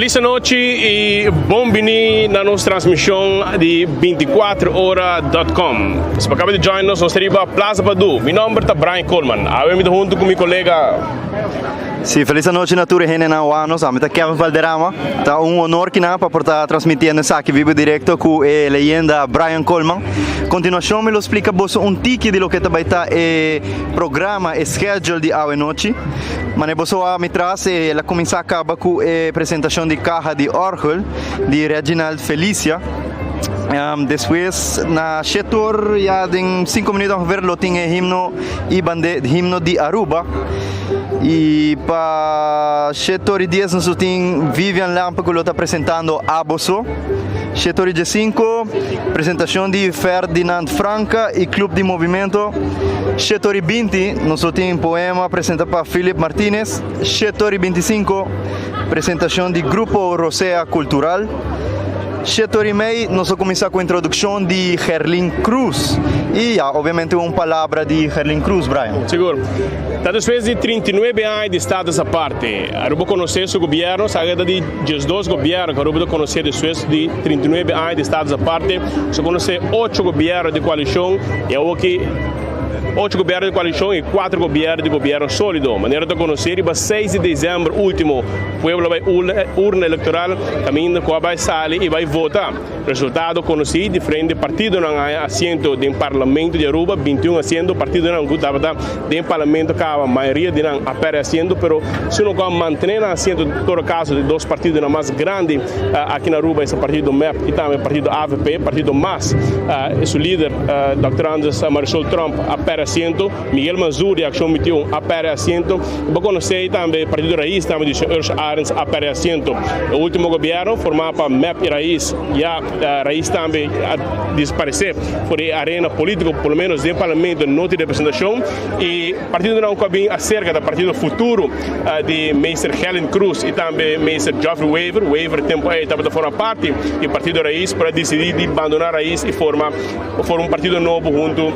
Felis anochi y bon bini na nos transmision di 24ora.com. Si bo a caba di join nos, nos ta riba Plaza Padu. Mi nomber ta Brian Coleman. Awe mi ta hunto cu mi colega. Si, felis anochi na tur hende na wak nos. Ami ta Kevin Valderrama. Ta un honor kina pa por ta transmitiendo esaki bibo directo cu e leyenda Brian Coleman. Continuacion mi lo splica boso un tiki di loke ta bay ta e programa, e schedule di awe nochi. Mane boso a mi tras, el a cuminsa caba cu e presentacion di caha di orgel di Reginald Felicia. Despues na 7 or, ya den 5 minuut ongeveer, lo tin e himno y bande himno di Aruba. Y pa 7 or 10 nos tin Vivian Lampe cu lo ta presentando Aboso. 7 or 5, presentacion di Ferdinand Franca y Club di Movimento. 7 or 20 nos tin poema presenta pa Philip Martinez. 7 or 25, presentacion di Grupo Rosea Cultural. 7 or 30, nos ta cuminsa cu introduccion di Gerlin Cruz. Y ya, obviamente, un palabra di Gerlin Cruz, Brian. Sigur. Ta despues di 39 aña di Status Aparte, Aruba conoce su gobierno, sabi di 12 gobierno cu Aruba conoce despues di 39 aña di Status Aparte, nos a conoce 8 gobierno di coalicion y aki 8 gobierno di coalicion y 4 gobierno di gobierno solido. Manera ta conoce, 6 di december ultimo, pueblo a bay urna electoral, caminda cu bay sali y bay vota. Resultado conoci: diferente partidonan a haya asiento den Parlamento di Aruba, 21 asiento, partidonan tabata den Parlamento caba, mayoria di nan a perde asiento, pero si no mantene asiento, en todo caso, di dos partidonan mas grandi aki na Aruba, e partido MEP y tambe partido AVP, partido MAS, su lider, Dr. Andres Marisol Tromp, a perde asiento, Miguel Mansur di Accion 21 a perde asiento, bo conoce tambe partido Raiz, tambe di Urs Arends, a perde asiento. E ultimo gobierno, forma pa MEP y Raiz, ya Raiz tambe a disparece for di arena politico, por lo menos den Parlamento no tin representacion, y partidonan cu a acerca di partido Futuro di Meester Helen Cruz y tambe Meester Geoffrey Wever. Wever tempo ey tabata forma parti di partido Raiz, pa dicidi di bandona Raiz y forma un partido nobo hunto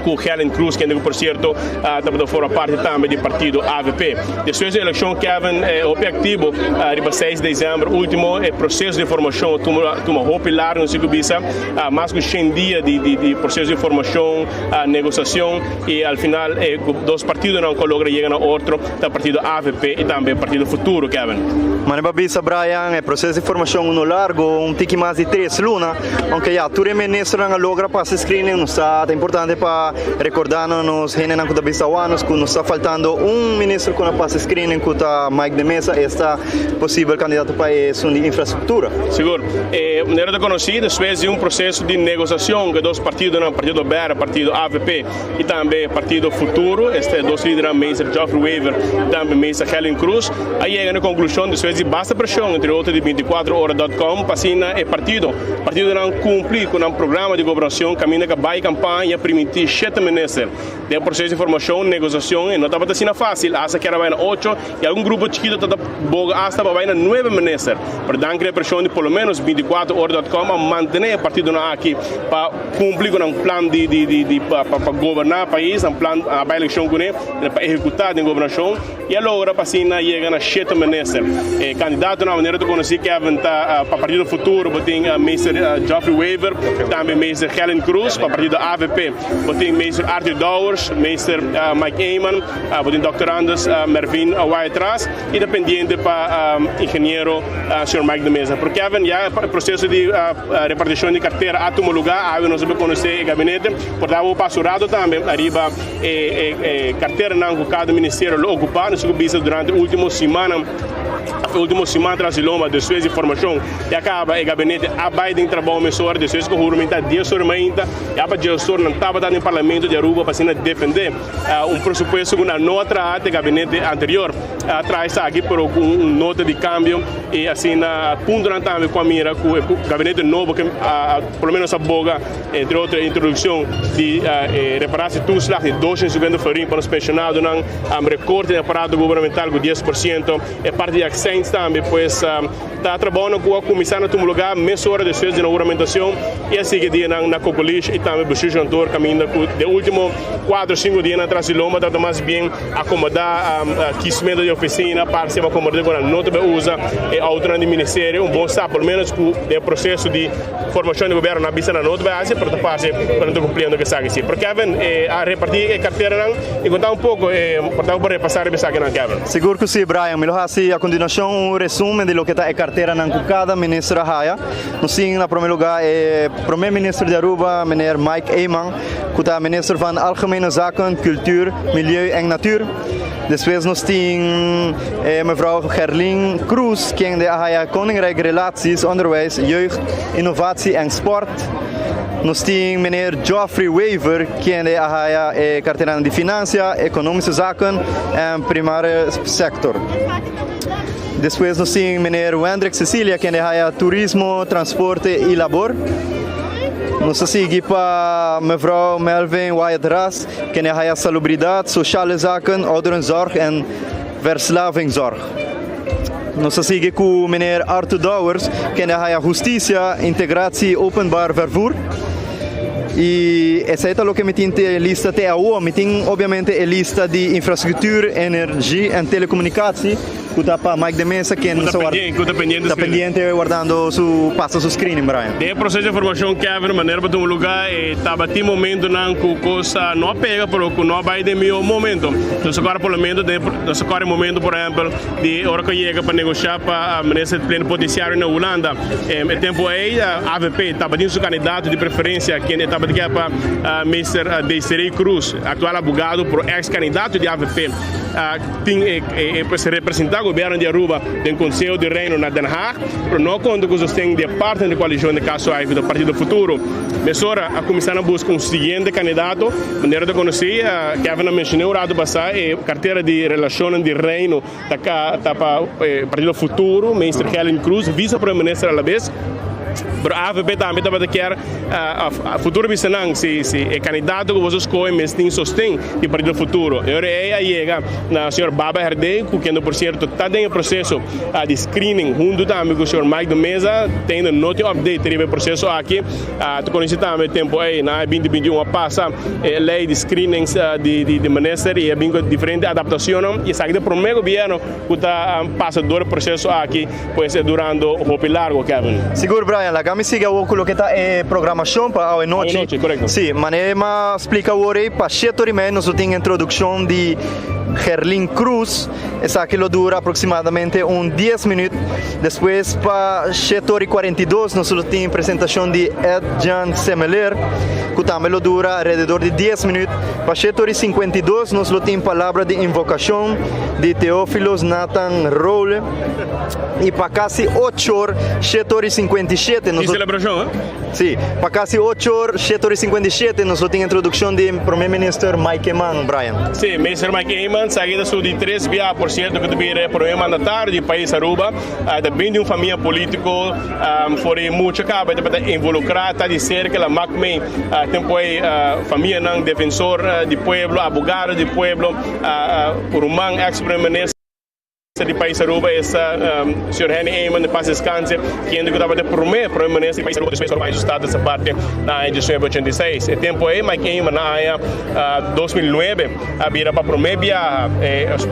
cu Helen Cruz, cu por cierto tabata forma parti tambe di partido AVP. Despues di eleccion, Kevin, hopi activo, riba 6 di december ultimo, e proceso di formacion tuma hopi largo, no sigo bisa, mas cu 100 dia di proceso di formacion, negociacion y al final dos partidonan a logra yega na otro, e partido AVP y tambe partido Futuro, Kevin. Mane bo a bisa, Brian, e proceso di formacion uno largo, un tiki mas di 3 luna, aunke ya tur ministernan a logra pasa screening, nos ta importante pa recorda nos hendenan cu ta bisa nos cu nos ta faltando un minister cu no a pasa screening, cu ta Mike de Meza, esta posibel candidato pa esun di infrastructura. Sigur. Manera ta conoci, despues di un proceso di negociacion cu dos partidonan, partido BER, partido AVP y tambe partido Futuro, este dos lidernan, Meester Geoffrey Wever, tambe Meester Helen Cruz, a yega na conclusion despues di basta presion, entre otro di 24ora.com, pa asina e partidonan cumpli cu un programa di gobernacion, caminda cu a bay campaña, priminti 7 minister. Den proceso di formacion, negociacion, y no tabata asina facil, hasta cu a bay na 8, y algun grupo chikito ta boga hasta pa bay na 9 minister. Pero danki na presion di por lo menos 24ora.com a mantene e partidonan aki pa cumpli cu un plan di pa goberna e pais, un plan pa eleccion cu pa ehecuta e gobernacion y a logra pa asina yega na 7 minister. Candidatonan, manera bo ta conoce, Kevin, ta pa partido Futuro, bo tin Mr. Geoffrey Wever, tambe Mr. Helen Cruz, pa partido AVP, bo tin Mr. Arthur Dowers, Mr. Mike Eman, bo tin Dr. Anders Mervin Wyatt-Ras y dependiente pa ingeniero Sr. Mike de Meza. Pero Kevin, ya e proceso di reparticion di cartera a tuma luga, ey nos a bay conoce e gabinete, por ta paso rato tambe, ariba carteranan cu cada ministerio lo ocupa, nos a bisa durante ultimo siman tras di lomba, despues di formacion, ya caba e gabinete a bay den trabou mesora, despues cu huramenta 10 or mainta, ya pa 10 or nan tabata den Parlamento di Aruba pa asina defende un presupuesto cu no a traha e gabinete anterior a traha aki, pero cu un nota di cambio y asina puntonan tambe cu a mira cu e gabinete nobo cu por lo menos a boga, entre otro, introduccion di reparatietoeslag di 250 florin pa e pensionadonan, recorte di aparato gubernamental cu 10%, e parti di accijns tambe, pues ta trabounan cu a cuminsa na tuma lugar mesora despues di nan huramentacion y a sigui dianan na Cocolish y tambe Bestuurskantoor caminda cu den ultimo cuatro o cinco dianan tras di lomba tabata mas bien acomoda kismento di oficina parse pa acomoda cu nan no ta bay usa e autonan di ministerio. Un bon sa por lo menos cu den e proceso di formacion di gobierno nan a bisa nan no ta bay haci pero ta parse cu nan ta cumpliendo cu esaki si. Pero Kevin a reparti e carteranan y conta un poco por ta cu por repasa riba esakinan Kevin. Sigur cu si Brian, mi lo haci a continuacion un resumen di loke ta e carteranan cu cada minister a haya. Nos tin na prome lugar e prome minister di Aruba meneer Mike Eman cu ta minister van Algemene Zaken, Cultuur, Milieu en Natuur. Despues nos tin e mevrouw Gerlien Croes kende a haya Koninkrijk Relaties, Onderwijs, Jeugd, Innovatie en Sport. Nos tin meneer Geoffrey Wever kende a haya e carteranan di Financia, Economische Zaken en Primaire Sector. Despues nos tin meneer Wendrick Cecilia kende haya Turismo, Transporte y Labor. Nos ta sigui pa mevrouw Melvin Wyatt Ras kende haya Salubridad, Sociale Zaken, Ouderenzorg en Verslavingzorg. Nos ta sigui ku meneer Arthur Dowers kende haya Husticia, Integratie y Openbaar Vervoer. Y esey ta loke mi tin te lista te awo. Mi tin obviamente e lista di Infrastructuur, Energie en Telecomunicatie cu ta pa Mike de Meza ken Cu ta pendiente, cu ta pendiente ta pendiente wardando su pasa su screening, Brian. Den e proceso di formacion Kevin, manera pa tuma lugar e tabatin momentonan cu cos no a pega pero cu no a bay den miho momento. Nos a core por lo menos den nos a core momento por ehempel di ora cu a yega pa negocia pa minister plenipotenciario na Hulanda. E tempo ey avp tabatin su candidato di preferencia kende tabata kier pa Mister Desiree Croes, actual abogado pero ex candidato di avp tin e pues representa gobierno di Aruba den Conseho di Reino na Den Haag, pero no a conta cu sosten di e partner di coalicion di caso ay cu ta Partido Futuro. Mesora a cuminsa na busca un siguiente candidato, manera ta conoci Kevin a menciona un rato pasa e cartera di Relacionnan di Reino Ta ta pa Partido Futuro, Minister Helen Cruz, Vice Prome Minister a la bes, pero avp tambe tabata kier Futuro bisa nan si si e candidato cu boso scoge mes tin sosten di Partido Futuro. E ora ey a yega na señor Baba Herdé cu kende por cierto ta den e proceso di screening hunto tambe cu señor Mike de Meza, tende no tin update riba e proceso aki. Ta conoci tambe tempo ey na 2021 a pasa e ley di screenings di minister y a bin cu diferente adaptacionnan y esaki ta e prome gobierno cu ta pasa door e proceso aki pues e durando hopi largo, Kevin. Sigur Brian, laga mi sigui awor cu loke ta e programacion pa awe nochi. Awe nochi, corecto. Si, manera mi a splica awor ey, pa shete ora y media nos lo tin introduccion di Gerlin Cruz, esaki lo dura aproximadamente un dies minuut. Despues pa shete ora y 42 nos lo tin presentacion di Edjan Semeleer cu tambe lo dura alrededor di dies minuut. Pa shete ora y 52 nos lo tin palabra di invocacion di Theophilus Nathan Role y pa casi ocho or, shete ora y 57 nos Tin lo. celebracion, eh? Sí, pa casi ocho or, shete ora y 57 nos lo tin introduccion di Prome Minister Mike Eman, Brian. Sí, Minister Mike Eman sa aki ta su di tres bia, por cierto, cu ta bira e prome mandatario di pais Aruba. Ta bin di un famia politico, for di mucho caba e tabata involucra, ta di cerca la mak mee tempo ey famianan defensor di pueblo, abogado di pueblo, ruman ex prome minister. Di pais Aruba esta señor Henny Eman, de paz descanse, kende ku tabata e prome prome minister di pais Aruba despues ku Aruba su status aparte na aña 1986. E tempo ei Mike Eman na aña 2009 a bira pa prome biaha,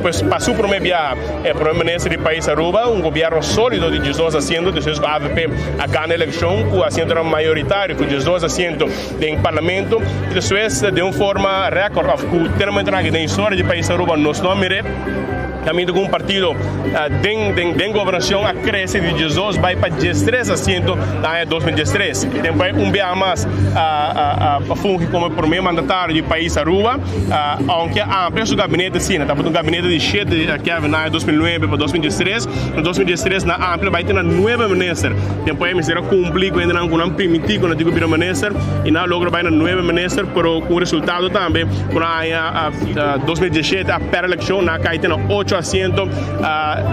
pues pa su prome biaha e prome minister di pais Aruba, un gobierno solido di 12 asiento despues ku avp a gana elekshon ku asientonan mayoritario ku 12 asiento den parlamento y despues den un forma record of ku te na momento aki den historia di pais Aruba nos no a mire. Caminda cu un partido den den gobernacion a crece di 12 bay pa 13 asiento na aña 2013. E tempo ey un biaha mas a a fungi como e prome mandatario di pais Aruba, aunke a amplia su gabinete asina, tabata un gabinete di shete Kevin na aña 2009 pa 2013, na 2013 nan amplia bay te na nuebe minister. Tempo ey mester a cumpli cu hendenan cu nan primiti cu nan tin cu bira minister y nan a logra bay na nuebe minister, pero cu un resultado tambe cu nan aña 2017 a perde eleccion, nan a cay te na ocho. 8 asiento.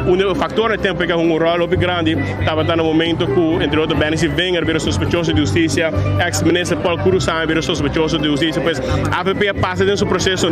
Un factor na tempo cu un rol hopi grandi tabata na momento cu, entre otro, Benny Wenger bira sospechoso di husticia, ex-minister Paul Croes tambe bira sospechoso di husticia. Pues AVP a pasa den su proceso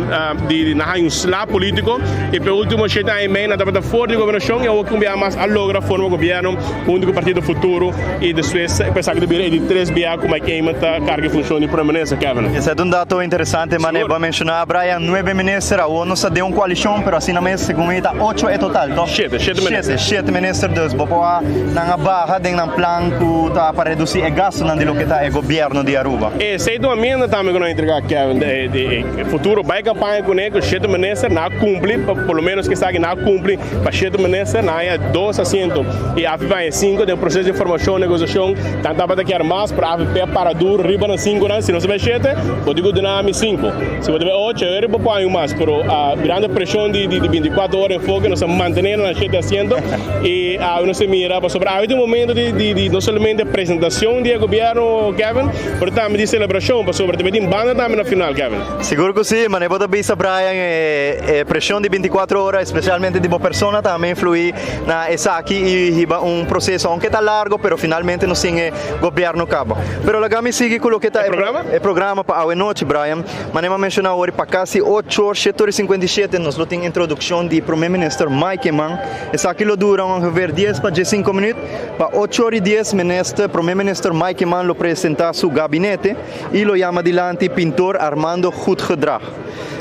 di na haña un sla politico y pe ultimo 7 aña y medio nan tabata for di gobernacion y awor cu un biaha mas a logra forma gobierno hunto cu Partido Futuro y despues esaki ta bira e di tres biaha cu Mike Eman ta carga e funcion di Prome Minister, Kevin. Esei ta un dato interesante, mane bo a menciona, Brian, nuebe minister, awor nos ta den un coalicion, pero asina mes segun mi ta ocho e total, toch? Shete, shete minister. Shete, shete minister, dus bo por a nan a baha den nan plan cu ta pa reduci e gastonan di loke ta e gobierno di Aruba. Esei ta un amienda tambe cu nan a entrega, Kevin, di e futuro bay campaña cune cu shete minister, nan a cumpli, por lo menos esaki nan a cumpli pa shete minister, nan a haya dos asiento y avp a haya cinco den proceso di formacion, negociacion, nan tabata kier mas, pero avp a para duro riba nan cinconan, si nos a bay shete, bo tin cu duna mi cinco. Si bo ta bay ocho, e bo por haña un mas, pero mirando e presion di 24 ora enfoke, nos a mantene na shete asiento y awe nos ta mira pasobra awe ta un momento di no solamente presentacion di e gobierno, Kevin, pero tambe di celebracion, pasobra ta bay tin banda tambe na final, Kevin. Sigur cu si, mane bo ta bisa Brian, e presion di 24 ora, especialmente di bo persona, tambe influi na esaki y hiba un proceso, aunke ta largo, pero finalmente nos tin e gobierno caba. Pero laga mi sigui cu loke ta e programa? E programa pa awe nochi, Brian. Manera mi a menciona awor, pa casi ocho or, shete or y 57 nos lo tin introduccion di Prome Minister Mike Eman. Esaki lo dura ongeveer 10 pa 15 minuut. Pa 8 or y 10 minister, Prome Minister Mike Eman lo presenta su gabinete y lo yama dilanti pintor Armando Goedgedrag.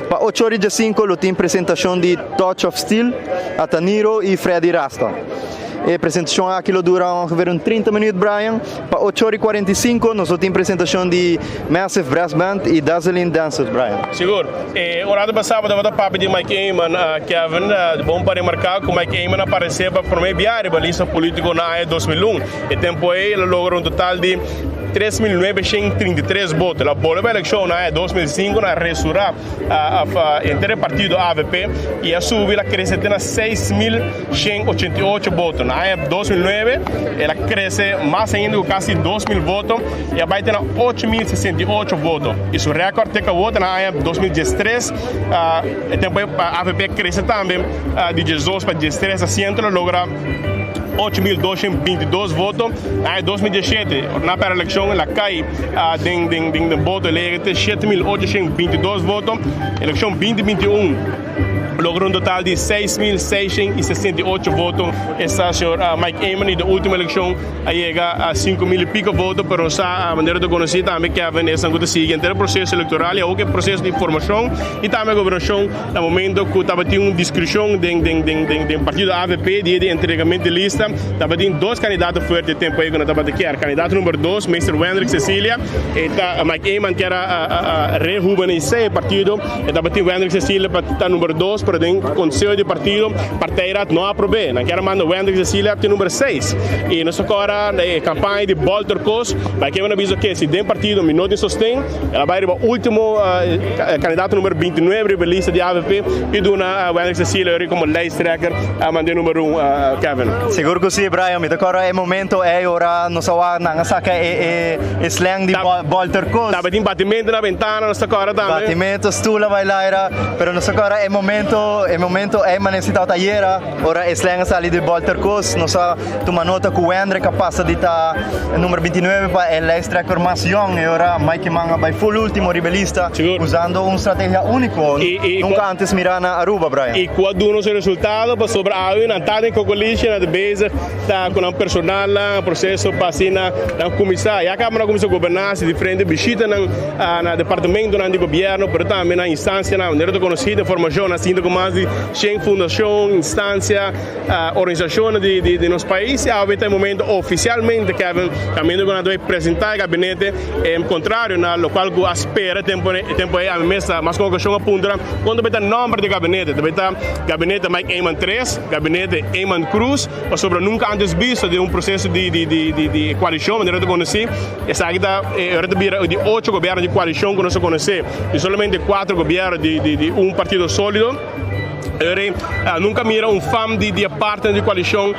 Pa 8 or y 5 lo tin presentacion di Touch of Steel, Ataniro y Freddy Rasta. E presentacion aki lo dura ongeveer un 30 minuut, Brian. Pa 8 or y 45 nos lo tin presentacion di Massive Brass Band y Dazzling Dancers, Brian. Sigur. Ora pasa tabata papia di Mike Eman, Kevin, bon pa remarca cu Mike Eman a aparece pa prome biaha riba lista politico na aña 2001. E tempo ey el a logra un total di 3.933 voto. El a bolbe eleccion na aña 2005 na resura henter partido AVP y a subi, el a crece te na 6.188 voto. Na aña 2009 el a crece mas ainda cu casi 2.000 voto y a bay te na 8.068 voto. Y su record te caba na aña 2013, e tempo AVP crece tambe di 12 pa 13 asiento, el a logra 8.222 voto. Na 2017, na eleccion, el a cay den voto, el a 7.822 voto. Eleccion 2021 logró un total di 6.668 voto. Esta señor Mike Eman y e ultimo eleccion a yega a 5.000 y pico voto, pero e manera di conoce tambe, Kevin, e ta sigui e proceso electoral y e proceso di formacion y tambe gobernacion na momento cu tabatin un discusion den partido AVP di entregamento di lista, tabatin dos candidato fuerte tempo ey cu nan tabata kier. Candidato number 2, Mr. Wendrick Cecilia, y ta Mike Eman kier a rehubenece e partido, y tabatin Wendrick Cecilia pa ta number 2, pero den conseho di partido, partijraad no a aproba. Nan kier a manda Wendrick Cecilia pa number 6. Y nos awor e campaña di bolter cos, Mike Eman a bisa cu si den partido mi no tin sosten, el a bay riba ultimo candidato number 29 riba lista di AVP y duna Wendrick Cecilia como lijsttrekker a manda number 1, Kevin. Sigur cu si, Brian. Mi ta corda e momento ey ora nos a nan a saca e slang di bolter cos. Tabatin batimento na bentana, nos ta corda tambe. Batimento, stoel a bay laira, pero nos ta corda e momento ey manera ta ayera, ora e slang a sali di bolter cos, nos a tuma nota cu Wendrick a pasa di ta number 29 pa e lijsttrekker mas jong y ora Mike Eman a bay full ultimo riba lista, usando un estrategia unico, nunca antes mira na Aruba, Brian. Y cua duna su resultado pasobra awe nan ta den coalition na bezig ta cu nan personal na proceso pa asina nan cuminsa ya caba nan cuminsa goberna haci diferente bishita nan na departamento nan di gobierno, pero tambe na instancia nan manera ta conoci den formacion nan sinta cu mas di 100 fundacion, instancia, organisacion di nos pais. Y awe ta e momento oficialmente, Kevin, caminda cu nan ta presenta e gabinete, en contrario na locual cu a spera tempo tempo ey. Ami mes mas cu ocasion a puntra con ta nomber di gabinete, ta gabinete Mike Eman 3, gabinete Eman Croes, pasobra nunca antes visto di un proceso di coalicion manera ta conoci. Esaki ta ora di ocho gobierno di coalicion cu nos conoce y solamente cuatro gobierno di un partido solido. Eri nunka mira un fam di di e partner di koalishon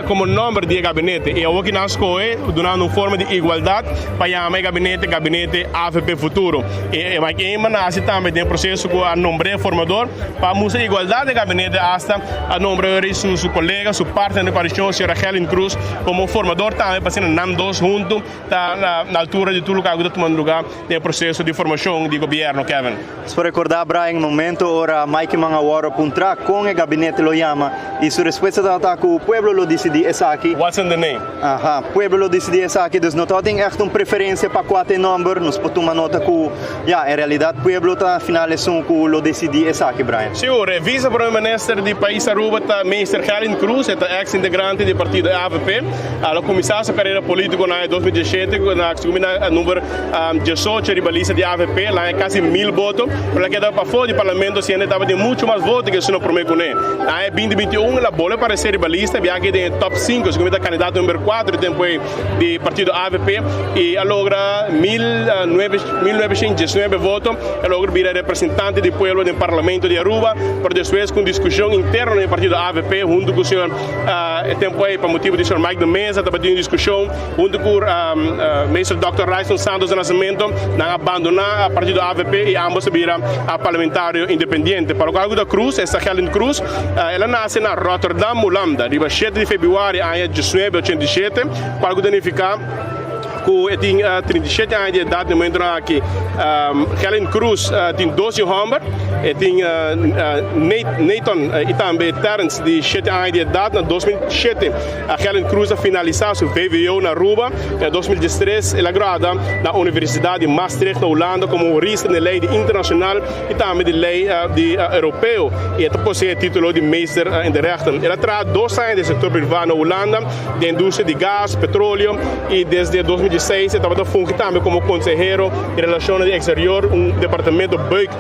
komo nòmber di e gabinete i awor ki nan a skohe dunando un forma di igualdat pa yama e gabinete Gabinete avp Futuro. I Mike Eman a hasi tambe den e proseso ku a nombr'é e formador pa mustra igualdat den gabinete asta a nombra eri su su kolega, su partner di koalishon, señora Gerlin Cruz komo formador tambe pa asina nan dos huntu ta na altura di tur loke ku ta tumando lugá den e proseso di formashon di gobièrnu. Kevin. Nos por rekordá Brian momento ora Mike Eman a wòrdu puntrá kon e gabinete lo yama i su respuesta tabata ku pueblo lo disidí esaki. What's in the name? Aha, pueblo lo disidí esaki, dus no tabatin ègt un preferensia pa kua ta e nòmber. Nos por tuma nota ku ya, en realidat pueblo ta final esun ku lo disidí esaki, Brian. Sigur, e Vice Prome Minister di pais Aruba ta Meester Gerlin Cruz, e ta ex integrante di partido avp. El a kuminsá su karera polítiko na aña 2017 ku na kuminsá number 18 riba lista di avp, el a haña kasi mil boto, pero el a keda pafó di parlamento siendo e tabatin muchu mas voto ke esun a promé kuné. Na aña 2021 el a bolbe aparesé riba lista, bia aki den e top sinku, segun mi ta kandidato number kuater di tempu ei di partido avp i a logra 1919 voto, el a logra bira representante di pueblo den parlamento di Aruba, pero despues ku un diskushon interno den e partido avp huntu ku señor e tempu ei pa motibu di señor Mike de Meza tabatin un diskushon Huntu ku Meester Dòkter Ryston Santos de Nascimento, nan a bandoná partido avp i ambos a bira parlamentario independiente. Pa lokual ku ta Cruz, esta Gerlind Cruz, el a nase na Rotterdam, Hulanda, riba shete di febrüari aña 1987, kual ku ta nifiká ku e tin 37 aña di edat na e momentunan aki. Gerlind Cruz tin dos yu hòmber, e tin Nathan i tambe Terrence di shete aña di edat. Na 2007 Helen Cruz a finalisa su vwo na Aruba. Na 2013 el a grada na Universidad di Maastricht na Hulanda como hurista den ley di internacional y tambe di ley di europeo y e ta posee e titulo di Meester in de Rechten. El a traha dos aña den sector priva na Hulanda den industria di gas, petroleo y desde 2016 e tabata fungi tambe como consehero di relacionnan di exterior, un departamento buik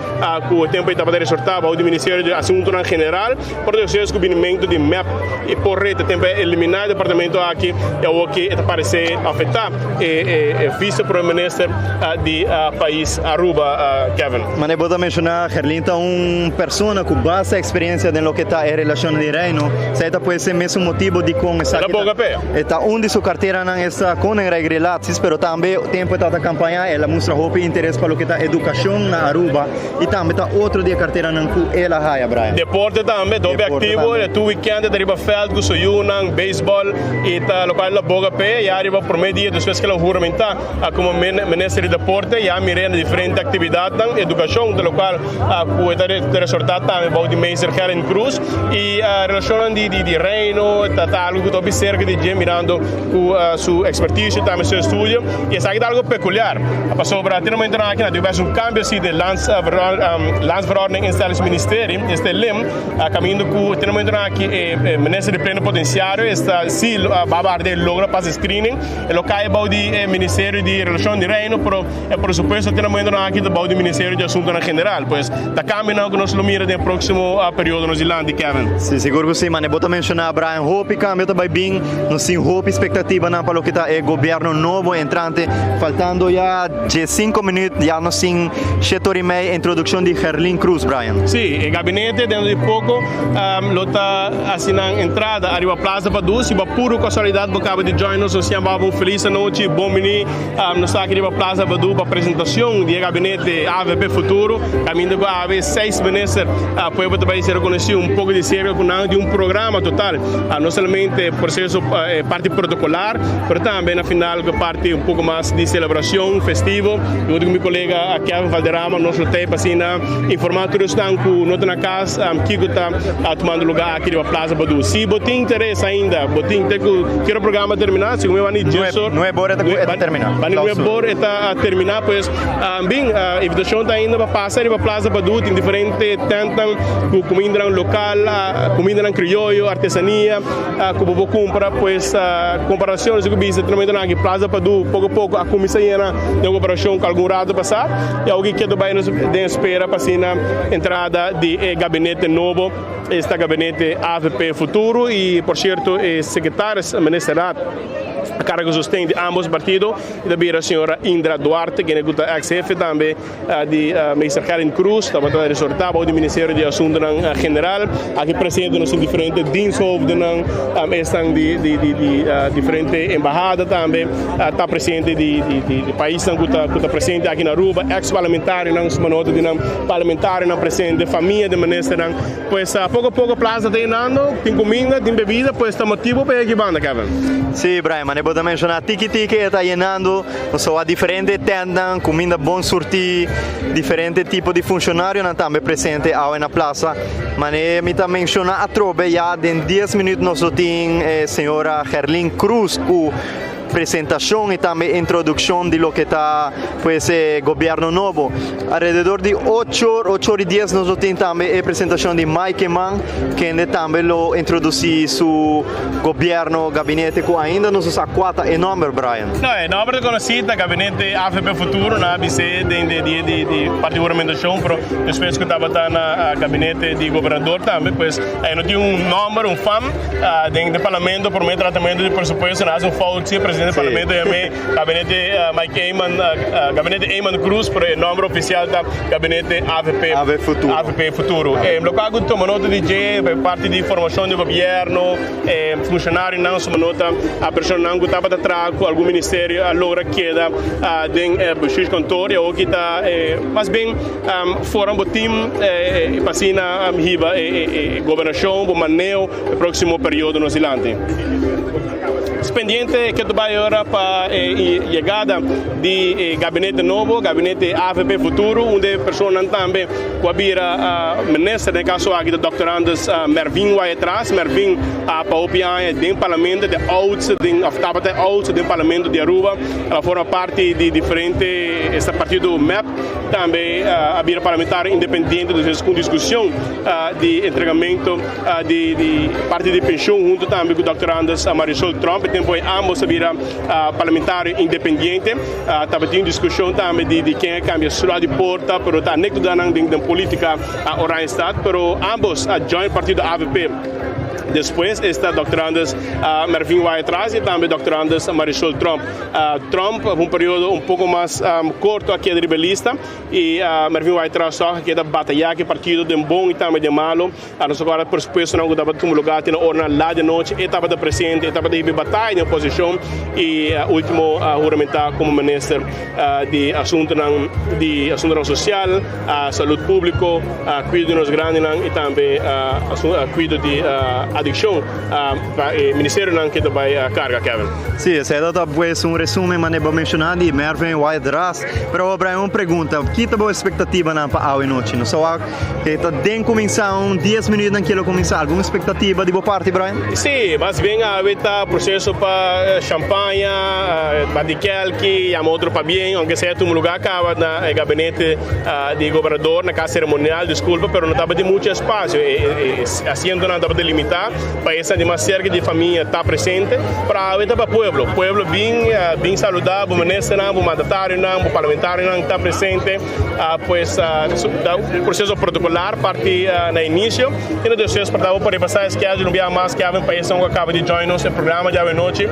cu e tempo ey tabata resorta bao di Ministerio di Asuntonan General. Por despues ku binimentu di mep i por rete tempu a eliminá e departamento aki i awor ki e ta paresé afektá e vice prome minister di pais Aruba, Kevin. Manera bo ta menshoná, Gerlin ta un persona ku basta eksperensia den loke ta e relashonnan di Reino. Esei ta puede ser mesun motibu dikon esaki ta e ta un di su karteranan esta Koninkrijk Relaties, pero tambe tempu e tabata kampañá el a mustra hopi interes pa loke ta edukashon na Aruba. I tambe ta otro di e karteranan ku el a haya, Brian. Deporte tambe, ta hopi aktivo, e tur weekend e ta riba veld ku su yunan, beisbòl i ta lokual el a boga p'e ya riba promé dia despues ku el a huramentá komo minister di deporte ya mir'é na diferente aktividatnan, edukashon ta lokual ku e ta resortá tambe bou di meester Gerlin Cruz i relashonnan di reino ta algu ku ta hopi serka di dje mirando ku su ekspertisio tambe su estudio i esaki ta algu pekuliar pasobra tin momentonan aki nan tin ku hasi un kambio si di Landsverordening Instellingsministerie, esta e lim, kaminda ku tin momentonan aki e minister di plenipotensiario esta si Baba Hardé logra pasa e screening e lo kai bou di e ministerio di Relashon di Reino pero e presupuesto tin momentonan aki ta bou di ministerio di Asuntonan General pues ta kambionan ku nos lo mira den e próksimo periodo nos dilanti Kevin. Si, sigur ku si, mane bo ta menshoná Brian hopi kambio ta bai bin, nos tin hopi spektativanan pa loke ta e gobièrnu nobo entrante, faltando ya 15 minuut ya nos tin shete ora i mei introdukshon di Gerlin Cruz, Brian. Si, e gabinete dentro di poko lo ta hasi nan entrada ariba Plaza Padu, si bo puru kasualidat bo kaba di join nos, nos siña bo un felis anochi, bon bini. Nos ta aki riba Plaza Badu pa presentacion di e gabinete avp Futuro, caminda cu awe seis minister pueblo ta bay ser reconoci un poco di cerca cu nan di un programa total, no solamente proceso e parti protocolar, pero tambe na final cu e parti un poco mas di celebracion festivo. Mi hunto cu mi colega Kevin Valderrama nos lo ta pa asina informa tur esnan cu no ta na cas kico ta tumando lugar aki riba Plaza Badu. Si bo tin interes ainda, bo tin te cu kero programa termina, segun mi wani dies or. Nuebe ora e ta termina. Bani nuebe ora e ta termina, pues bin, invitacion ta ainda pa pasa riba Plaza Badu, tin diferente tentnan cu cumindanan local, cumindanan crioyo, artesania cu bo por cumpra, pues comparacion si cu bisa tin momentonan aki Plaza Badu poco poco a cuminsa yena den comparacion cu algun rato pasa y awor ki bay nos den espera pa asina entrada di e gabinete nobo, esta gabinete avp Futuro y por cierto e secretaris ministerat. Cargo sosten di ambos partido y ta bira señora Indra Duarte, kende cu ta ex hefe tambe di Meester Gerlin Croes, tabata resorta bao di Ministerio di Asuntonan General. Aki presente nos tin diferente diensthoofdennan, esnan di di diferente embahada tambe ta presente di di paisnan cu ta cu ta presente aki na Aruba, ex parlamentarionan, suma nota di nan parlamentarionan presente, famia di ministernan. Pues poco poco plaza ta yenando, tin cuminda, tin bebida, pues ta motibo pa e aki banda, Kevin. Sí, Brian, manera bo ta menciona, tiki tiki e ta yenando, nos a wak diferente tentnan, cuminda bon surti, diferente tipo di funcionarionan tambe presente awe na plaza. Manera mi ta menciona atrobe, ya den dies minuut nos lo tin e señora Gerlin Cruz cu presentacion y tambe introduccion di loke ta pues e gobierno nobo. Alrededor di ocho or, ocho or y dies nos lo tin tambe e presentacion di Mike Eman, kende tambe lo introduci su gobierno, gabinete cu ainda nos no sa cua ta e nomber, Brian. No, e nomber ta conoci ta Gabinete avp Futuro, nan a bis'e den de dia di di parti huramentacion, pero despues cu tabata na gabinete di gobernador tambe, pues e no tin un nomber, un fam. Den de parlamento prome tratamento di presupuesto na haci un fout si e presidente di parlamento yam'e gabinete Mike Eman gabinete Eman Cruz pero e nomber oficial ta gabinete avp avp Futuro. Loke cu tuma nota di dje parti di formacion di gobierno funcionarionan suma nota a personanan cu tabata traha cu algun ministerio a logra keda den e bestuurskantoor y awoki ta mas bien Forma bo team pa asina hiba e gobernacion, bo maneo e proximo periodo nos dilanti. Pendiente ke ta bai ora pa e yegada di e gabinete nobo, gabinete avp Futuro, unda e personanan tambe ku a bira minister, den e kaso aki ta Dòkter Anders Mervin Wyatt-Ras. Mervin a pa hopi aña den parlamento, ta e oudste den òf tabata e oudste den parlamento di Aruba. El a forma parti di diferente esta partido mep. Tambe a bira parlamentario independiente despues cu un discusion di entregamento di parti di pensioen hunto tambe cu Dòkter Anders Marisol Tromp. E tempo ey ambos a bira parlamentario independiente. Tabatin un discusion tambe di ken a cambia slot di porta, pero ta anecdotanan den politica Oranjestad. Pero ambos a join partido avp. Despues esta Dòkter Anders Mervin Wyatt-Ras y tambe Dòkter Anders Marisol Tromp. Trump un periodo un poco mas corto a keda riba e lista y Mervin Wyatt-Ras a keda bataya cu e partido den bon y tambe den malo. Nos a corda por supuestonan cu tabata tuma lugar te na oranan laat di anochi. E tabata presente, e tabata hiba e bataya den oposicion y ultimo a huramenta como minister di asuntonan di asuntonan social, salud publico, cuido di nos grandinan y tambe cuido di adiccion. Pa e ministerionan ke ta bai karga, Kevin. Sí, esei ta pues un resumen manera bo menshoná di Mervin Wyatt-Ras. Pero awor Brian, un pregunta, ki ta bo espektativanan pa awe nochi? Nos a wak ke ta den kuminsá un dies minuutnan ke lo kuminsá. Algun espektativa di bo parti, Brian? Sí, mas bien awe ta proseso pa shampaña, bati kelki, yama otro pabien, aunke sea tuma lugá kaba na e gabinete di gobernador na kas seremonial, diskulpa, pero no tabatin muchu espasio. E asientonan tabata limitá. Pa esnan di mas serka di e famia ta presente, pero awe ta pa pueblo. Pueblo bin bin saluda bo ministernan, bo mandatarionan, bo parlamentarionan ta presente. Pues ta un proceso protocolar parti na inicio. Y nos deseo pa bo por repasa e schedule un biaha mas Kevin pa esnan cu a caba di join nos e programa di awe nochi.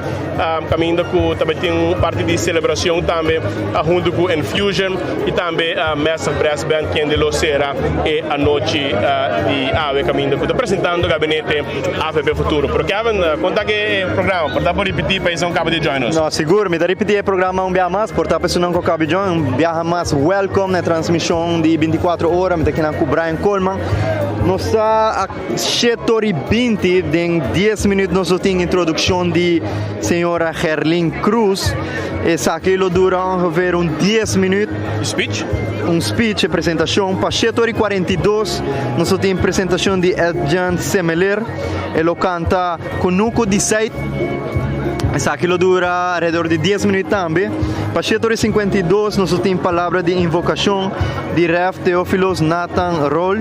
Caminda cu tabatin un parti di celebracion tambe hunto cu Enfusion y tambe Massive Brass Band kende lo cera e anochi di awe caminda cu ta presentando Gabinete avp Futuro. Pero Kevin, con ta e programa? Por ta por ripiti pa esun caba di join nos? No, sigur, mi ta ripiti e programa un biaha mas, por ta pa esunnan cu a caba di join, un biaha mas welcome na e transmision di binticuatro ora, mi ta kinan cu Brian Koolman. Nos ta a. Shete ora i binti, den dies minuut nos lo tin introdukshon di señora Gerlin Cruz. Esaki lo dura ongeveer un dies minuut. Speech? Un speech, e presentashon. Pa shete ora i 42 nos lo tin presentashon di Edjean Semeler. E lo kanta Kunuku di Seit. Esaki lo dura alrededor di dies minuut tambe. Pa 7:52 nos tin palabra di invocacion di Rev. Theophilus Nathan Roll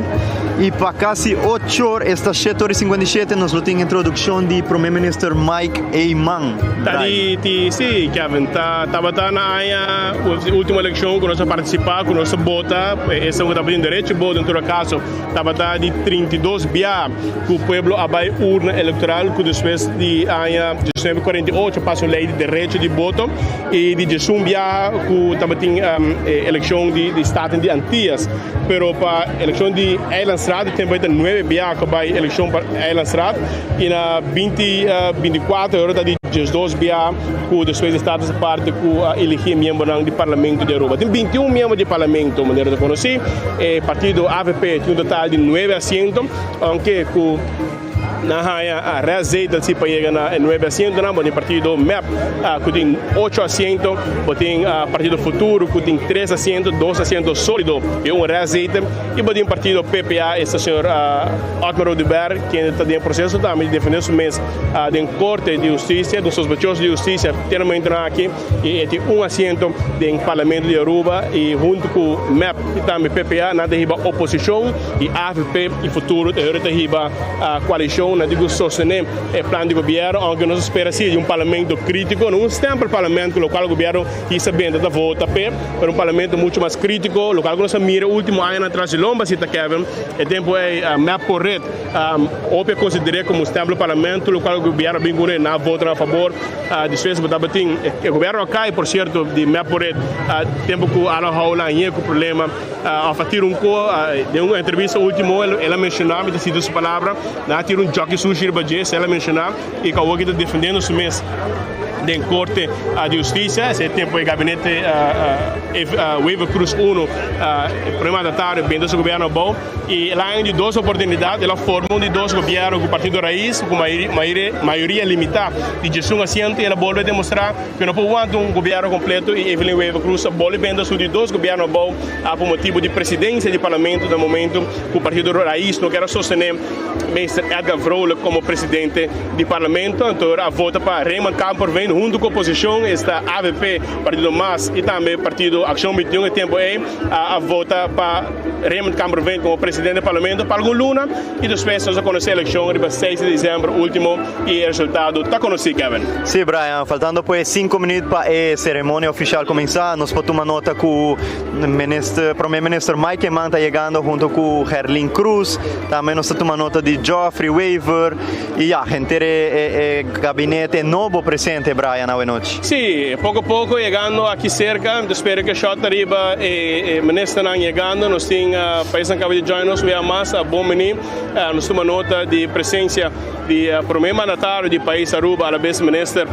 y pa casi 8 or, esta 7:57, nos tin introduccion di Prome Minister Mike Eman. Ta di, di, si, Kevin, ta tabata na aña ultimo eleccion cu nos a participa, cu nos a vota, esey cu tabata derecho vota en todo caso, tabata di 32 bia cu pueblo a bay urna electoral, cu despues di aña 1948 pasa ley di derecho di voto y di 11 bia cu tabatin eleccion di Staten di Antillas, pero pa eleccion di Eilandsraad tempo ta 9 bia cu bay eleccion pa Eilandsraad y na 2024 ora ta di 12 bia cu despues di Status Aparte cu elegi miembro di Parlamento di Aruba. Tin 21 miembro di Parlamento, manera di conoci, e partido AVP tin un total di 9 asiento, aunke cu nan a haya a restzetel si pa yega na 9 asiento nan, tin partido MEP cu tin 8 asiento, tin partido Futuro cu tin 3 asiento, 2 asiento solido y un restzetel, y tin partido PPA, e señor Otmar Oduber, cu ta den proceso tambe di defende su mes den Corte di Husticia, di sospechoso di husticia, tin momento aki, y tin un asiento den Parlamento di Aruba, y hunto cu MEP y tambe PPA, nan ta hiba oposicion y AVP y Futuro ta hiba coalicion, nan ta sostene e plan di gobierno, aunke nos ta spera si un parlamento critico, no un stempel parlamento, locual e gobierno kies bende ta vota pe, pero un parlamento mucho mas critico, locual nos a mira ultimo aña atras di lomba, si ta Kevin, e tempo ey MEP por red, OP considera como un stempel parlamento, locual e gobierno bin cu nan a vota na fabor, despues tin e gobierno a cay, por cierto, di MEP por red, tempo cu Alan Howland cu problema, a tira un co, den un entrevista ultimo, el a menciona, mi ta cita su palabra, nan a tira un joki sushi riba dje, el a menciona, y cu ta defendiendo su mes den Corte di Husticia, e tempo e gabinete Wever Croes 1, prome mandatario, bende su gobierno abou, y el a di dos oportunidad, el a forma un di dos gobierno cu Partido Raiz, cu mayoria limita di 11 asiento, y el a bolbe demostra cu no por wanta un gobierno completo y Evelyn Wever Croes a bolbe bende su di dos gobierno abou pa motibo di presidencia di parlamento na momento cu Partido Raiz no kier sostene Minister Edgar Vrolijk como presidente di parlamento, anto a vota pa Raymond Kamperveen hunto cu oposicion, esta AVP, Partido MAS y tambe Partido Accion 21 e tempo ey, a vota pa Raymond Kamperveen como presidente di parlamento pa algun luna y despues nos a conoce eleccion riba 6 di december ultimo y e resultado ta conoci, Kevin. Si, Brian, faltando pues 5 minuut pa e ceremonia oficial cuminsa, nos por tuma nota cu minister, Prome Minister Mike Eman ta yegando hunto cu Gerlin Cruz, tambe nos ta tuma nota di Geoffrey Wever y ya, henter e gabinete nobo presente, Brian, anochi. Si, poco poco yegando aki cerca, mi ta spera cu shot ariba e minister nan yegando, nos tin pais a caba di join nos, we mas bon bini, nos tuma nota di presencia di prome mandatario di pais Aruba, a la vez minister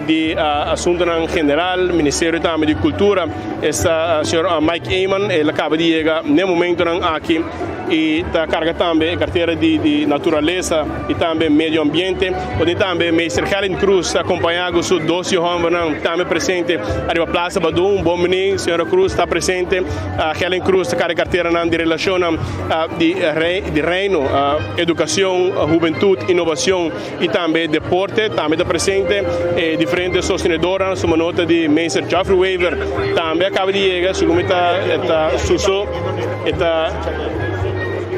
di Asunto General, Ministerio tambe di Cultura, esta señor Mike Eman, el a caba di yega na e momento aki y ta carga tambe cartera di naturalesa y tambe medio ambiente. Y tambe Minister Helen Cruz acompaña cu su dos hombernan tambe presente ariba Plaza Badun. Bon bini, señora Cruz ta presente. Helen Cruz ta carga cartera di relacion di Reino, educacion, hubentud, innovacion y tambe deporte, tambe ta presente. Diferente sostenedor, tuma nota di Minister Geoffrey Wever, tambe a caba di yega, segun ta suso, ta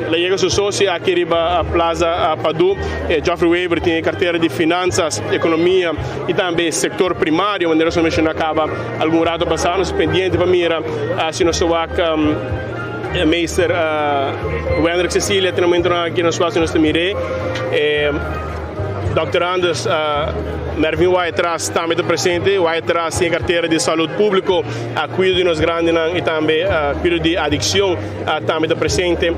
el a yega su socio aki riba Plaza Padu. Geoffrey Wever tin cartera di finanzas, economia y tambe sector primario, manera nos a menciona caba algun rato pasa, nos pendiente pa mira si nos wak Minister Wendrick Cecilia tin momento aki nos nos mira. Dr. Anders Mervin Wyatt-Ras tambe ta presente. Wyatt-Ras tin cartera di salud publico, a cuido di nos grandi y tambe cuido di adiccion tambe ta presente.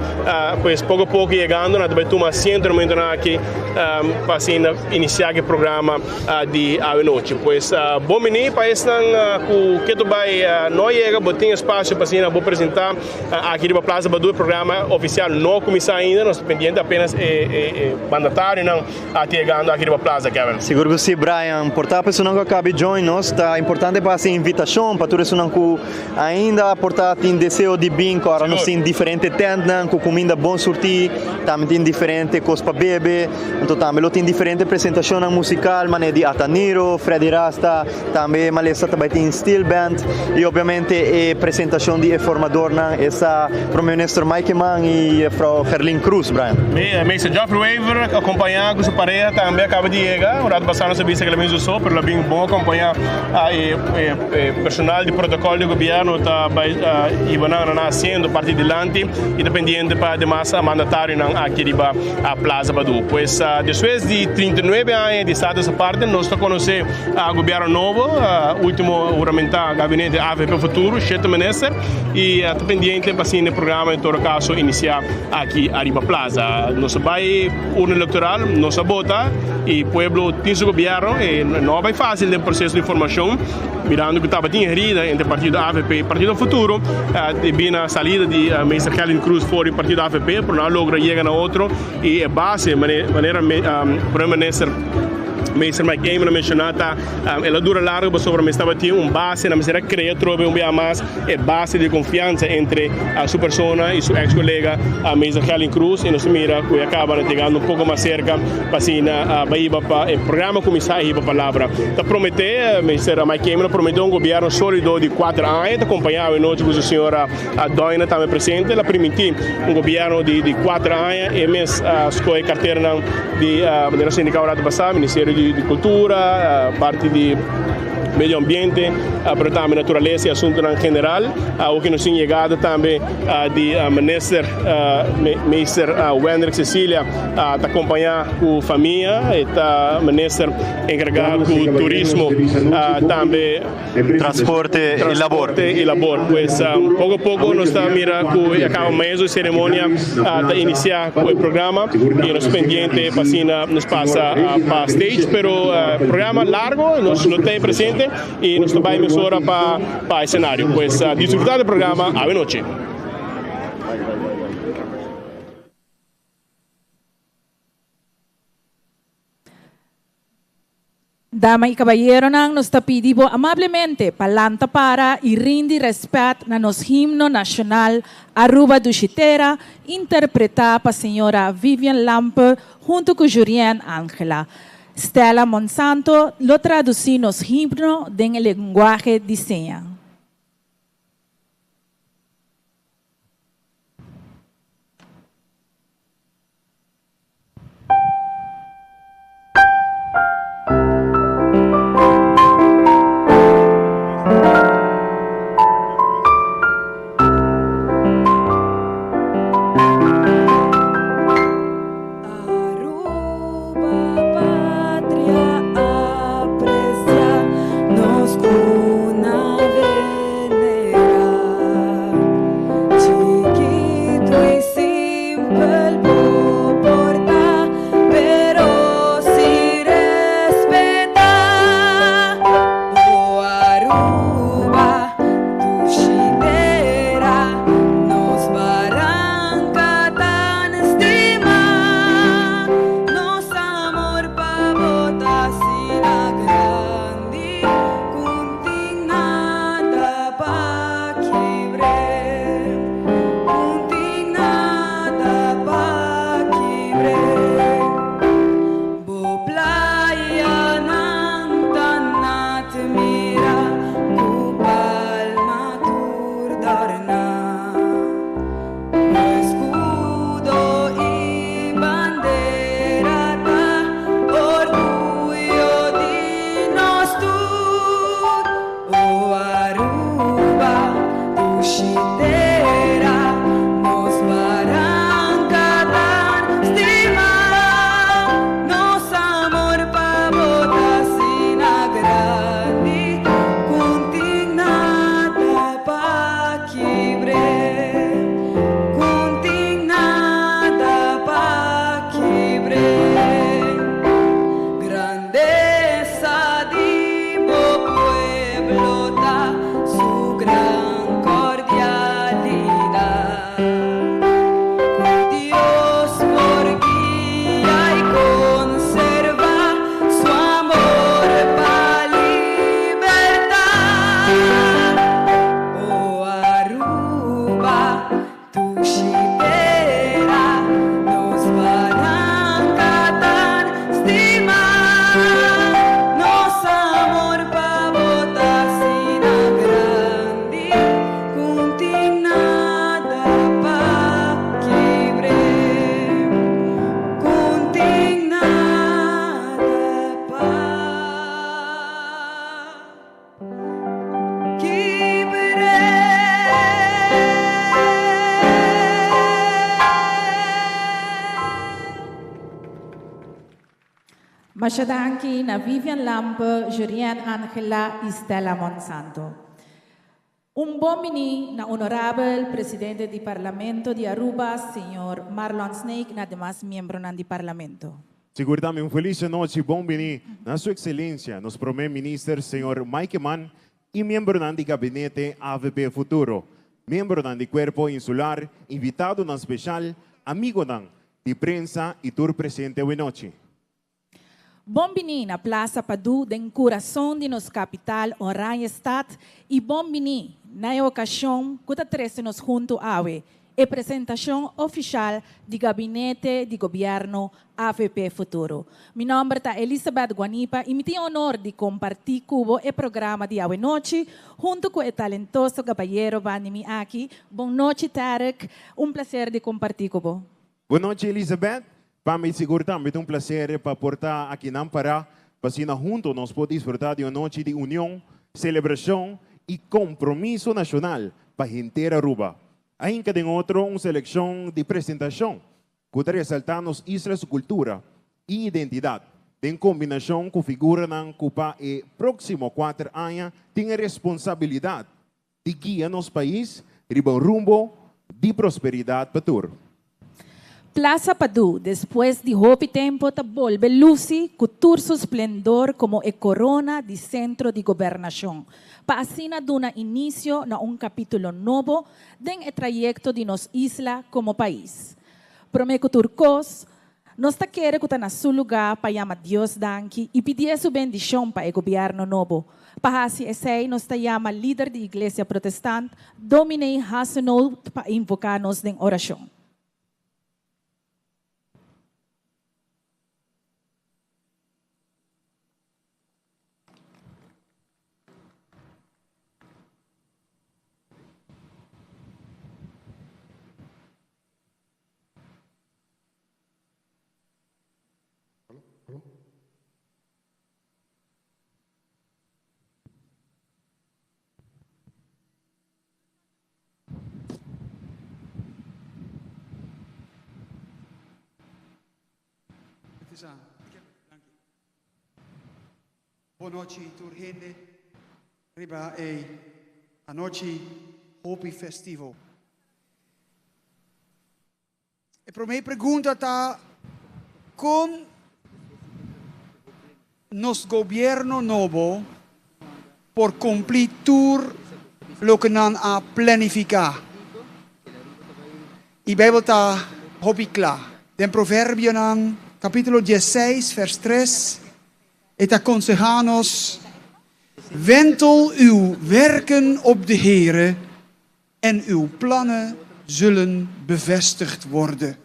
Pues poco poco yegando, nos ta bay tuma asiento na momento aki pa asina inicia e programa di anochi. Pues bon bini pa esnan cu keto bay no yega, bo tin espacio pa asina bo presenta aki riba Plaza Badu. E programa oficial no a cuminsa ainda, nos ta pendiente apenas e mandatario nan ta yegando. pasando aki riba Plaza, Kevin. Sigur ku si, Brian. Por ta personan ku a kaba di join nos, ta importante pa hasi invitashon pa tur esunnan ku ainda por ta tin deseo di bin, ku ora nos tin diferente tentnan ku kuminda bon surtí, tambe tin diferente kos pa bebe, anto tambe lo tin diferente presentashonnan musikal manera di Ataniro, Freddy Rasta, tambe Malesa ta bai tin steel band i obviamente e presentashon di e formadornan esta Prome Minister Mike Eman i Juffrouw Gerlien Croes, Brian. Meester Geoffrey Wever acompaña cu su pareha tambe a caba di yega. Un rato pasa nos a bisa cu el a bin su so, pero el a bin bon acompaña. E personal di protocol di gobierno ta bay hiba nan na nan asiento parti dilanti y ta pendiente pa demas mandatarionan aki riba Plaza Padu. Pues despues di 39 aña di Status Aparte nos ta conoce gobierno nobo, ultimo huramenta gabinete avp Futuro, shete minister y ta pendiente pa asina e programa en todo caso inicia aki ariba Plaza. Nos a bay urna electoral, nos a bota y pueblo tin su gobierno y no a bay facil den proceso di formacion mirando cu tabatin herida entre partido avp y partido Futuro debi na salida di Meester Gerlin Croes for di partido avp pero nan a logra yega na otro y e base manera Prome Minister Meester Mike Eman a menciona ta el a dura largo pasobra mester tabatin un base nan mester a crea atrobe un bia mas e base di confiansa entre su persona y su ex colega Meester Gerlin Croes y nos ta mira cu e a caba na yegando un poco mas cerca pa asina bay hiba pa e programa cuminsa hiba palabra. Ta promete, Meester Mike Eman a promete un gobierno solido di cuater aña, ta acompaña awe nochi cu su señora Doina tambe presente. El a priminti un gobierno di cuater aña, e mes a scoge carteranan di manera nos a indica un rato pasa, Ministerio di Cultura, parti di Medio Ambiente, pero tambe Naturalesa y Asuntonan General. Awo nos tin yegada tambe di Minister Meester Wendrick Cecilia ta acompaña cu famia, e ta Minister encarga cu Turismo, tambe. Transporte y Labor. Transporte y Labor. Pues poco a poco nos ta mira cu e caba meso e ceremonia ta inicia cu e programa y nos pendiente pa asina nos pasa pa stage pero programa largo nos lo ta presente y nos ta bay mesora pa pa escenario. Pues disfruta di programa awe nochi. Dama i kabayeronan, nos ta pidi bo amablemente pa lanta para i rindi rèspèt na nos himno nashonal Aruba Dushi Tera, interpretá pa señora Vivian Lampe huntu ku Jurien Angela. Stella Monsanto lo tradusí nos himno den e lenguahe di seña. Aruba patria aprecia nos cuna. Masha danki na Vivian Lampe, Jurienne Angela y Stella Monsanto. Un bon bini na Honorabel Presidente di Parlamento di Aruba, señor Marlon Sneek na demas miembronan di Parlamento. Sigur tambe un felis anochi bon bini na Su Excelencia nos Prome Minister señor Mike Eman y miembronan di Gabinete avp Futuro, miembronan di Cuerpo Insular, invitadonan special, amigonan di prensa y tur presente awenochi. Bon bini na Plaza Padu den kurason di nos kapital Oranjestad i bon bini na e okashon ku ta trese nos huntu awe, e presentashon ofishal di Gabinete di Gobièrnu avp Futuro. Mi nòmber ta Elizabeth Guanipa i mi tin honor di kompartí ku bo e programa di awe nochi huntu ku e talentoso gabayero bandi mi aki. Bon nochi Tarek, un plaser di kompartí ku bo. Bon nochi Elizabeth, pa mi sigur tambe ta un placer pa por ta akinan para pa asina hunto nos por disfruta di un nochi di union, celebracion y compromiso nacional pa henter Aruba. A hinca den otro un seleccion di presentacion cu ta resalta nos isla su cultura y identidad den combinacion cu figuranan cu pa e proximo cuater aña tin e responsabilidad di guia nos pais riba un rumbo di prosperidad pa tur. Plaza Padu, despues di hopi tempo ta bolbe luci cu tur su splendor como e corona di centro di gobernacion, pa asina duna inicio na un capitulo nobo den e trayecto di nos isla como pais. Prome cu tur cos, Nos ta kere ku ta na su lugá pa yama Dios danki i pidié su bendishon pa e gobièrnu nobo. Pa hasi esei nos ta yama lider di Iglesia Protestant, Dominee Hasenoot pa invoká nos den orashon. Bon nochi tur hende riba e anochi hopi festivo. E promé pregunta ta kon nos gobierno nobo por kumpli tur loke nan a planifiká. I Beibel ta hopi kla. Den Proverbionan kapítulo diesseis vèrs tres e ta konsehá nos, Wentel uw werken op de Heere En uw plannen zullen bevestigd worden.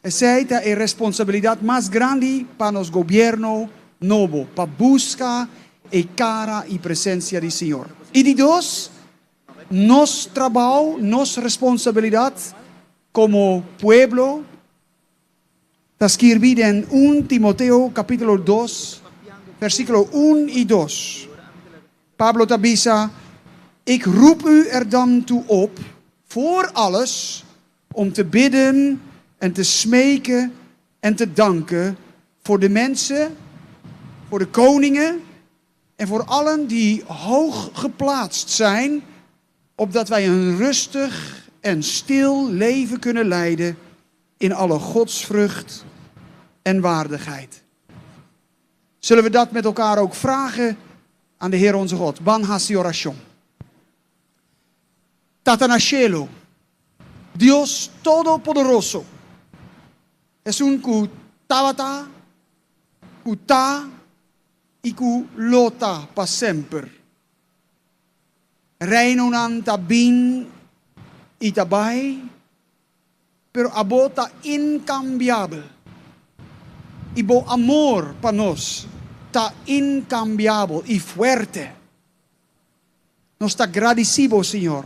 Esei ta e responsabilidad mas grandi pa nos gobierno nobo, pa busca e cara y presencia di Señor. Y di dos, nos trabao, nos responsabilidad como pueblo ta skirbi den un Timoteo capítulo dos, versículo un y dos. Pablo ta bisa, Ik roep u er dan toe op, voor alles, om te bidden en te smeken en te danken voor de mensen, voor de koningen en voor allen die hoog geplaatst zijn, opdat wij een rustig en stil leven kunnen leiden in alle godsvrucht en waardigheid. Zullen we dat met elkaar ook vragen aan de Heer onze God? Ban hasi orashon. Tata na shelu, Dios Todopoderoso, esun ku tabata, ku ta i ku lo ta pa semper. Reinonan ta bin i ta bai, pero abo ta inkambiabel, i bo amor pa nos ta inkambiabel i fuerte. Nos ta gradisí bo, Señor,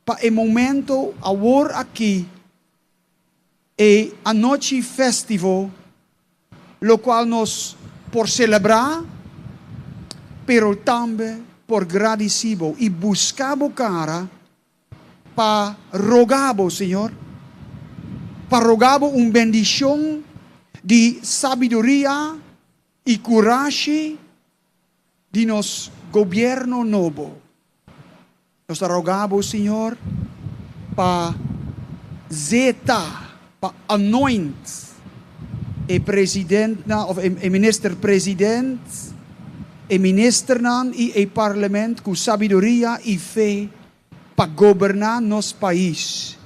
pa e momento awor aki, e anochi festivo, lokual nos por selebrá, pero tambe por gradisí bo i buska bo kara pa roga bo, Señor, pa roga bo un bendishon. di sabiduria y curashi di nos gobierno nobo. Nos ta roga Bo, Señor, pa zeta, pa anoint e presidentnan of e minister president, e ministernan y e parlement cu sabiduria y fe pa goberna nos pais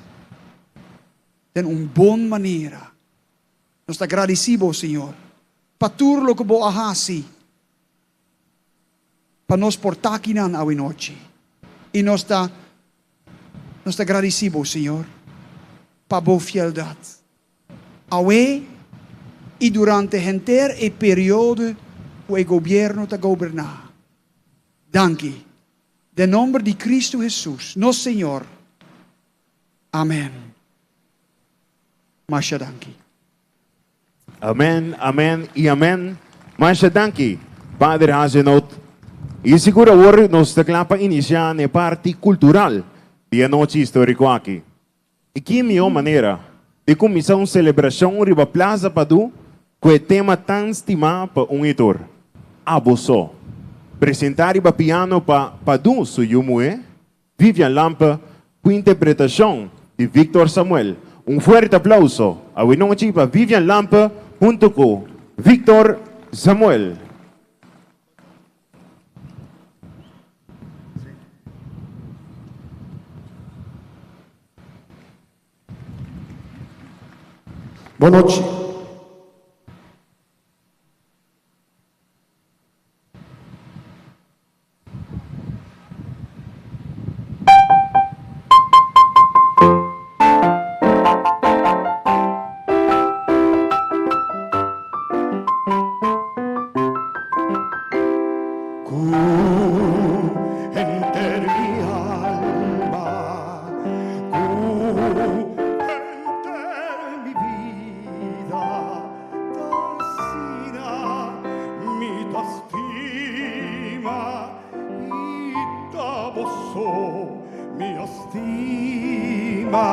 den un bon manera. Nos ta gradici Bo, Señor, pa tur loke Bo a haci pa nos por ta akinan awe nochi. I nos ta nos ta gradisí Bo, Señor, pa Bo fieldat awe i durante henter e periodo ku e gobierno ta goberná. Danki. Den nomber di Cristo Hesus, nos Señor. Amen. Masha danki. Amen, amen y amen. Masha danki, Pader Hazenoot. Y sigur awor nos ta kla pa inicia n'e parti cultural di e anochi historico aki. Y ki mihor manera di cuminsa un celebracion riba Plaza Padu cu e tema tan stima pa un y tur, Abo So. Presenta riba piano pa Padu su yu muhe, Vivian Lampe cu interpretacion di Victor Samuel. Un fuerte aplauso awenochi pa Vivian Lampe hunto cu Victor Samuel. Bon nochi. Ku henter mi alma, ku henter mi bida, ta asina mi ta stima i ta bo so mi a stima.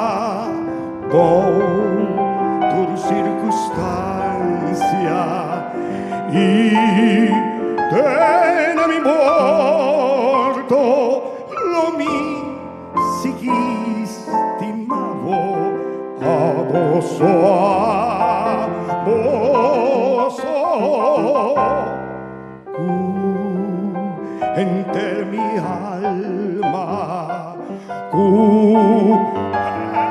Bou tur sirkunstansia i te na mi morto lo mi sigui stima bo, abo so, abo so. Ku henter mi alma, ku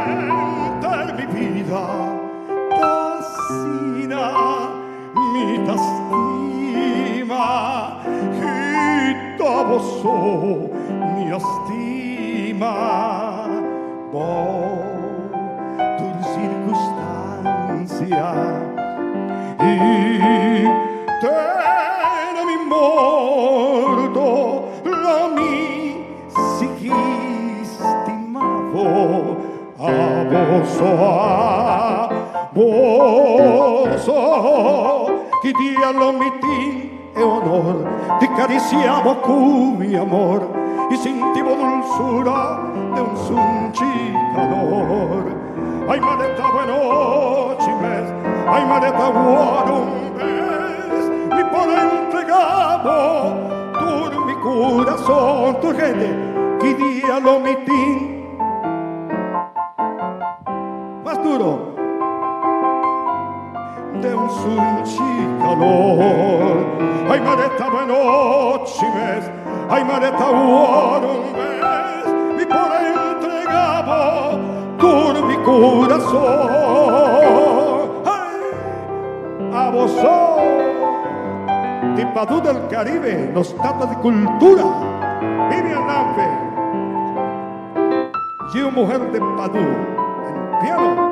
henter mi bida, t'asina mi ta stima i ta bo so mi a stima. Bou tur sirkunstansia i te na mi morto lo mi sigui stima bo, abo so, abo so. Ki dia lo mi tin e honor di cariciá bo cu mi amor y sinti bo dulzura de un sunchi calor. Ay mareta buenochi mes, ay mareta guaro un bes, mi por entregá bo tur mi curazon. Tur hende, ki dia lo mi tin? Mas duro. De un sunchi calor. Ay mareta buenochi mes, ay mareta wor un bes, mi por entrega bo tur mi curazon. Ay, abo so, di Padu del Caribe, nos tata di cultura, Vivian Lampe. Yiu muher de Padu, en piano.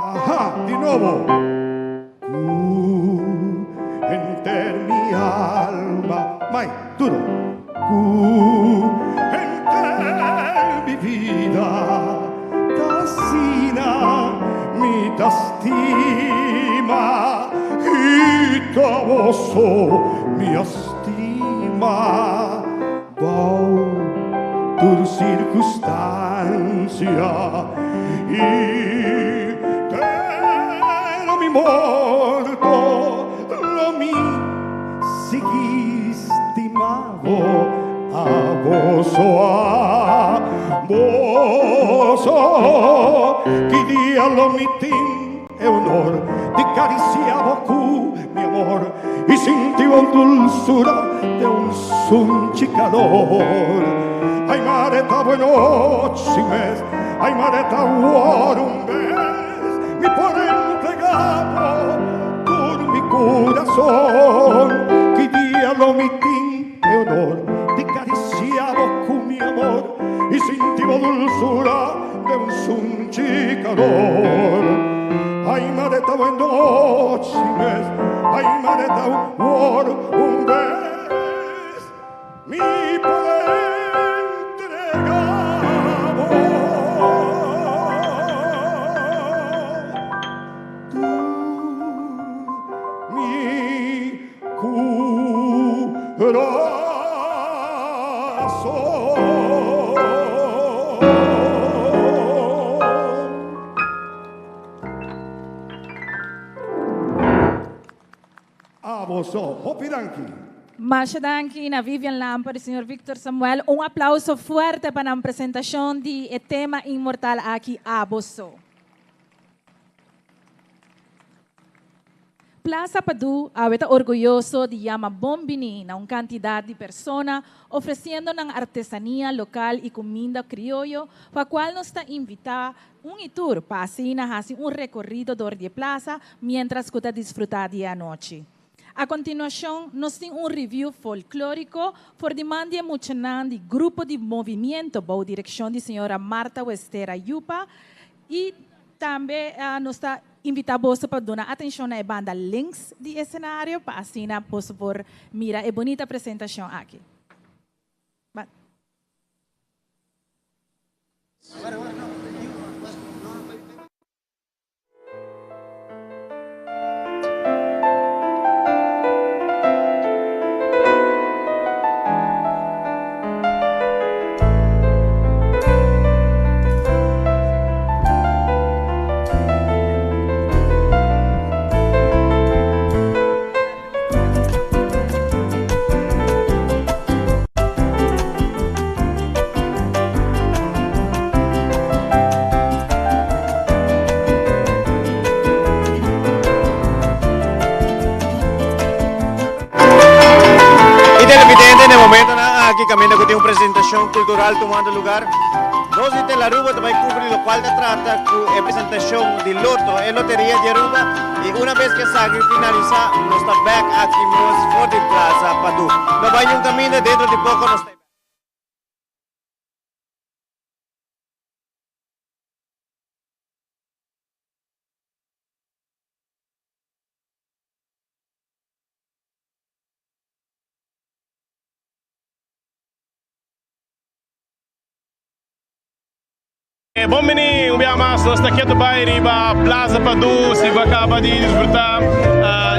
Aha, di nobo. Ku henter mi alma, mai, duro. Ku so mi a stima bou tur circunstancia y te na mi morto lo mi sigui stima bo abo so abo so ki dia lo mi tin e honor di cariciá bo cu mi amor y sinti bo dulzura de un sunchi calor. Ay mare ta buenochi mes, ay mare ta awor un bes, mi por entregá bo tur mi curason. Ki dia lo mi tin e honor di cariciá bo cu mi amor y sinti bo dulzura de un sunchi calor. Ay mare ta buenochi mes, ay mare ta awor un bes, mi por entregá bo tur mi curason. Abo so. Hopi danki. Masha danki na Vivian Lamper y señor Victor Samuel. Un aplauso fuerte pa nan presentacion di e tema inmortal aki, Abo So. Plaza Padu awe ta orguyoso di yama bon bini na un kantidat di persona ofresiendo nan artesania lokal i kuminda krioyo pa kual nos ta invitá un i tur pa asina hasi un rekorido dor di e plaza miéntras ku ta disfrutá di e anochi. A kontinuashon nos tin un review folklóriko for di man di e muchanan di Grupo di Movimiento bou direkshon di señora Martha Westera Yupa i tambe nos ta Invita boso pa duna atencion na e banda links di e scenario pa asina boso por mira e bunita presentacion aki. Ba. Y televidente, na e momentonan aki caminda cu tin un presentacion cultural tumando lugar. Nos di Telaruba ta bay cubri locual ta trata cu e presentacion di Loto, e loteria di Aruba. Y una bes cu esaki finalisa, nos ta bek aki nos for di Plaza Padu. No bay niun caminda, dentro di poco nos ta bek. Bon bini un bia mas nos ta keto bai riba Plaza Padu si bo a kaba di disfruta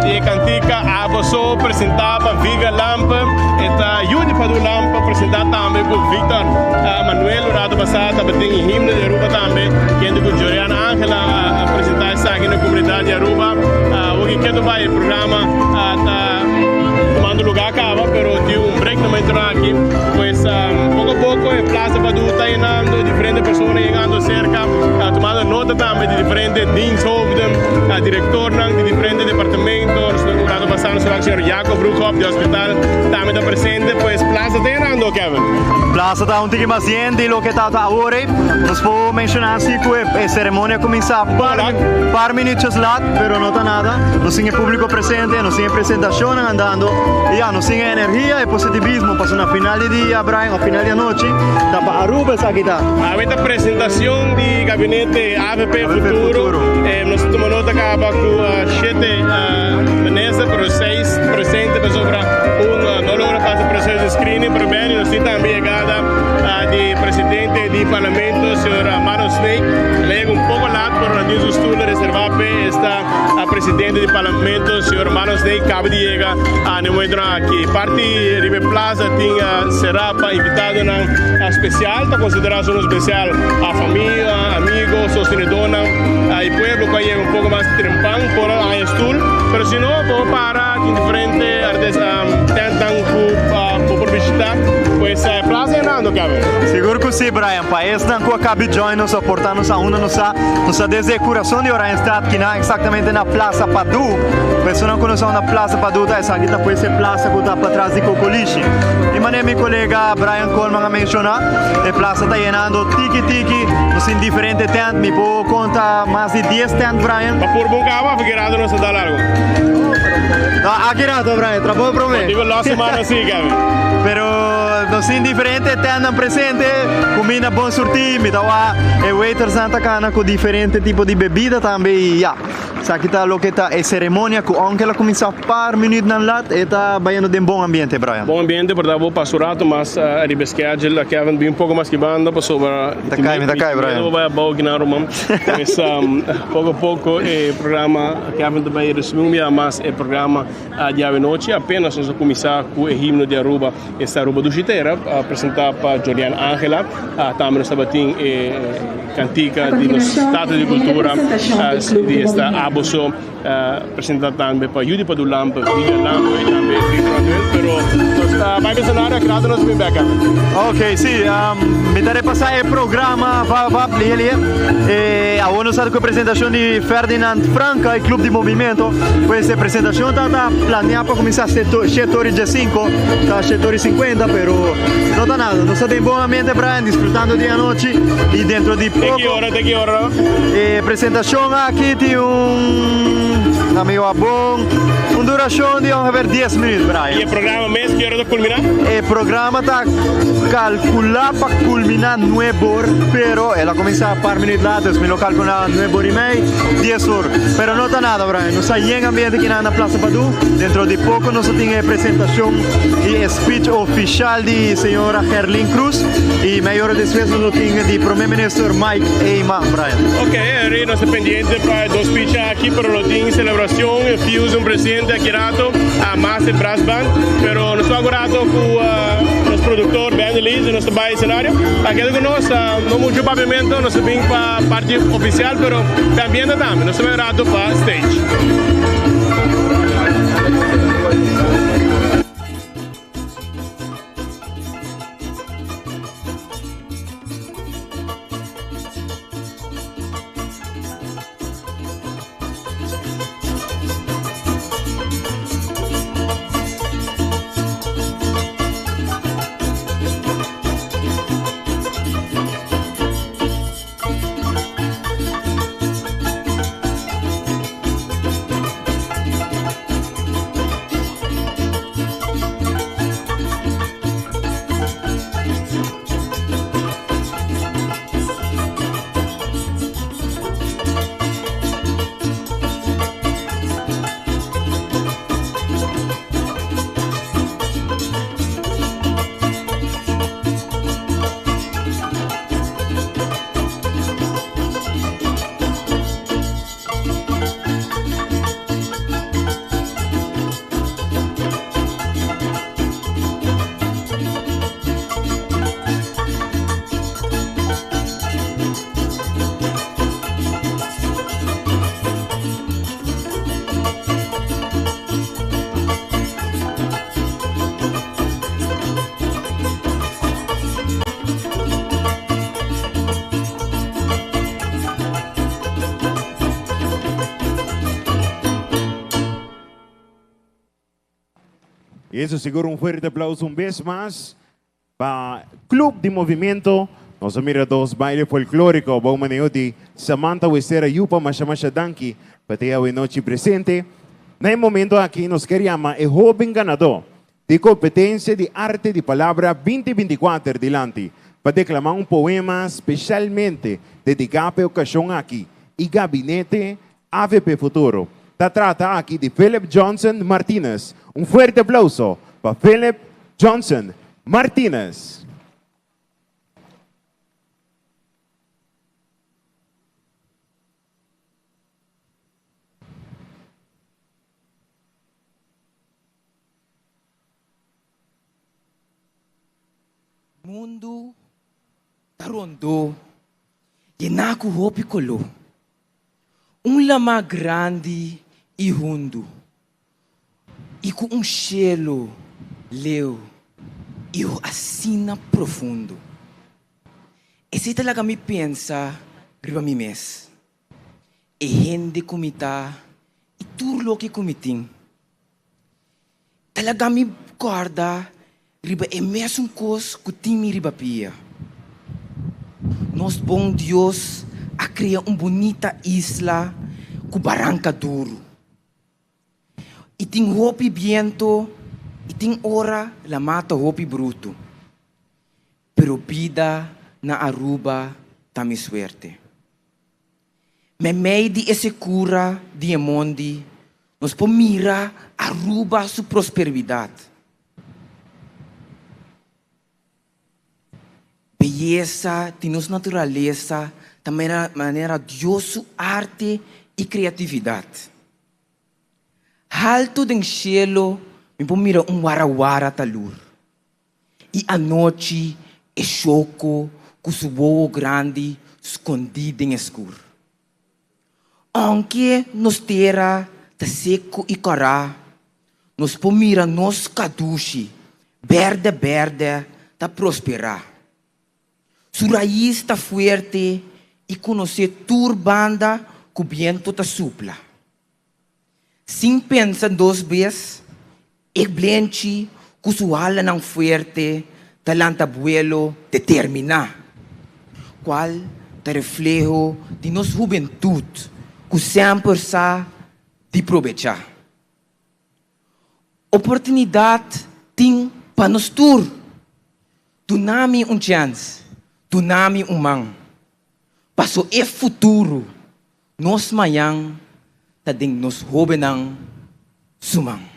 di e kantika Abo So presenta pa Vivian Lampe e ta yu di Padu Lampe presenta tambe ku Victor Manuel un rato pasa tabatin e himno di Aruba tambe kende ku Joriana Angela a presenta esaki na komunidat di Aruba awor keto bai e programa ta tumando luga kaba pero tin un break na momento aki pues poko a poko e Plaza Padu ta yenando diferente persona yegando cerca tumando nota tambe di diferente diensthoofden directornan di diferente departamento un rato pasa nos wak señor Jacob Broekhoff di hospital tambe ta presente pues Plaza ta yenando Kevin. Plaza ta un tiki mas yen di loke ta ta awor ey. Nos por menciona si cu e ceremonia a cuminsa par minuutjes laat pero no ta nada. Nos tin e publico presente, nos tin e presentacionnan andando y ya nos tin e energia, e positivismo pasobra na final di dia Brian of final di anochi ta pa Aruba esaki ta. Awe ta presentacion di gabinete avp Futuro. Nos a tuma nota caba cu shete minister pero seis presente pasobra un no logra pasa proceso di screening pero Benny nos tin tambe yegada di presidente di parlamento señor Amado Sneek. El a yega un poco laat. pero nan tin su stoel reserva p'e. Esta presidente di parlamento, señor Marlon Snake, caba di yega na e momentonan aki. Parti riba e plaza tin cera pa invitadonan special, ta considera su special a famia, amigo, sostenedornan y pueblo cu a yega un poco mas trempan por a haña stoel. Pero si no, bo para, tin diferente tentnan cu bo por bishita. Pues e plaza yenando, Kevin. Sigur cu si, Brian. Pa esnan cu a cabi join nos o por ta nos aunda nos sa, nos ta desde e curason di Oranjestad, kina exactamente na Plaza Padu. Pa esunnan cu nos aunda Plaza Padu ta, esaki ta pues e plaza cu ta patras di Cocolishi. Y manera mi colega Brian Koolman a menciona, e plaza ta yenando tiki tiki, nos tin diferente tent, mi por conta mas di dies tent, Brian. Pa pur bon caba, of ki rato nos ta dal algo? No, aki rato, Brian, trabou prome. Digo los semana si, Kevin. Pero nos tin diferente tentnan presente, cuminda bon surti, mi ta wak e waitersnan ta cana cu diferente tipo di bebida tambe y ya. Esaki ta loke ta e ceremonia cu aunke el a cuminsa par minuutnan lat, e ta bayendo den bon ambiente, Brian. Bon ambiente, por ta bo pasa un rato mas ariba e schedule. Kevin bin un poco mas ki banda pasobra Mi ta cay, mi ta cay, Brian. Mi ta bay abao kinan ruman. Pues poco a poco e programa, Kevin ta bay resumi un bia mas e programa di awenochi. Apenas nos a cuminsa cu e himno di Aruba, esta Aruba Dushi Tera, presenta pa Jorian Angela. Tambe nos tabatin e cantica di nos Statua di Cultura di esta Aboso, presenta tambe pa Judy Padu Lampe, Vivian Lampe y tambe Victor Manuel. Pero nos ta bay mencionar aki rato nos bin bek. Ok, si, mi ta repasa e programa va va lihe lihe. E awor nos ta cu e presentacion di Ferdinand Franca y Club di Movimento. Pues e presentacion ta ta planea pa cuminsa shete ora y diescinco, ta shete ora y cincuenta, pero no ta nada. Nos ta den bon ambiente, Brian, disfrutando di anochi y dentro di Te poco. ki ora, te ki ora? E presentacion aki tin un, amigo abon, un duracion di ongeveer dies minuut, Brian. Y e programa mes ki ora ta culmina? E programa ta calcula pa culmina nuebe or, pero el a cuminsa par minuut laat, dus mi lo calcula nuebe or y mei, dies or. Pero no ta nada, Brian, nos ta yen ambiente aki na Plaza Padu. Dentro di poco nos ta tin e presentacion y e speech oficial di señora Gerlin Cruz y mei ora despues nos lo tin di Prome Minister Mike Eman, Brian. Ok, Henry, nos ta pendiente pa e dos speech aki, pero lo tin celebracion, e Fuse un presente aki rato, a mas e brass band, pero nos wak un rato cu nos productor Ben Elise y nos ta bay escenario. A keda cu nos, no mucho papiamento, nos ta bin pa parti oficial, pero e ambiente tambe, nos ta bay un rato pa stage. Y eso sigur un fuerte aplauso un bes mas pa Club di Movimiento. Nos a mira dos baile folklorico bou maneho di Samantha Westera Yupa. Masha masha danki pa te awe nochi presente. Na e momento aki nos kier yama e hoben ganador di Competencia di Arte di Palabra binti binticuater dilanti pa declama un poema specialmente dedica pa e ocasion aki y Gabinete avp Futuro. Ta trata aki di Philip Johnson Martinez. Un fuerte aplauso pa Philip Johnson Martinez. Mundu ta rondó, yená ku hopi koló. Un lamá grandi i hundu, i ku un shelu leu i asina profundo. Esei ta laga mi pensa riba mi mes, e hende ku mi ta i tur loke ku mi tin. Ta laga mi kòrda riba e mesun kos ku tin mi riba pia. Nos bon Dios a krea un bunita isla ku baranka duru. I tin hopi biento i tin ora lamá ta hopi brutu. Pero bida na Aruba ta mi suerte. Meimei di e sekura di e mondi, nos por mira Aruba su prosperidat. Beyesa di nos naturalesa ta manera Dios su arte i kreatividat. Haltu den shelu mi por mira un warawara ta lur. I anochi e shoko ku su wowo grandi skondí den e skur. Ounke nos tera ta seku i kòrá, nos por mira nos kadushi bèrdè bèrdè ta prosperá. Su rais ta fuerte i konosé tur banda ku bientu ta supla. Sin pensa dos bes, e blenchi ku su halanan fuerte ta lanta buelo determiná, kual ta refleho di nos hubentut ku semper sa di probechá. Oportunidat tin pa nos tur. Duna mi un chèns, duna mi un man, paso e futuro Nos mañan ta den nos hóbennan su man.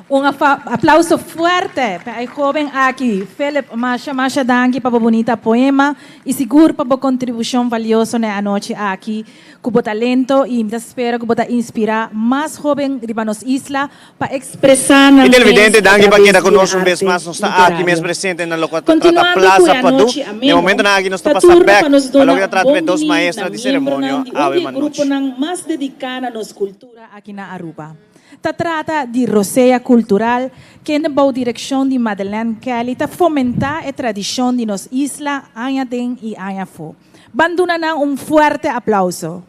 Un aplauso fuerte pa e hóben aki. Philip, masha masha danki pa bo bunita poema i sigur pa bo kontribushon valioso na e anochi aki. Ku bo talento i mi ta spera ku bo ta inspirá mas hóben riba nos isla pa expresa nan E televidente mes a danki pa traves keda ku di e nos un bes arte mas. Nos ta aki mes literario. presente na loke ta trata Continuando cu e Plaza Padu. anochi Den ameno, momentonan aki nos ta ta pasa turno bek pa nos pa duna loke ta un trata bon e dos bini maestra na di ceremonia miembronan di un awe di e manochi. gruponan mas dedica na nos cultura aki na Aruba. Ta trata di Rosea Cultural, kende bou direccion di Madeleine Kelly ta fomenta e tradicion di nos isla aña den y aña afo. Ban duna nan un fuerte aplauso.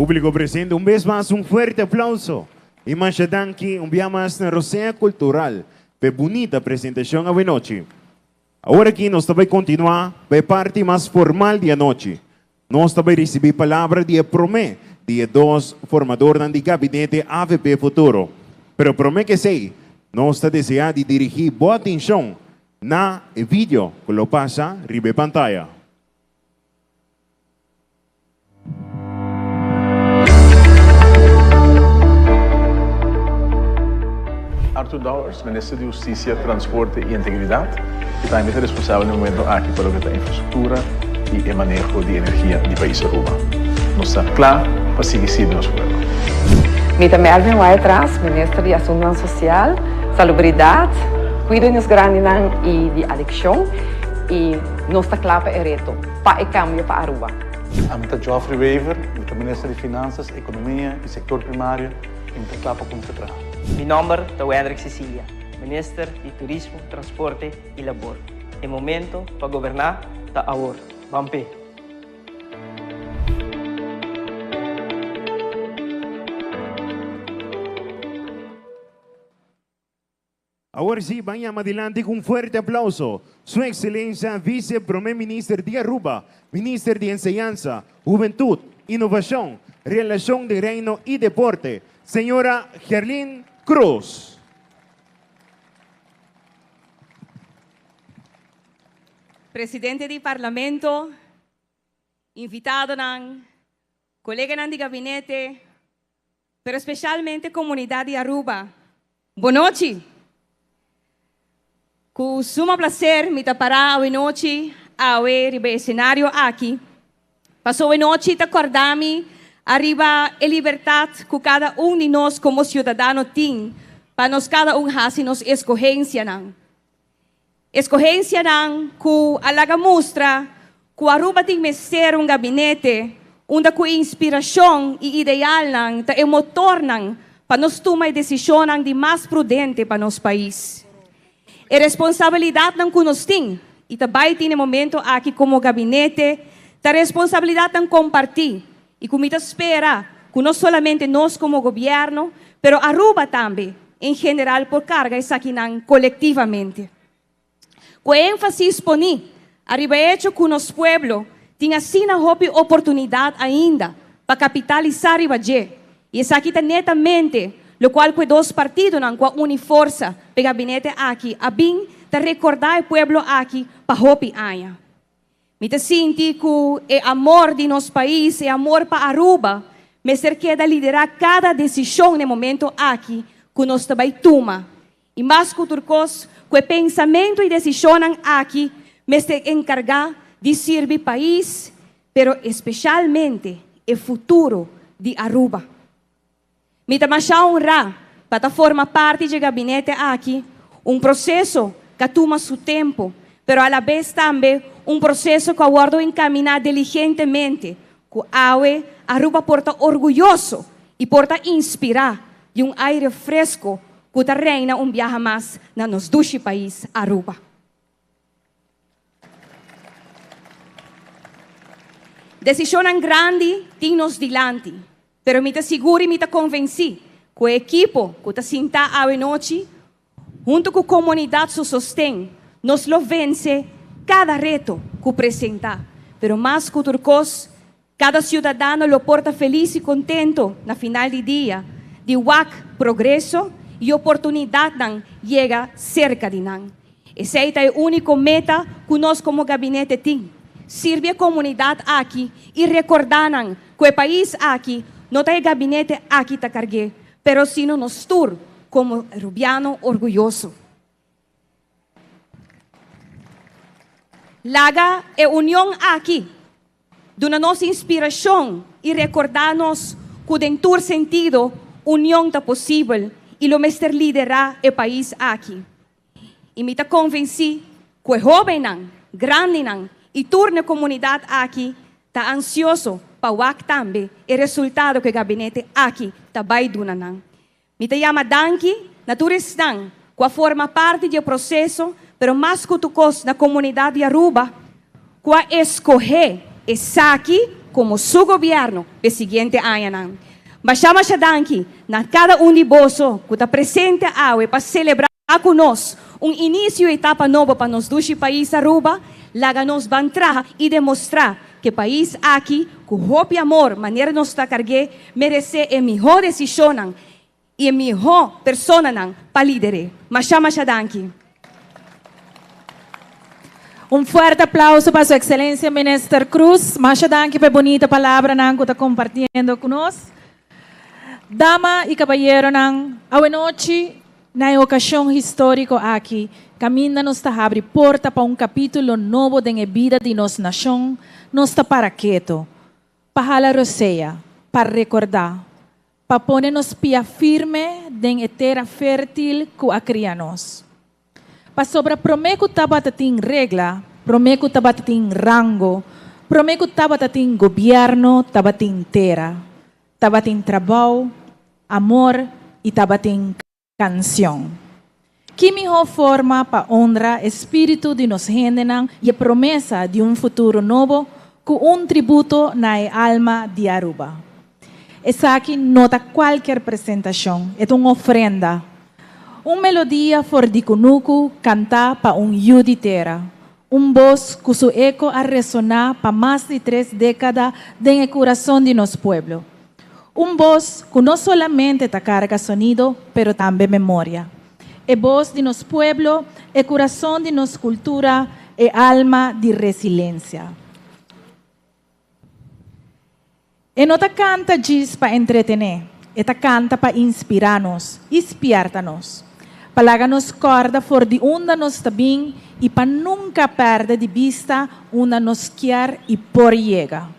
Públiko presente un bes mas un fuerte aplauso i masha danki un bia mas na Rosea Kultural pa e bunita presentashon awenochi. Awor aki nos ta bai kontinuá pa e parti mas formal di anochi. Nos ta bai risibí palabra di e promé di e dos formadornan di gabinete avp Futuro. Pero promé ku esei, nos ta deseá di dirigí bo atenshon na e video ku lo pasa riba e pantaya. Arthur Dowers, Minister di Husticia, Transporte y Integridad, y tambe ta responsabel na e momento aki pa loke ta infrastructura y e maneho di energia di pais Aruba. Nos ta cla pa sigui sirbi nos pueblo. Mi ta Mervin Wyatt-Ras, Minister di Asuntonan Social, Salubridad, Cuido di nos Grandinan y di Adiccion y nos ta cla pa e reto, pa e cambio pa Aruba. Ami ta Geoffrey Wever, mi ta Minister di Finanzas, Economia y Sector Primario y mi ta cla pa cuminsa traha. Mi nomber ta Wendrick Cecilia, Minister di Turismo, Transporte y Labor. E momento pa goberna ta awor. Ban p'e! Awor sí, ban yama dilanti ku un fuerte aplauso Su Excelencia Vice Prome Minister di Aruba, Minister di Enseñansa, Hubentud, Innovacion, Relacion den Reino y Deporte, Señora Gerlien Croes. Presidente di Parlamento, invitadonan, coleganan di gabinete, pero specialmente comunidad di Aruba, bon nochi! Cu suma placer mi ta para awe nochi awe riba e escenario aki, paso awe nochi ta corda mi ariba e libertad cu cada un di nos como ciudadano tin pa nos cada un haci nos escogencianan. Escogencianan cu a laga mustra cu Aruba tin mester un gabinete unda cu inspiracion y idealnan ta e motornan pa nos tuma e decisionnan di mas prudente pa nos pais. E responsabilidadnan cu nos tin y ta bay tin e momento aki como gabinete ta responsabilidadnan comparti y cu mi ta spera cu no solamente nos como gobierno, pero Aruba tambe en general por carga esakinan colectivamente. Cu e enfasis poni ariba e hecho cu nos pueblo tin asina hopi oportunidad ainda pa capitalisa riba dje y esaki ta netamente locual cu e dos partidonan cu a uni forsa p'e gabinete aki a bin ta recorda e pueblo aki pa hopi aña. Mi ta sinti cu e amor di nos pais, e amor pa Aruba, mester keda lidera cada decision n'e momento aki cu nos ta bay tuma. Y mas cu tur cos, cu e pensamento y decisionnan aki mester encarga di sirbi pais, pero especialmente e futuro di Aruba. Mi ta masha honrá pa ta forma parti dje gabinete aki, un proseso k'a tuma su tempu, pero alabes tambe un proseso ku a wòrdu enkaminá diligentemente, ku awe Aruba por ta orguyoso i por ta inspirá di un aire fresko ku ta reina un biaha mas na nos dushi pais Aruba. Desishonnan grandi tin nos dilanti, pero mi ta sigur i mi ta konvensí ku e ekipo ku ta sintá awe nochi, huntu ku komunidat su sosten, nos lo vense kada reto ku presentá. Pero mas ku tur kos, Kada siudadano lo por ta felis i kontento na final di dia di wak progreso i oportunidatnan yega serka di nan. Esei ta e úniko meta ku nos komo gabinete tin, sirbi e komunidat aki i rekordá nan ku e pais aki no ta e gabinete aki ta karg'é, pero sino nos tur komo Rubiano orguyoso. Laga e union aki duna nos inspirashon i rekordá nos ku den tur sentido union ta posibel i lo mester liderá e pais aki. I mi ta konvensí ku e hóbennan, grandinan i tur na e komunidat aki ta ansioso pa wak tambe e resultado ku e gabinete aki ta bai duna nan. Mi ta yama danki na tur esnan ku a forma parti di e proseso, pero mas ku tur kos na komunidat di Aruba ku a eskohé esaki. komo su gobièrnu p'e siguiente añanan. Masha masha danki na kada un di boso ku ta presente awe pa selebrá ku nos un inisio i etapa nobo pa nos dushi pais Aruba. Laga nos ban traha i demostrá ku e pais aki ku hopi amor manera nos ta karg'é meresé e mihó desishonnan i e mihó personanan pa lider'é. Masha masha danki. Un fuerte aplauso pa Su Excelencia Minister Croes. Masha danki pa e bunita palabranan cu ta compartiendo cu nos. Dama y caballeronan, awenochi na e ocasion historico aki, caminda nos ta habri porta pa un capitulo nobo den e bida di nos nacion, nos ta para keto, pa hala rosea, pa recorda, pa pone nos pia firme den e tera fértil ku a kria nos. Pasobra promé ku tabata tin regla, promé ku tabata tin rango, promé ku tabata tin gobièrnu tabatin tera, tabatin trabou, amor i tabatin Kansion. Ki mihó forma pa honra e spiritu di nos hendenan i e promesa di un futuro nobo ku un tributo na e alma di Aruba? Esaki no ta kualkier presentashon, e ta un ofrenda. Un melodia for di kunuku kantá pa un yu di tera. Un bos ku su eko a resoná pa mas di tres dékada den e kurason di nos pueblo. Un bos ku no solamente ta karga sonido, pero tambe memoria. E bos di nos pueblo, e kurason di nos kultura, e alma di resilensia. E no ta kanta djis pa entretené, e ta kanta pa inspirá nos i spièrta nos, pa laga nos kòrda for di unda nos ta bin i pa nunka pèrdè di bista unda nos kier i por yega.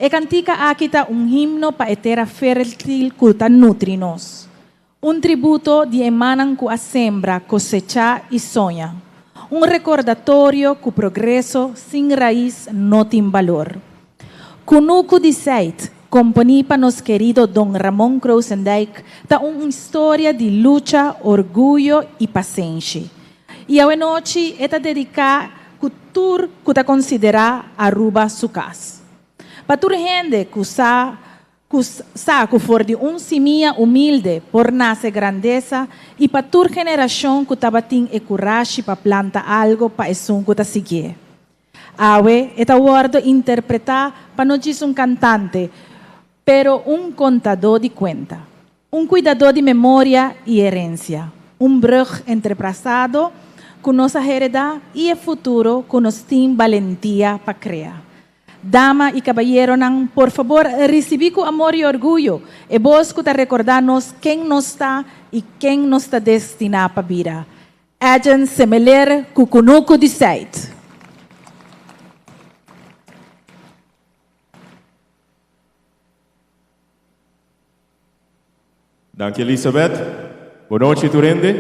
E kantika aki ta un himno pa e tera fértil ku ta nutri nos, un tributo di e mannan ku a sembra, kosechá i soña, un rekordatorio ku progreso sin rais no tin balor. Kunuku di Seit, komponí pa nos kerido Don Ramon Krosendijk, ta un historia di lucha, orguyo i pasenshi. I awenochi e ta dediká ku tur ku ta konsiderá Aruba su kas. Pa tur hende ku sa ku sa ku for di un simia humilde por nase grandesa i pa tur generashon ku tabatin e kurashi pa planta algo pa esun ku ta siguié. Awe e ta wòrdu interpretá pa no djis un kantante, pero un kontadó di kuenta, un kuidadó di memoria i herensia, un brùg entre pasado ku nos a heredá i e futuro ku nos tin balentia pa krea. Dama i kabayeronan, por fabor risibí ku amor i orguyo e bos ku ta rekordá nos ken nos ta i ken nos ta destiná pa bira. Edjean Semeler ku Kunuku di Seit. Danki Elizabeth. Bon nochi tur hende.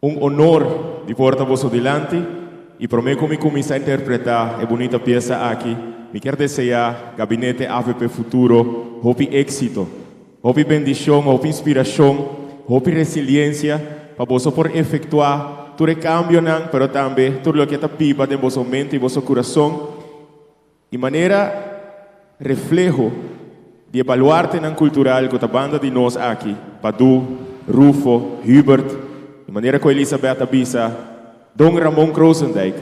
Un honor di por ta boso dilanti y prome cu mi cuminsa interpreta e bunita pieza aki mi kier desea Gabinete avp Futuro hopi exito, hopi bendicion, hopi inspiracion, hopi resiliencia pa boso por efectua tur e cambionan pero tambe tur loke ta biba den boso mente y boso curason. I manera refleho di e baluartenan kultural ku ta banda di nos aki, Padú, Rufo, Hubert, i manera ku Elisabeth a bisa, Don Ramon Krosendijk.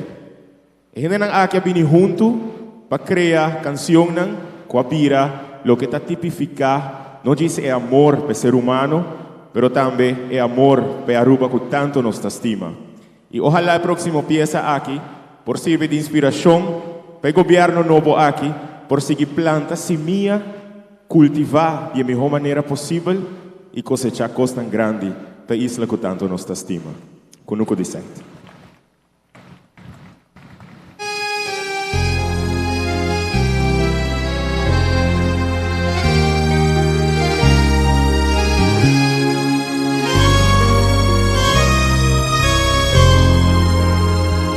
E hendenan aki a bini huntu pa krea kansionnan ku a bira loke ta tipifiká no djis e amor pa e ser humano, pero tambe e amor pa e Aruba ku tantu nos ta stima. I ohalá e próksimo piesa aki por sirbi di inspirashon pa e gobièrnu nobo aki por sigui planta simia, kultivá di e mihó manera posibel i kosechá kosnan grandi pa e isla ku tantu nos ta stima. Kunuku di Sèt.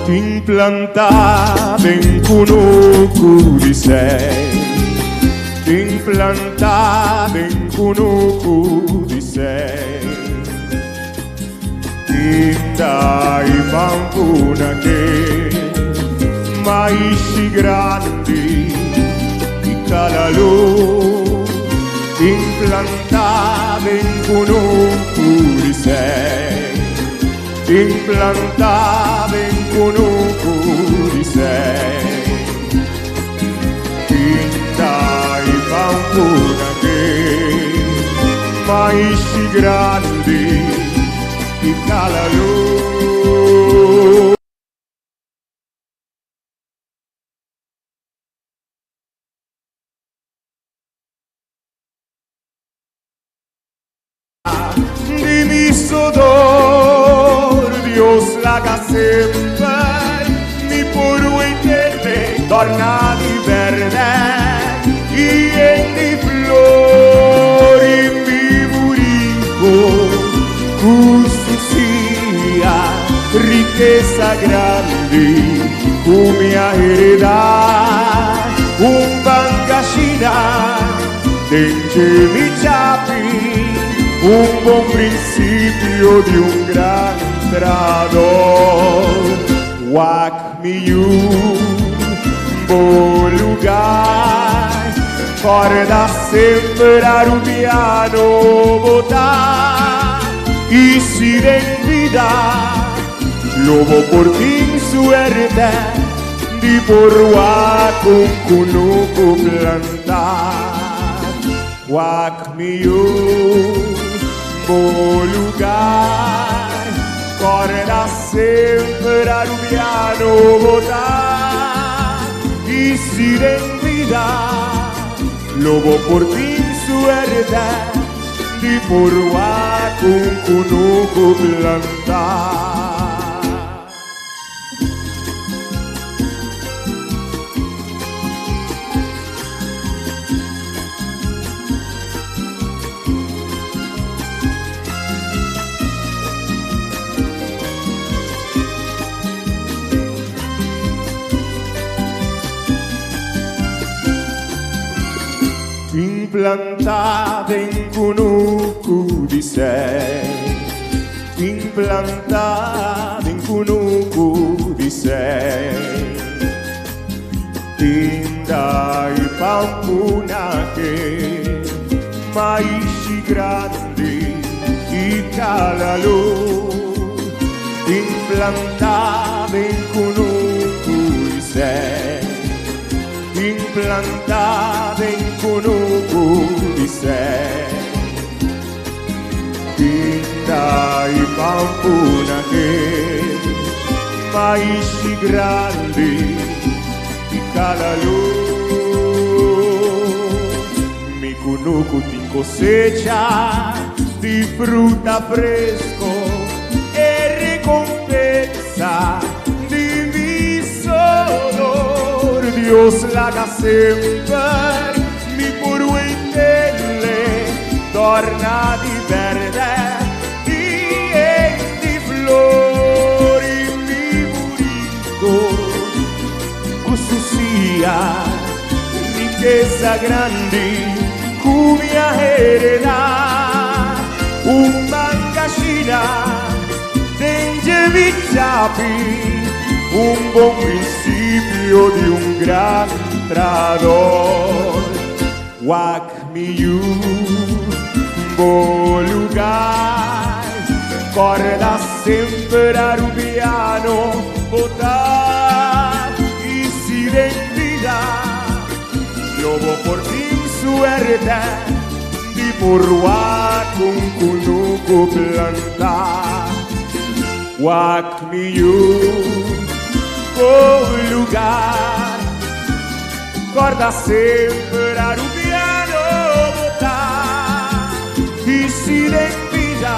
Tin plantá den kunuku di sei Tin plantá den kunuku di sei Tin dai pampuna ke Maishi grandi. Calalú, implantá den cunucu di sei, implantá den cunucu di sei. Pinta y pampuna que maishi grandi y calalú. Di mi sudor, Dios laga semper mi por weitete torna di berde y en di flor y mi burico cu su sia riqueza grandi cu mi a hereda un bangashina Den dje mi chapi, un bon principio di un gran trahador. Wak mi yu, bo lugar, corda semper Arubiano bo ta. Y si den bida lo bo por tin suerte di por wak un cunucu planta. Wak mi yu, bo lugar, corda semper Arubiano bo ta. Y si den vida lo bo por tin suerte di por wak un cunucu planta. Implantá den kunuku di sei. Implantá den kunuku di sei. Pinda i pampunake, maishi grandi i kalalu. Implantá den kunuku di sei. Implantá den kunuku di sei. Pinda i pampuna ke maishi grandi i kalalu. Mi kunuku tin kosecha di fruta fresco e recompensa di mi sodor. Dios laga semper Mi por weitele torna di berde i en di flor i mi burico cu su sia riqueza grandi cu mi a hereda un mangashina den dje mi chapi un bon principio di un gran Trahador, wak mi yu, bo lugar, corda semper Arubiano bo ta, y si den bida lo bo por tin suerte di por wak un cunucu planta, wak mi yu. Bo lugar, corda semper Arubiano bo ta. Y si den bida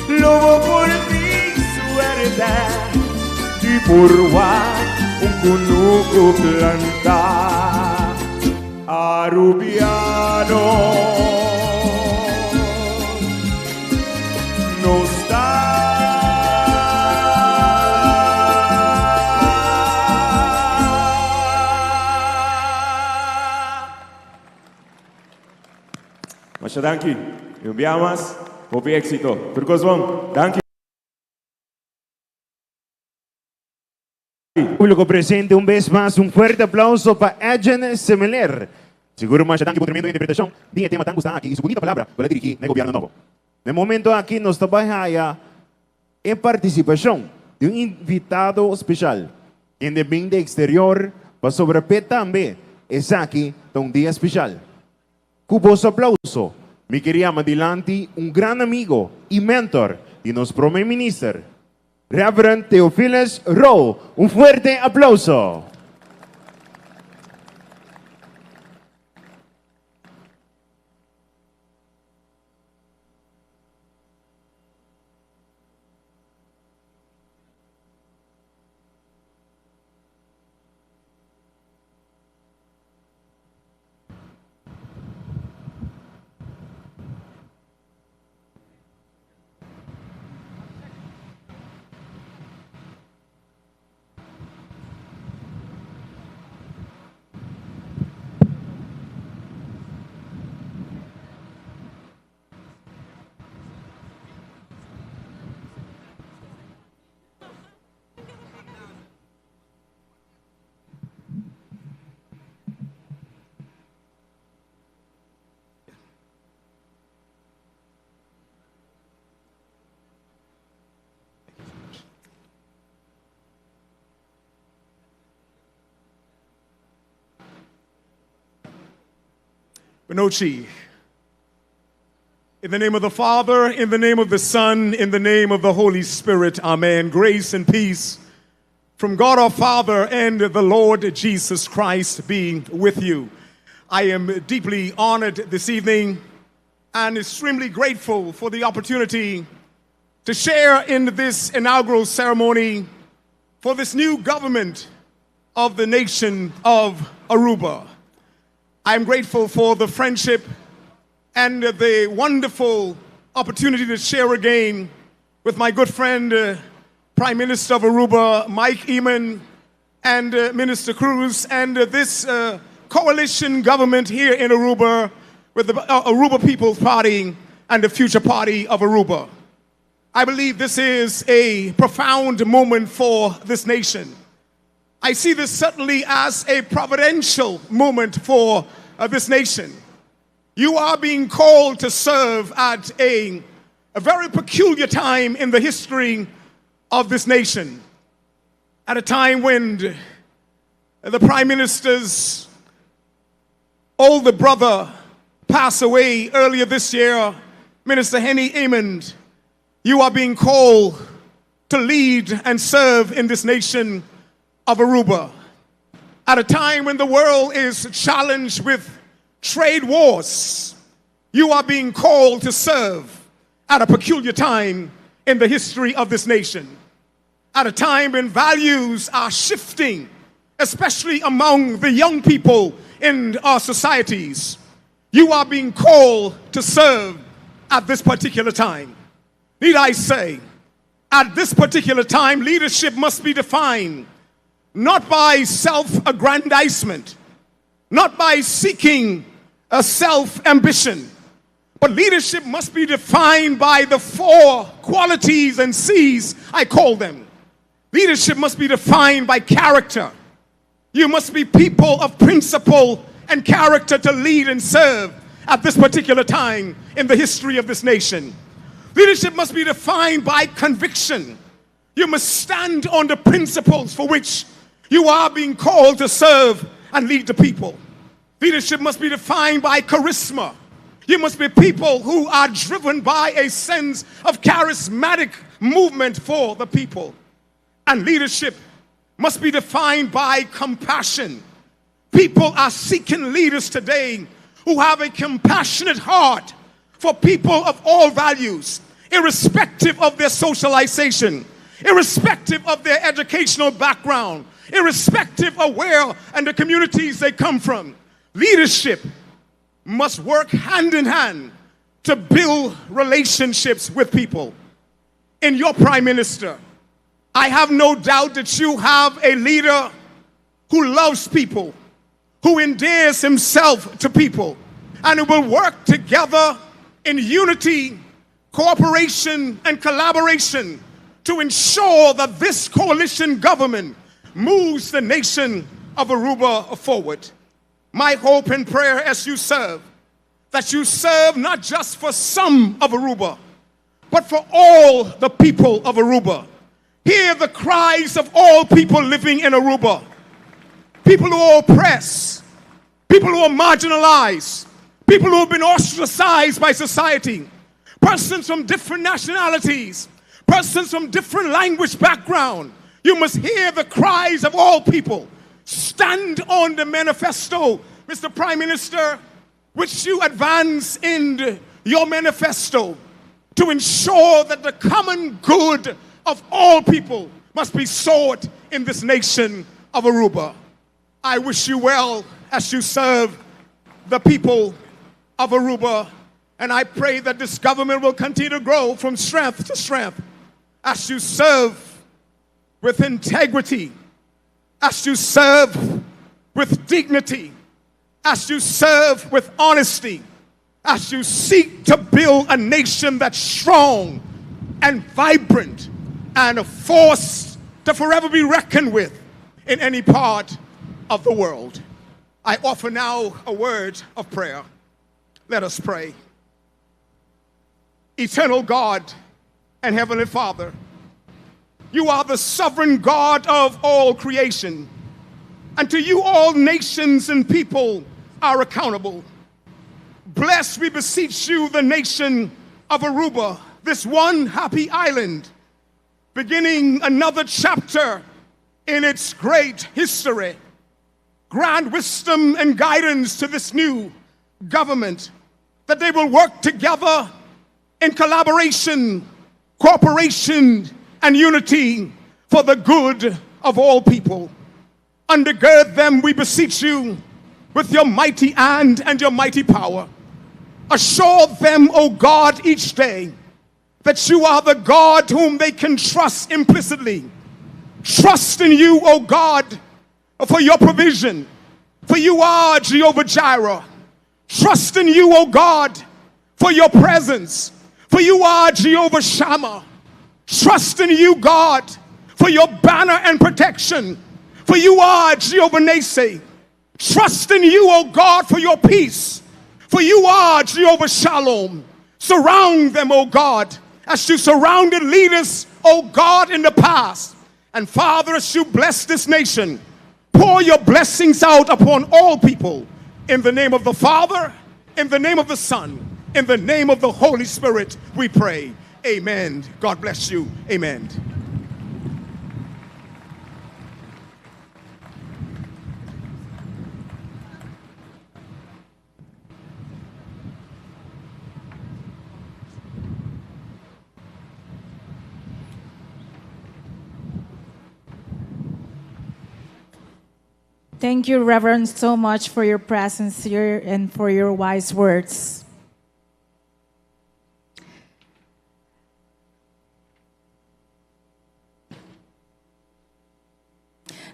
lo bo por tin suerte di por wak un cunucu planta. Arubiano nos ta. Masha danki. Y un bia mas, hopi éxito. Tur cos bon. Danki. Público presente un bes mas un fuerte aplauso pa Edjean Semeleer. Sigur masha danki bo tremendo interpretacion di e tema tan gusta aki y su bunita palabra cu el a dirigi na e gobierno nobo. Na e momento aki nos ta bai haya e participacion di un invitado special kende bin di exterior pasobra p'e tambe esaki ta un dia special. Cu boso aplauso mi ker yama dilanti un gran amigo y mentor di nos Prome Minister, Reverend Theophilus Rowe. Un fuerte aplauso! Bonochi. In the name of the Father, in the name of the Son, in the name of the Holy Spirit, amen. Grace and peace from God our Father and the Lord Jesus Christ be with you. I am deeply honored this evening and extremely grateful for the opportunity to share in this inaugural ceremony for this new government of the nation of Aruba. I am grateful for the friendship and the wonderful opportunity to share again with my good friend, uh, Prime Minister of Aruba, Mike Eman, and uh, Minister Cruz, and uh, this uh, coalition government here in Aruba with the uh, Aruba People's Party and the Future Party of Aruba. I believe this is a profound moment for this nation. I see this certainly as a providential moment for uh, this nation. You are being called to serve at a, a very peculiar time in the history of this nation. At a time when the Prime Minister's older brother passed away earlier this year, Minister Henny Amond, you are being called to lead and serve in this nation of Aruba. At a time when the world is challenged with trade wars, you are being called to serve at a peculiar time in the history of this nation. At a time when values are shifting, especially among the young people in our societies, you are being called to serve at this particular time. Need I say, at this particular time, leadership must be defined not by self aggrandizement, not by seeking a self ambition, but leadership must be defined by the four qualities and C's I call them. Leadership must be defined by character. You must be people of principle and character to lead and serve at this particular time in the history of this nation. Leadership must be defined by conviction. You must stand on the principles for which you are being called to serve and lead the people. Leadership must be defined by charisma. You must be people who are driven by a sense of charismatic movement for the people. And leadership must be defined by compassion. People are seeking leaders today who have a compassionate heart for people of all values, irrespective of their socialization, irrespective of their educational background, irrespective of where and the communities they come from. Leadership must work hand in hand to build relationships with people. In your prime minister, I have no doubt that you have a leader who loves people, who endears himself to people, and who will work together in unity, cooperation, and collaboration to ensure that this coalition government moves the nation of Aruba forward. My hope and prayer as you serve, that you serve not just for some of Aruba, but for all the people of Aruba. Hear the cries of all people living in Aruba. People who are oppressed, people who are marginalized, people who have been ostracized by society, persons from different nationalities, persons from different language background. You must hear the cries of all people. Stand on the manifesto, Mr. Prime Minister, which you advance in your manifesto to ensure that the common good of all people must be sought in this nation of Aruba. I wish you well as you serve the people of Aruba. And I pray that this government will continue to grow from strength to strength as you serve with integrity, as you serve with dignity, as you serve with honesty, as you seek to build a nation that's strong and vibrant and a force to forever be reckoned with in any part of the world. I offer now a word of prayer. Let us pray. Eternal God and Heavenly Father, you are the sovereign God of all creation, and to you all nations and people are accountable. Bless, we beseech you, the nation of Aruba, this one happy island, beginning another chapter in its great history. Grant wisdom and guidance to this new government, that they will work together in collaboration, cooperation, and unity for the good of all people. Undergird them, we beseech you, with your mighty hand and your mighty power. Assure them, O God, each day that you are the God whom they can trust implicitly. Trust in you, O God, for your provision, for you are Jehovah Jireh. Trust in you, O God, for your presence, for you are Jehovah Shammah. Trust in you, God, for your banner and protection, for you are Jehovah Nisi. Trust in you, O God, for your peace, for you are Jehovah Shalom. Surround them, O God, as you surrounded leaders, O God, in the past. And Father, as you bless this nation, pour your blessings out upon all people. In the name of the Father, in the name of the Son, in the name of the Holy Spirit, we pray. Amen. God bless you. Amen. Thank you, Reverend, so much for your presence here and for your wise words.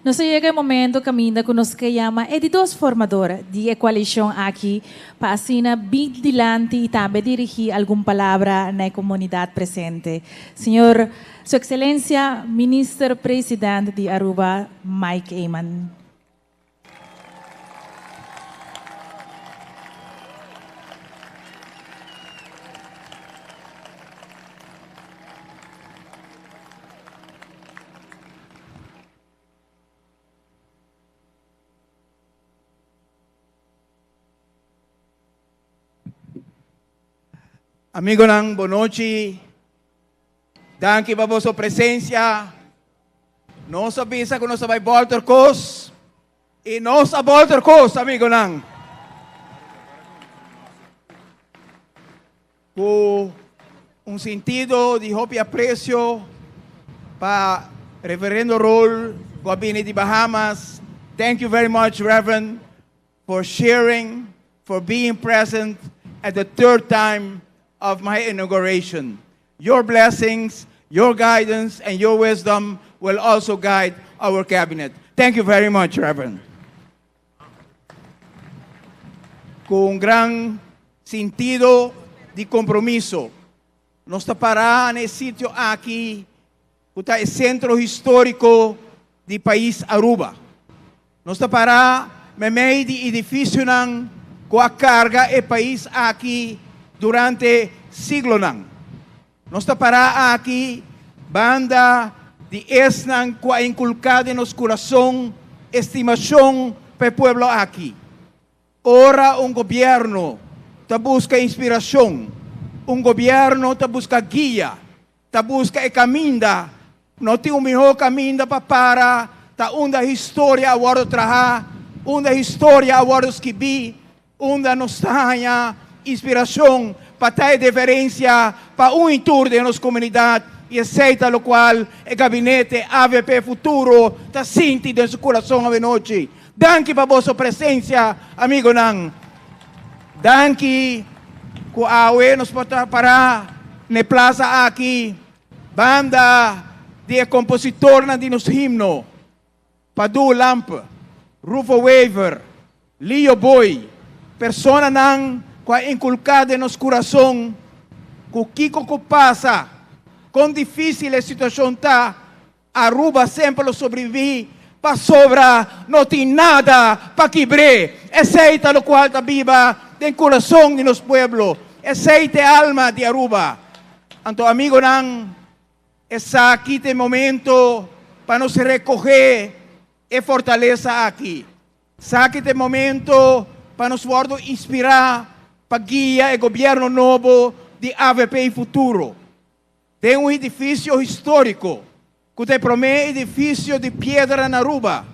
Nos a yega e momento kaminda ku nos ke yama e di dos formador di e koalishon aki pa asina bin dilanti i tambe dirigí algun palabra na e komunidat presente. Señor Su Ekselensia Minister President di Aruba Mike Eman. Amigonan, bonochi. Danki pa boso presencia. Nos a bisa cu nos a bay bolter cos. Y nos a bolter cos, amigonan. Ku un sintido di hopi apresio pa Reverendo Roll ku a bini di Bahamas, thank you very much Reverend for sharing, for being present at the third time of my inauguration. Your blessings, your guidance and your wisdom will also guide our cabinet. Thank you very much Reverend. Ku un gran sintido di kompromiso, nos ta pará na e sitio aki ku ta e sentro históriko di pais Aruba. Nos ta pará meimei di edificionan cu a carga e pais aki durante siglonan. Nos ta pará aki banda di esnan cu a inculcá den nos curason estimacion pa e pueblo aki. Ora un gobierno ta busca inspiracion, un gobierno ta busca guia, ta busca e caminda, no tin un miho caminda pa para ta unda historia a wordo traha, unda historia a wordo skibi, unda nos ta haña inspiracion pa ta e deferencia pa un y tur den nos comunidad y esey ta locual e gabinete avp Futuro ta sinti den su curason awenochi. Danki pa boso presencia, amigonan. Danki cu awe nos por ta para n'e plaza aki banda di e compositornan di nos himno, Padu Lampe, Rufo Wever, Lio Booi, personanan cu a inculca den nos curason cu kico cu pasa, con dificil e situacion ta, Aruba semper lo sobreviví pasobra no tin nada pa kibr'é. Esei ta lokual ta biba den kurason di nos pueblo. Esei ta e alma di Aruba. Anto amigonan, esaki ta e momento pa nos rekohé e fortalesa aki. Esaki ta e momento pa nos wòrdu inspirá pa guia e gobièrnu nobo di avp Futuro. Den un edifisio históriko ku ta e promé edifisio di piedra na Aruba,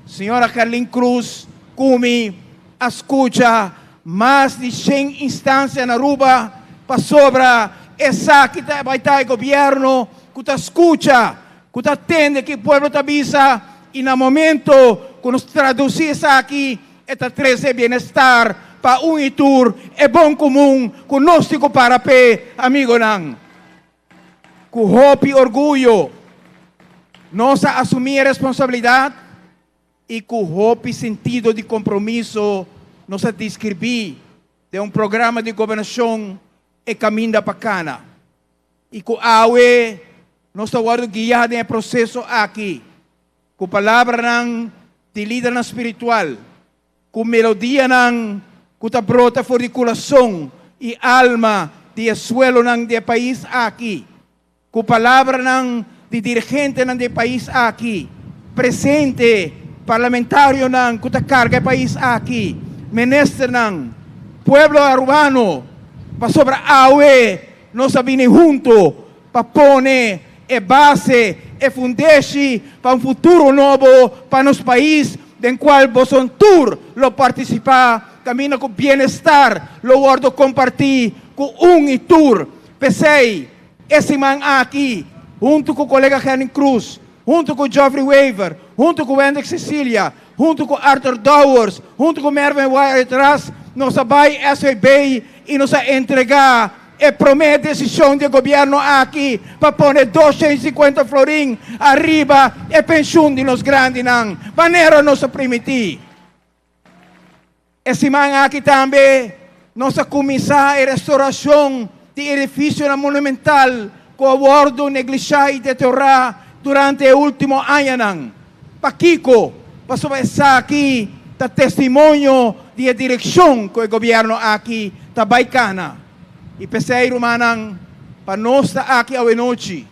señora Gerlin Cruz ku mi a skucha mas di shen instansia na Aruba pasobra esaki ta bai ta e gobièrnu ku ta skucha, ku ta tende ki pueblo ta bisa i na momento ku nos tradusí esaki E ta trese bienestar pa un i tur, e bon komun ku nos tin ku para p'e, amigonan. Ku hopi orguyo nos a asumí e responsabilidat i ku hopi sentido di kompromiso nos a deskribí den un programa di gobernashon e kaminda pa kana. I ku awe nos ta wòrdu guiá den e proseso aki ku palabranan di lidernan spiritual, ku melodianan ku ta brota for di kurason i alma di e suelonan di e pais aki, ku palabranan di dirigentenan di e pais aki, presente, parlamentarionan ku ta karga e pais aki, ministernan, pueblo arubano, pasobra awe nos a bini hunto pa pone e base, e fundeshi pa un futuro nobo pa nos pais den cual boson tur lo participa caminda cu bienestar lo wordo comparti cu un y tur. P'esey e siman aki hunto cu colega Gerlin Cruz, hunto cu Geoffrey Wever, hunto cu Wendrick Cecilia, hunto cu Arthur Dowers, hunto cu Mervin Wyatt-Ras nos a bay SVB y nos a entrega E promé desishon di e gobièrnu aki pa pone 250 florin ariba e penshun di nos grandinan, manera nos a primití. E siman aki tambe nos a kuminsá e restorashon di edifisionan monumental ku a wòrdu neglishá i deteriorá durante e último añanan. Pakiko? Pasobra esaki ta testimonio di e direkshon ku e gobièrnu aki ta bai kana. I p'esei, rumannan, pa nos ta aki awenochi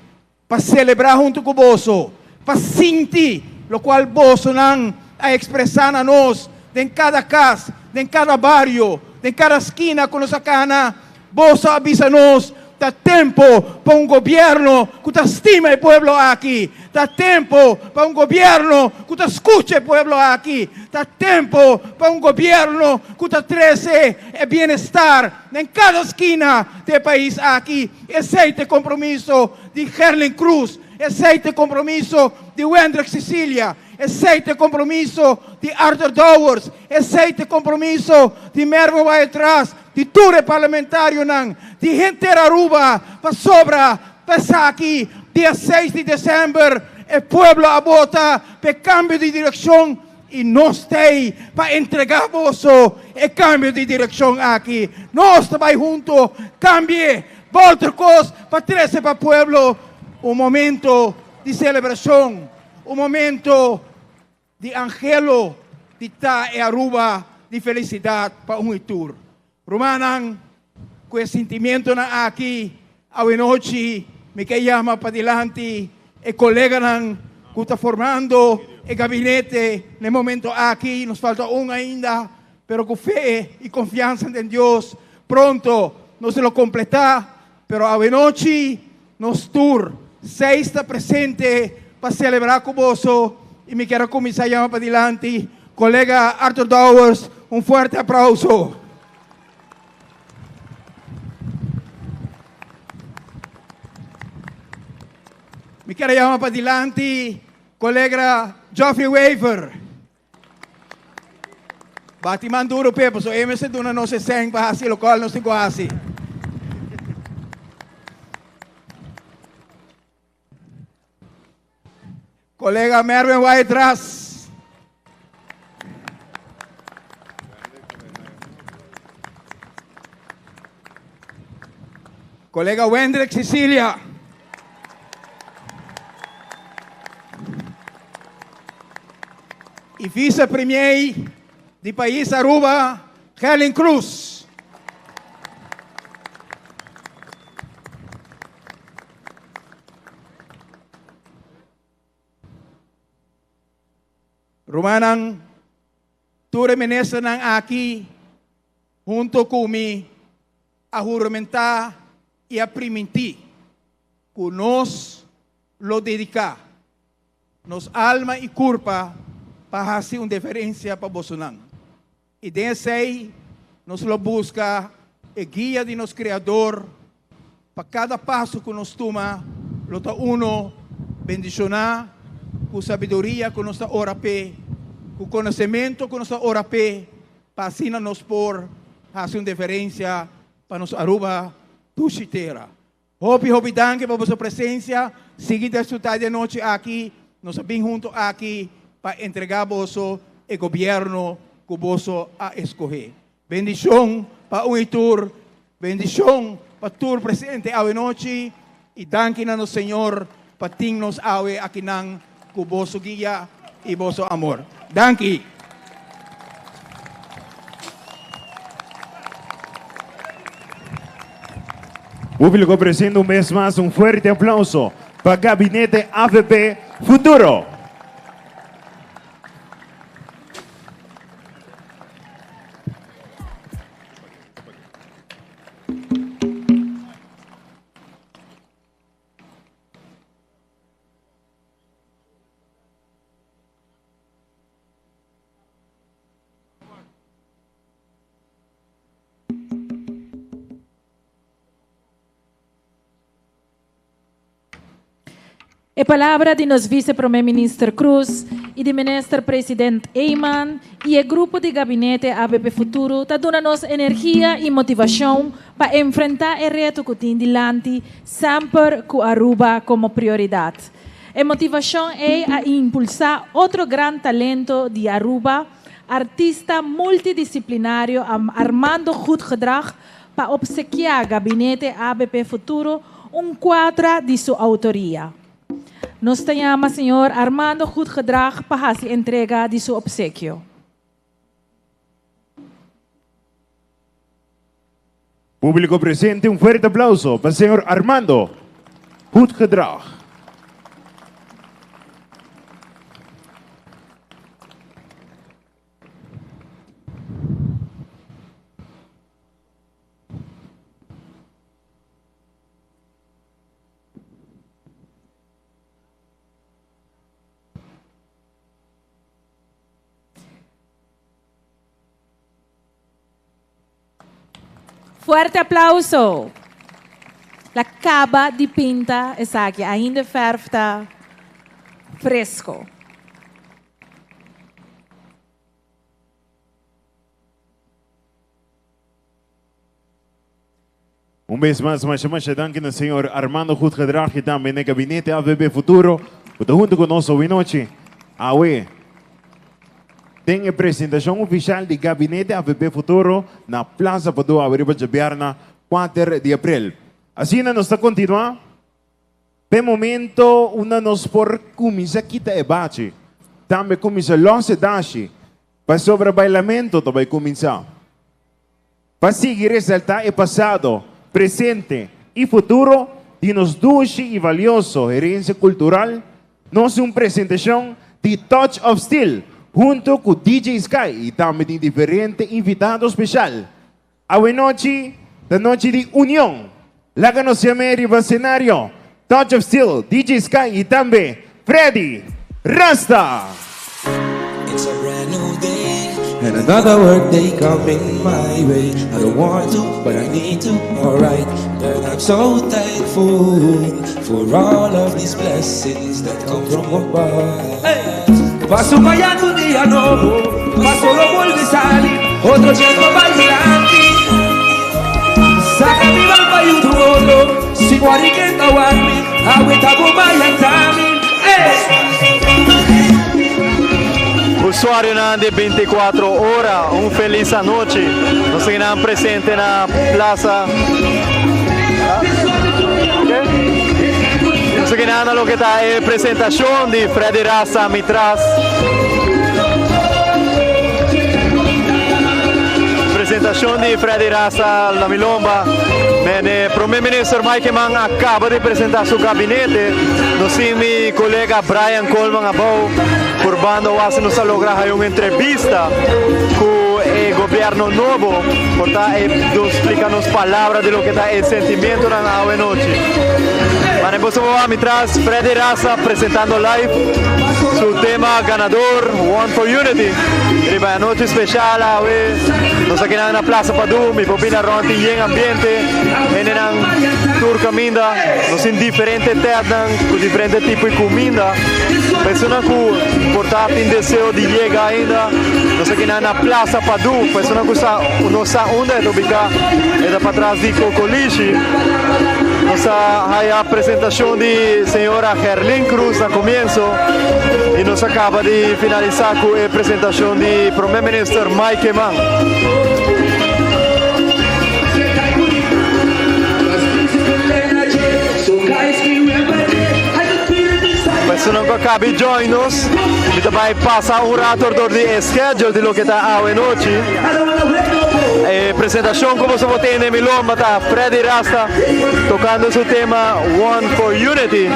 pa selebrá huntu ku boso, pa sinti lokual bosonan a ekspresá na nos den kada kas, den kada bario, den kada skina ku nos a kana, Boso a bisa nos, Ta tempo pa un gobierno cu ta stima e pueblo aki. Ta tempo pa un gobierno cu ta scucha e pueblo aki. Ta tempo pa un gobierno cu ta trece e bienestar den cada skina di e pais aki. Esey ta e compromiso di Gerlin Cruz. Esey ta e compromiso di Wendrick Cecilia. Esey ta e compromiso di Arthur Dowers. Esey ta e compromiso di Mervin Wyatt-Ras. Di tur e parlamentarionan di henter Aruba pasobra pa esaki dia seis di december e pueblo a bota pa e cambio di direccion y nos t'ey pa entrega boso e cambio di direccion aki. Nos ta bay hunto cambie bolter cos pa trece pa pueblo un momento di celebracion, un momento Di anhelo. di ta e Aruba di felicidad pa un y tur. Rumannan, cu e sintimientonan aki, awenochi mi ke yama padilanti e coleganan cu ta formando e gabinete na e momento aki, nos falta un ainda, pero cu fe y confiansa den Dios, pronto nos lo completa, pero awenochi nos tur seis ta presente pa celebra cu boso y mi kier a cuminsa yama padilanti colega Arthur Dowers, un fuerte aplauso. Mi kier a yama padilanti colega Geoffrey Wever. Bati man duro p'e, pasobra e mester duna nos e sèn pa hasi lokual nos tin ku hasi. Kolega Merwin Whiteras. Kolega Wendrick Cecilia. Y Vice Premier di pais Aruba, Gerlin Cruz. Rumannan, tur e ministernan aki hunto cu mi a huramenta y a priminti cu nos lo dedica nos alma y curpa pa haci un deferencia pa bosonan. Y den esey nos lo busca e guia di nos Creador pa cada paso cu nos tuma lo ta uno bendiciona cu sabiduria cu nos ta ora p'e, cu conocemento cu nos ta ora p'e, pa asina nos por haci un deferencia pa nos Aruba dushi tera. Hopi hopi danki pa boso presencia. Sigui disfruta di e nochi aki. Nos a bin hunto aki pa entrega boso e gobierno cu boso a escoge. Bendicion pa un y tur. Bendicion pa tur presente awe nochi. Y danki na nos Señor pa tin nos awe akinan cu boso guia y boso amor. Danki. Público presente un bes mas un fuerte aplauso pa Gabinete avp Futuro. E palabra di nos Vice Prome Minister Croes y di Minister President Eman y e grupo di Gabinete avp Futuro ta duna nos energia y motivacion pa enfrenta e reto cu tin dilanti semper cu Aruba como prioridad. E motivacion ey a impulsa otro gran talento di Aruba, artista multidisciplinario Armando Goedgedrag pa obsekia Gabinete avp Futuro un cuadra di su autoria. Nos ta yama señor Armando Goedgedrag pa haci entrega di su obsekio. Públiko presente un fuerte aplauso pa señor Armando Goedgedrag. Fuerte aplauso. La caba di pinta esaki. Ainda e verf ta fresco. Un bes mas, masha masha danki na señor Armando Goedgedrag y tambe na e gabinete AVB Futuro cu ta hunto cu nos awe nochi. Awe, den e presentacion oficial di Gabinete AVB Futuro na Plaza Padua awe riba djabièrna kuater di april. Asina nos ta continua p'e momento unda nos por cuminsa kita e bachi, tambe cuminsa los e dashi. Pasobra bailamento ta bai kuminsá. Pa sigui resaltá e pasado, presente i futuro di nos dushi i valioso herensia kultural, nos un presentashon di Touch of Steel hunto ku DJ Sky i tambe tin diferente invitado speshal. Awenochi ta nochi di union. Laga nos yam'é riba senario, Touch of Steel, DJ Sky i tambe Freddy Rasta! It's a brand new day And another work day coming my way I don't want to, but I need to, alright And I'm so thankful For all of these blessings that come from above hey! Paso mañana un dia nobo Paso lo bolbe sali Otro tiempo pa dilanti Saca mi bal pa yuda otro Si bo a rikenta wak mi Awe ta bo bayanta mi Usuarionan di 24 ora, un felis anochi. Nos ta presente na Plaza. Nos ta na loke ta e presentacion di Freddy Rasta mi tras. Presentacion di Freddy Rasta na mi lomba. Mene Prome Minister Mike Eman a caba di presenta su gabinete. Nos tin mi colega Brian Coleman abou. Purbando wasi nos a logra hay un entrevista cu e gobierno nobo. Por ta e nos splica nos palabra di loke ta e sentimientonan awe nochi. Mane boso por wak mi tras Freddy Rasta presentando live su tema ganador One for Unity. Riba e anochi special awe nos a keda na Plaza Padu. Mi por bina rond tin yen ambiente. Hendenan tur caminda. Nos tin diferente tentnan cu diferente tipo di cuminda. Personanan cu por ta tin deseo di yega ainda, nos a keda na Plaza Padu. Personanan cu sa no sa unda e ta ubica, e ta patras di Cocolishi. Nos a haya presentacion di señora Gerlin Cruz na comienzo y nos a caba di finalisa cu e presentacion di Prome Minister Mike Eman. Personan ku a kabi join nos, mi ta bai pasa un rato dor di e schedule di loke ta awe nochi. E presentashon ku boso por tende mi lomba ta Freddy Rasta tokando su tema One for Unity,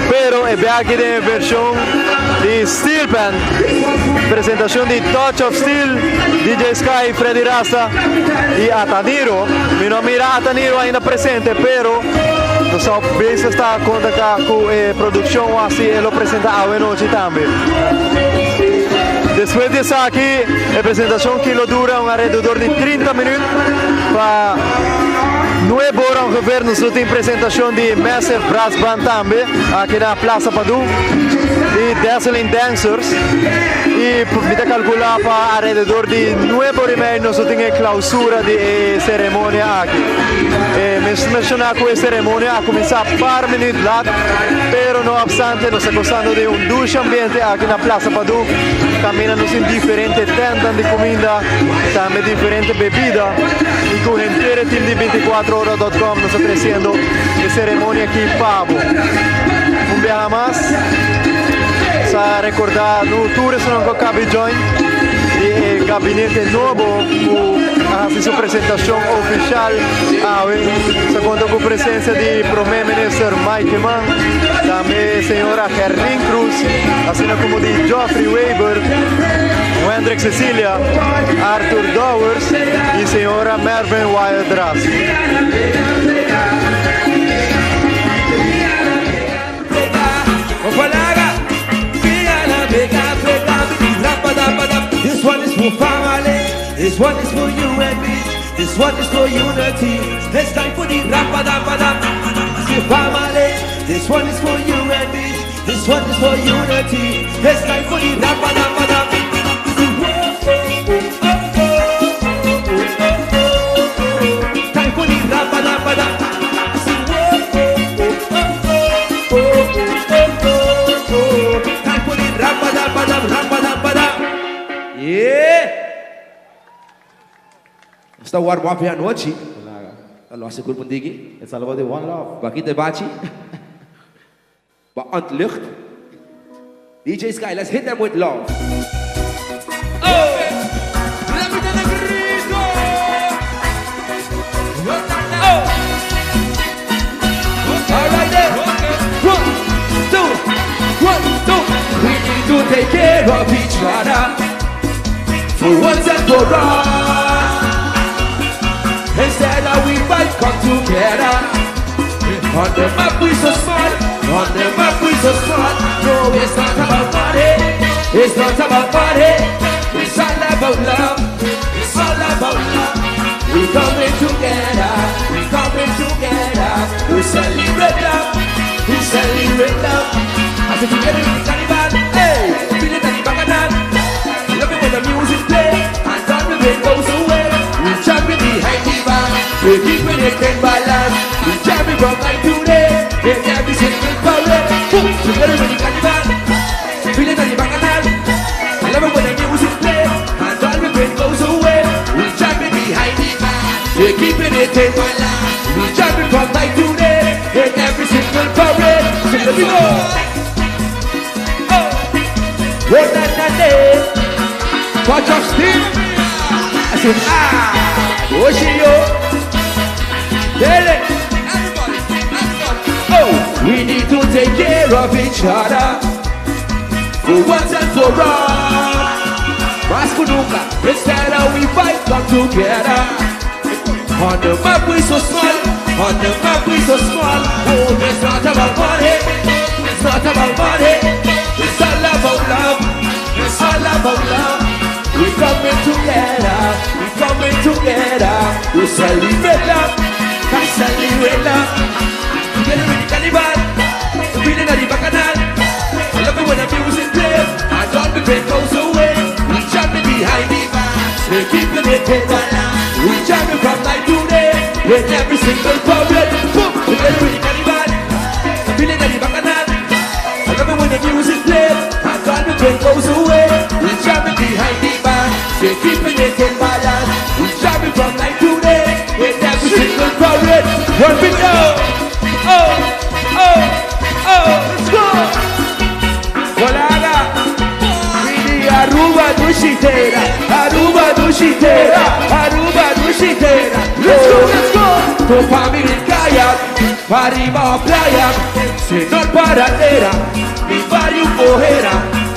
pero e biaha den e vershon di Steel Pan. Presentashon di Touch of Steel, DJ Sky, Freddy Rasta i Ataniro. Mi no a mira Ataniro ainda presente, pero nos a bezig ta kontaktá ku e produkshon o asi e lo presenta awe nochi tambe. Despues di esaki e presentashon ki lo dura un alrededor di 30 minuut pa nuebe ora ongeveer nos lo tin presentashon di Massive Brass Band tambe aki na Plaza Padu di Dazzling Dancers i mi ta kalkulá pa alrededor di nuebe ora i mei nos lo tin e klausura di e seremonia aki. E mes menshoná ku e seremonia a kuminsá par minuut lat, pero no opstante nos ta gostando di un dushi ambiente aki na Plaza Padu, kaminda nos tin diferente tèntnan di kuminda, tambe diferente bebida i ku henter e tim di binticuatrohora dòt kòm nos ta tresiendo e seremonia aki pa bo. Un biaha mas sa rekordá no tur esnan ku a kabi join di e gabinete nobo ku a hasi su presentashon ofishal awe. Sa konta ku presensia di Prome Minister Mike Eman, tambe señora Gerlin Cruz, asina komo di Geoffrey Weber, Wendrick Cecilia, Arthur Dowers i señora Mervin Wildras. This one is for family, this one is for you and me, this one is for unity. It's time for the rapadabada. Family, this one is for you and me, this one is for unity. It's time for the rapadabada. Time for the rapadabada. Time for the rapadabada, rapadabada. Yeah! Nos ta warm up e anochi. Ta los e grupo un tiki. It's all about the one love. Baki te bachi. Ba ontlucht. DJ Sky, let's hit them with love. Oh! need to take care of each other. For once and for all. Instead of we fight, come together. On the map we so small, on the map we so small. No, it's not about money, it's not about money. It's all about love, it's all about love. We coming together, we coming together. We celebrate love, we celebrate love. I said together in the carnival, hey, feel it at the bacchanal. Love it when the music play and all the pain goes away. We jumping behind the bar, we keeping it in balance. We jumping from night to day in every single parade. Boom, together in the carnival, feel it at the bacchanal. I love it when the music play and all the pain goes away. We jumping behind the bar, we keeping it in balance. We jumping from night to day in every single parade. So let me go. Oh, oh na na na. Touch of steel. I said, ah, Oshio. Tell it. Oh, we need to take care of each other. For once and for all. Mas ku nunca. Instead of we fight, come together. On the map we so small. On the map we so small. Oh, it's not about money. It's not about money. It's all about love. It's all about love. We coming together. We coming together. We celebrate love. We celebrate love. Together in the carnival. Feeling at the bacchanal. I love it when the music plays and all the pain goes away. We jumping behind the bar. We keeping it in balance. We jumping from night to day in every single parade. Boom! Together in the carnival. Feeling at the bacchanal. I love it when the music plays and all the pain goes away. We jumping behind the bar. We keeping it in balance. We jumping from night to day in every single parade. One big go. Oh, oh, oh, let's go. Colaga. Mini Aruba dushi tera, Aruba dushi tera, Aruba dushi tera. Let's go, let's go. Tu family kayak, arriba playa, si no paradera, mi barrio cojera.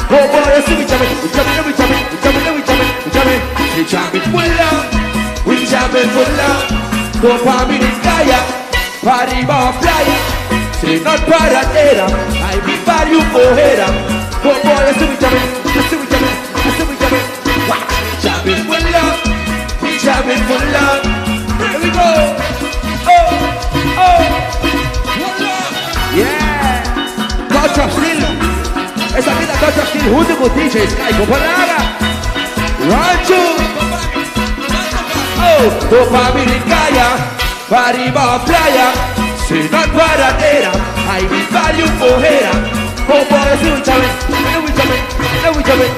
Oh boy, we jamming, we jamming, we jamming, we jamming, we jamming, we jamming, we jamming for love, we jamming for love. Tu family kayak, arriba playa, si no paradera, ay mi barrio cojera. Oh boy, we jamming, we jamming, we jamming, jamming for love, we jamming for love. Here we go. Oh, oh, yeah. Touch of Steel. Esaki ta Touch of Steel hunto cu DJ Sky Copenhaga. One, two. Oh, tu family calla, arriba playa, si no paradera, ay mi barrio cojera. Oh boy, we jamming, we jamming, we jamming,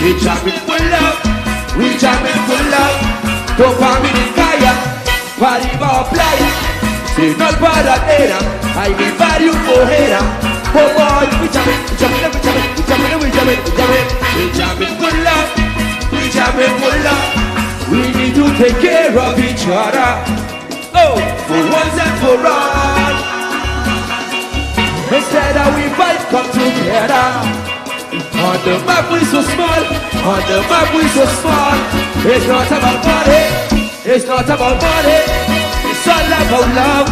we jamming for love, we jamming for love. Tu family calla, arriba playa, si no paradera, ay mi barrio cojera. Oh boy, we jamming, we jamming, we jamming, we jamming, we jamming, we jamming, we jamming for love, we jamming for love. We need to take care of each other. Oh, for once and for all. Instead of we fight, come together. On the map we so small, on the map we so small. It's not about money, it's not about money. It's all about love,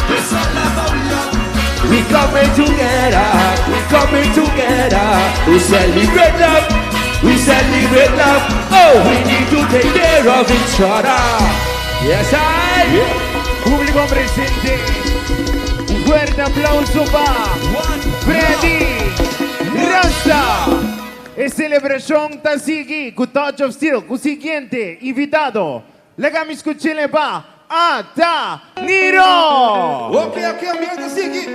it's all about love. We coming together, we coming together. We celebrate love, we celebrate love. Oh, we need to take care of each other. Yes, I. Yeah. Público presente, un fuerte aplauso para Freddy Rasta. E celebracion ta sigui cu Touch of Steel, cu siguiente invitado. Laga mi scucha pa Ata Niro. Ok, ambiente sigui.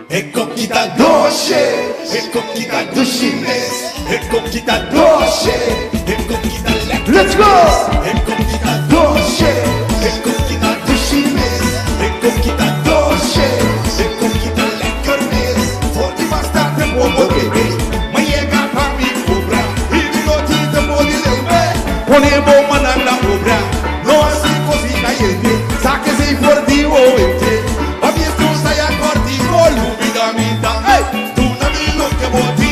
E coquita doce, e coquita dushines, e coquita doce, e coquita lekker. Let's go! E coquita doce, e coquita dushines, e coquita doce, e coquita lekker mes. For di bastante poco bebé, ma llega pa mi cobra, y mi no te mori leve. Pone bomba na obra, no así cosita yente, sáquese for di oente. Pa mi estusa ya corti, colubida mita, hey, tu na mi lo que boti,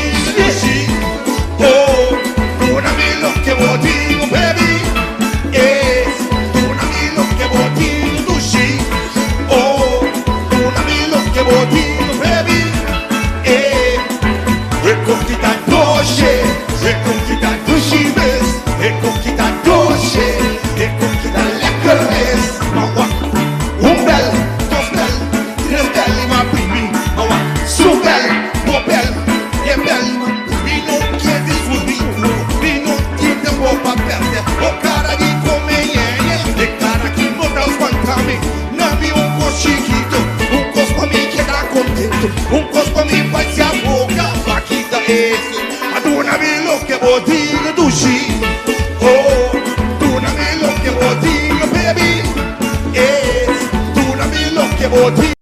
bo tin dushi. Oh, duna mi loke bo tin, baby. Eh, duna mi loke bo tin.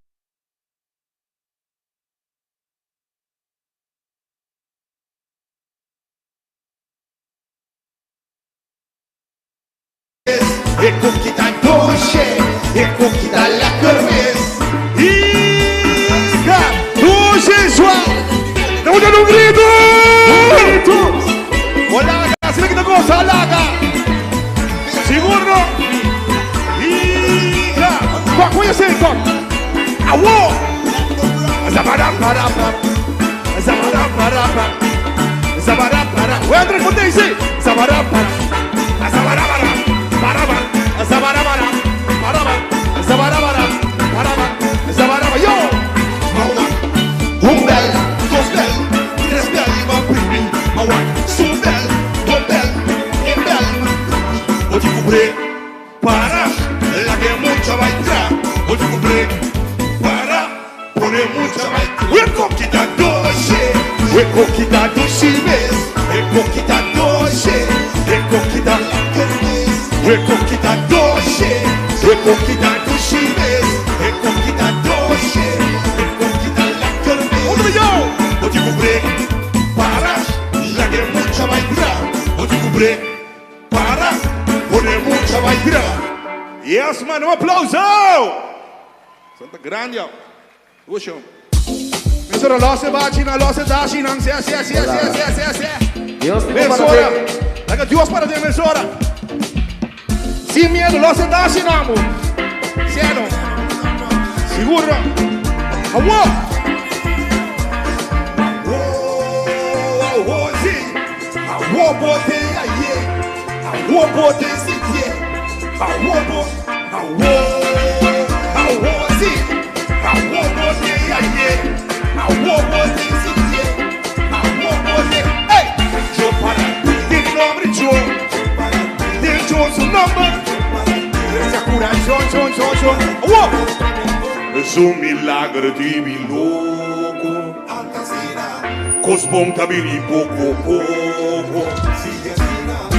E koki ta doshe, e koki ta lekker mes. Ika, doshe swa. Estamos dando un grito. Un grito. Olaga, asina ki ta goza, olaga. Sigur no. Ika. Kok, what you say, kok? Awo. Zabaraparapa. Zabaraparapa. Zabarapara. Wendrick, what they say? Zabarapara. Zabarabara. Paraba. Zabarabara. Paraba. Zabarabara. Paraba. Zabaraba. Yo! Un bel, dos bel, tres bel, ma primi, ma wan, su bel, dos bel, un bel. O di cubre, para, la que mucha va a entrar. O di cubre, para, pone mucha va a entrar. We kokita doce, we kokita doce mes, we kokita doce, we kokita lekker mes. We kokita doce, we kokita doce mes, we kokita doce, we kokita lekker mes. Otro yo! O di cubre, para, la que mucha va a entrar. O di cubre, para, pone mucha va a entrar. Yes, man, un aplauso! Santa grande, ó. Uxo. Mesora, lose bachi na lose dashi nan se se se se se se se. Dios te Mesora. Laga Dios para de mesora. Sin miedo, lose dashi namo. Cielo. Seguro. Awo. Oh, oh, sí. Awo bote aye. Awo bote sitie. Awo bo. Awo. Awo sí. Awo bote aye. Awo bote sitie. Awo bote. Hey. Yo para de nombre yo. De yo su nombre. Esa cura yo yo yo yo. Awo. Es un milagro di mi loco. Cos bom tabiri poco poco.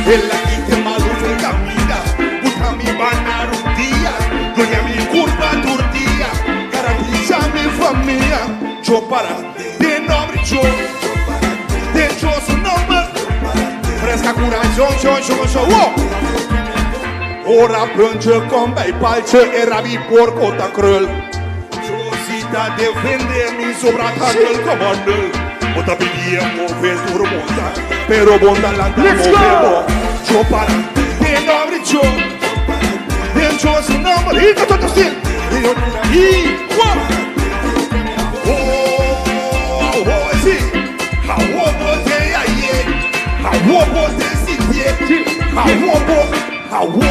El aquí te malo fue camina. Busca mi banar un día. Doña mi curva tortilla. Garantiza mi familia. Yo para de nombre yo. De yo su nombre. Fresca cura yo yo yo yo. Awo. Ora puntje kom bij paaltje en rabi porco ta krul. Rosita defende mi sobra tanel como nul. Bota pidia move tur monta, pero bonda lanta Let's go! move bo. Yo para de nombre yo. De yo su nombre. Y todo así. Y yo y wow. Oh, oh, sí. Awo bote aye. Awo bote sitie. Awo bo. Awo.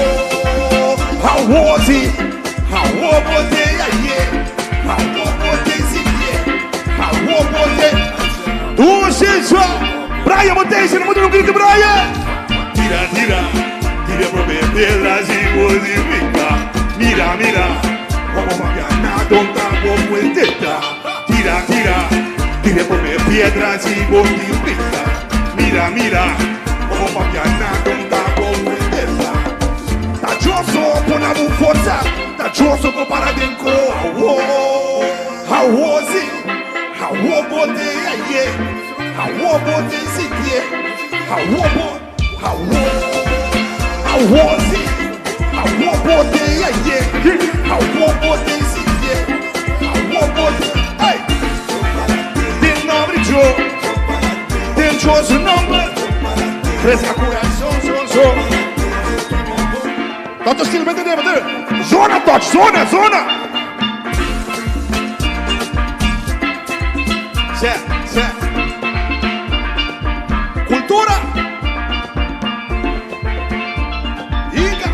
Awo sí. Awo bote aye. Awo bote sitie. Awo bote. Doce só. Brian, botei, você não muda no grito, Brian. Tira, tira, tira pro beber y modifica. Mira, mira, como mañana donde tampoco el teta. Tira, tira, tira por piedras y modifica. Mira, mira, como mañana donde tampoco el teta. Tachoso con la fuerza, tachoso con para denco. Awo, awo, sí, awo bote aye, awo bote sitie, awo bo, awo, awo sí, awo bote aye, awo bote sitie, awo bote, hey. De nombre yo. De yo su nombre. Fresca cura son son son. Toto stil, vete, vete. Zona, touch, zona, zona. Se, se. Cultura. Inca.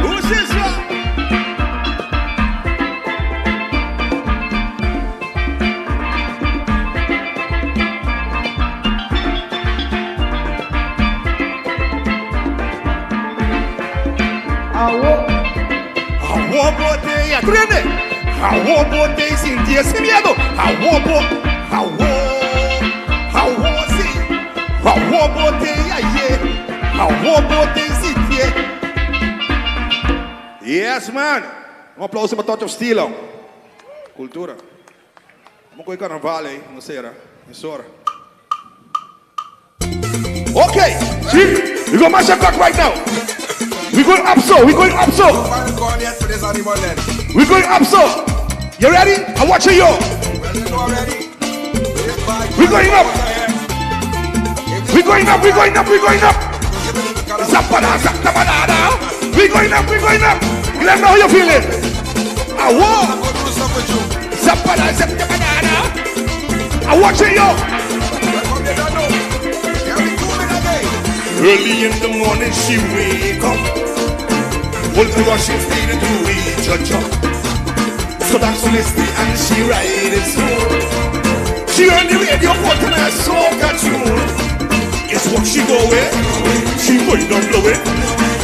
Luces. Awo bo t'ei aprende. Awo bo t'ei sinti e sin miedo. Awo bo, awo, awo si. Awo bo t'ei aye. Awo bo t'ei sintié. Yes man! Un aplauso pa Touch of Steel. Cultura. Amo cu e carnaval ey, no sera, mesora. Okay, see, we gonna mash a cock right now. We going up so, we going up so. We going up so. You ready? I'm watching you. We going up. We going up, we going up, we going up. Zapana, zapana, We going up, we going up. Let me know how you feeling. Awo. Zapana, zapana. I'm watching you. Early in the morning she wake up. Hold the she feed to reach her job. So that's Misty and she ride it slow. She on the radio put on her soca tune. It's what she go with. She going down blow it.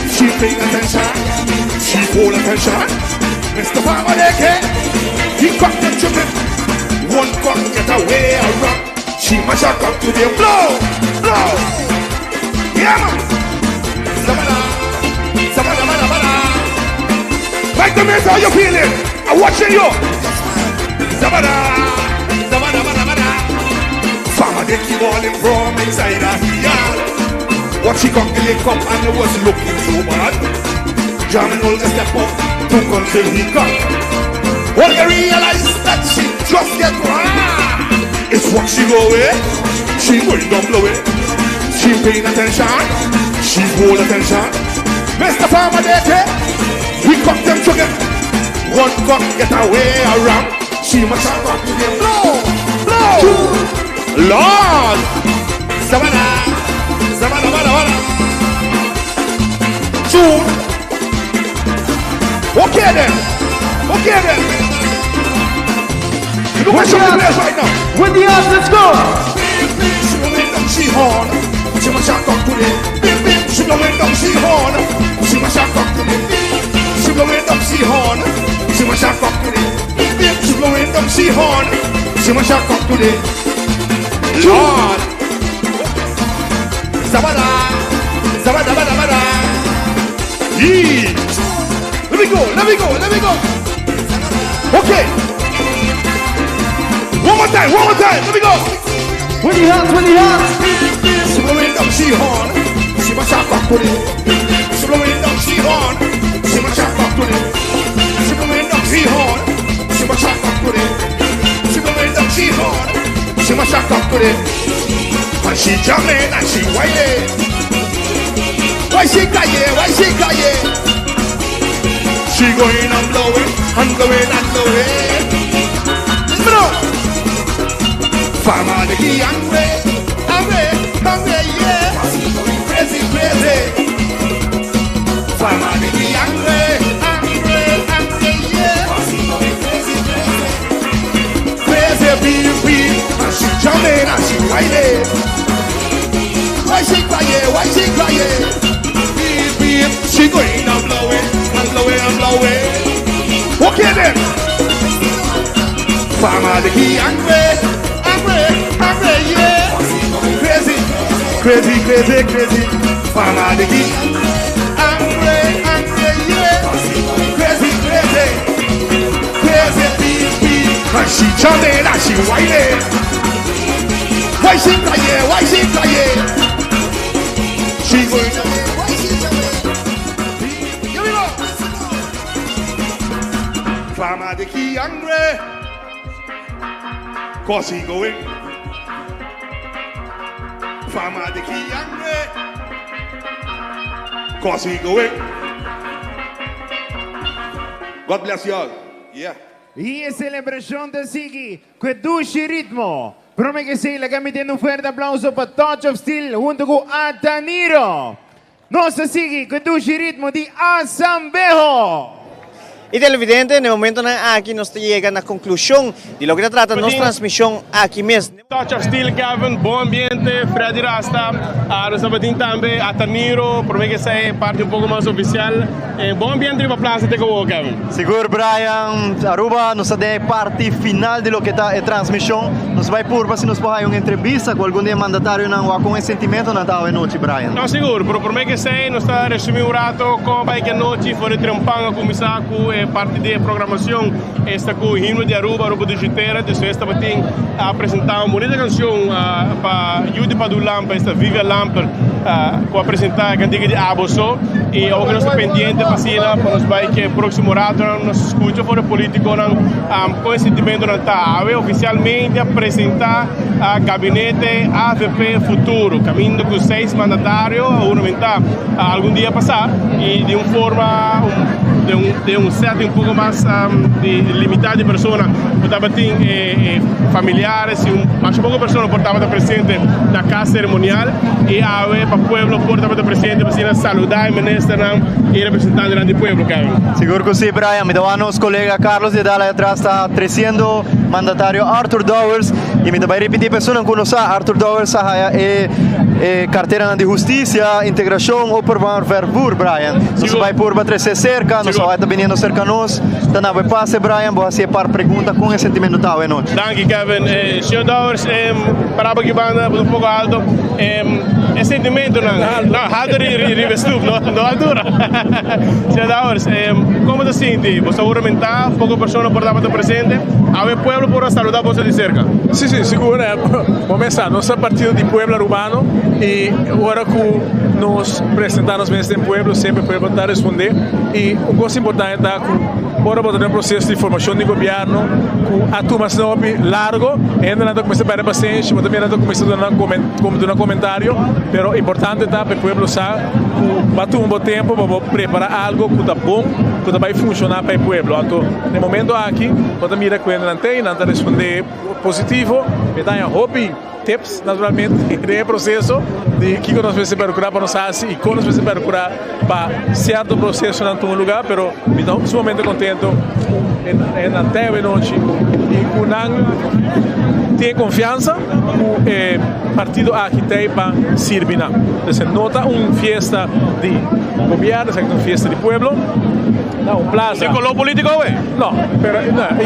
She paying attention. She full attention. Mr. Farmer he cocked the chicken. One cock get away a rock. She mash a cock to the blow, blow. Yeah man. Zabada, zabada, zabada, zabada. Right the minute, how you feeling? I'm watching you. Zabada, zabada, zabada, zabada. Farmer they keep balling from inside a yard. What she got the lick up and it was looking so bad. Jamming all the step up to until he got. Olga realized that she just get ah. It's what she go with. She going down blow it. She paying attention. She full attention. Mr. Farmer they we cock them chicken. One cock get away around. She must have got to the blow, blow. Lord. Savannah, Savannah, Savannah, Soon. Okay then. Okay then. You know what's the place right now. With the hands, let's go. She blowing down she horn. She must have got to the bim bim. She blowing down she horn. She must have got to the She blowing down she horn. She must have got to the bim bim. She blowing down she horn. She must have got to the Lord. Zabada, zabada, zabada, zabada. Yee. Let me go, let me go, let me go. Okay. One more time, one more time. Let me go. With the hands, with the hands. She blowing down she horn. She must have got to it. She blowing down she horn. She must have got to it. She blowing down she horn. She must have got to it. She blowing down she horn. She must have got to it. And she jamming and she whining. Why she crying? Why she crying? She going and blowing and blowing and blowing. Bro. Farmer the key angry, angry, angry, yeah. Crazy, crazy. Farmer the key angry, angry, angry, yeah. Crazy, crazy. Crazy, beep, beep. And she jumping and she whining. Why she crying? Why she crying? Beep, beep. She going and blowing and blowing and blowing. Okay then. Farmer the key angry, angry, angry, yeah. Crazy, crazy, crazy, crazy. Farmer the key angry, angry, yeah. Crazy, crazy, crazy, beep, beep. And she jumping and she whining. Why she crying? Why she crying? She going. Why she jumping? Here we go. Farmer the key angry. Cause he going. Farmer the key angry. Cause he going. God bless you all. Yeah. Y e celebracion ta sigui cu dushi ritmo. Prome cu esey, laga mi tende un fuerte aplauso pa Touch of Steel hunto cu Ataniro. Nos ta sigui cu dushi ritmo di Asambeho. Y televidente, na e momentonan aki nos ta yega na conclusion di loke ta trata nos transmision aki mes. Touch of Steel Kevin, bon ambiente, Freddy Rasta, nos tabatin tambe Ataniro, prome ke esei parti un poco mas oficial. Bon ambiente riba plaza te kowo Kevin. Sigur Brian, Aruba nos ta den e parti final di loke ta e transmision. Nos bai purba si nos por haya un entrevista cu algun di e mandatarionan wak con e sentimentonan ta awe nochi Brian. No sigur, pero prome ke esei nos ta resumi un rato con a bai ke anochi for di trempan a cuminsa cu e parti di e programacion esta cu himno di Aruba, Aruba Dushi Tera, despues tabatin a presenta un bunita cancion pa yu di Padu Lamper, esta Vivian Lamper cu a presenta e cantica di Abo So y awor cu nos ta pendiente pa asina pa nos bay ke proximo ratonan nos scucha for e politiconan con e sentimentonan ta. Awe oficialmente a presenta gabinete avp Futuro caminda cu seis mandatario a huramenta algun dia pasa y di un forma den un setting un poco mas limita di persona cu tabatin e familiares y masha poco persona por tabata presente na cas ceremonial y awe pa pueblo por tabata presente pa asina saluda e ministernan y representantenan di pueblo, Kevin. Sigur cu si, Brian. Mi ta wak nos colega Carlos de Dal atras ta treciendo mandatario Arthur Dowers y mi ta bay ripiti pa esunnan cu no sa, Arthur Dowers a haya e e carteranan di husticia, integracion, openbaar vervoer, Brian. Nos a bay purba trece cerca, nos a wak ta biniendo cerca nos. Ta na bo e pase, Brian, bo haci e par pregunta con e sentimento ta awe nochi. Danki, Kevin. Señor Dowers, para bo aki banda, bo ta un poco alto. E sentimentonan, no, alto riba e stoep, no, no altura. Señor Dowers, como ta sinti? Bo sa huramentá, poco persona por tabata presente. Awe pueblo por a saluda boso di cerca. Sí, sí, sigur. Bo mester sa, nos ta partido di pueblo Arubano y ora cu nos presenta nos mes den pueblo, semper pueblo ta responde. Y un cos importante ta cu ora bo ta den un proceso di formacion di gobierno cu a tuma asina hopi largo, e hendenan ta cuminsa perde pasenshi, bo ta mira nan ta cuminsa duna nan duna comentario, pero importante ta pa e pueblo sa cu bo a tuma bo tempo pa bo prepara algo cu ta bon, cu ta bay funciona pa e pueblo. Anto na e momento aki bo ta mira cu hendenan ta ey, nan ta responde positivo, mi ta haña hopi tips naturalmente den e proceso di kiko nos mester percura pa nos haci y con nos mester percura pa cierto procesonan tuma lugar, pero mi ta sumamente contento cu e nan ta awe nochi y cu nan tin e confiansa cu e partido aki ta ey pa sirbi nan. Entonces no ta un fiesta di gobierno, esaki ta un fiesta di pueblo na un plaza. Tin color politico awe? No, pero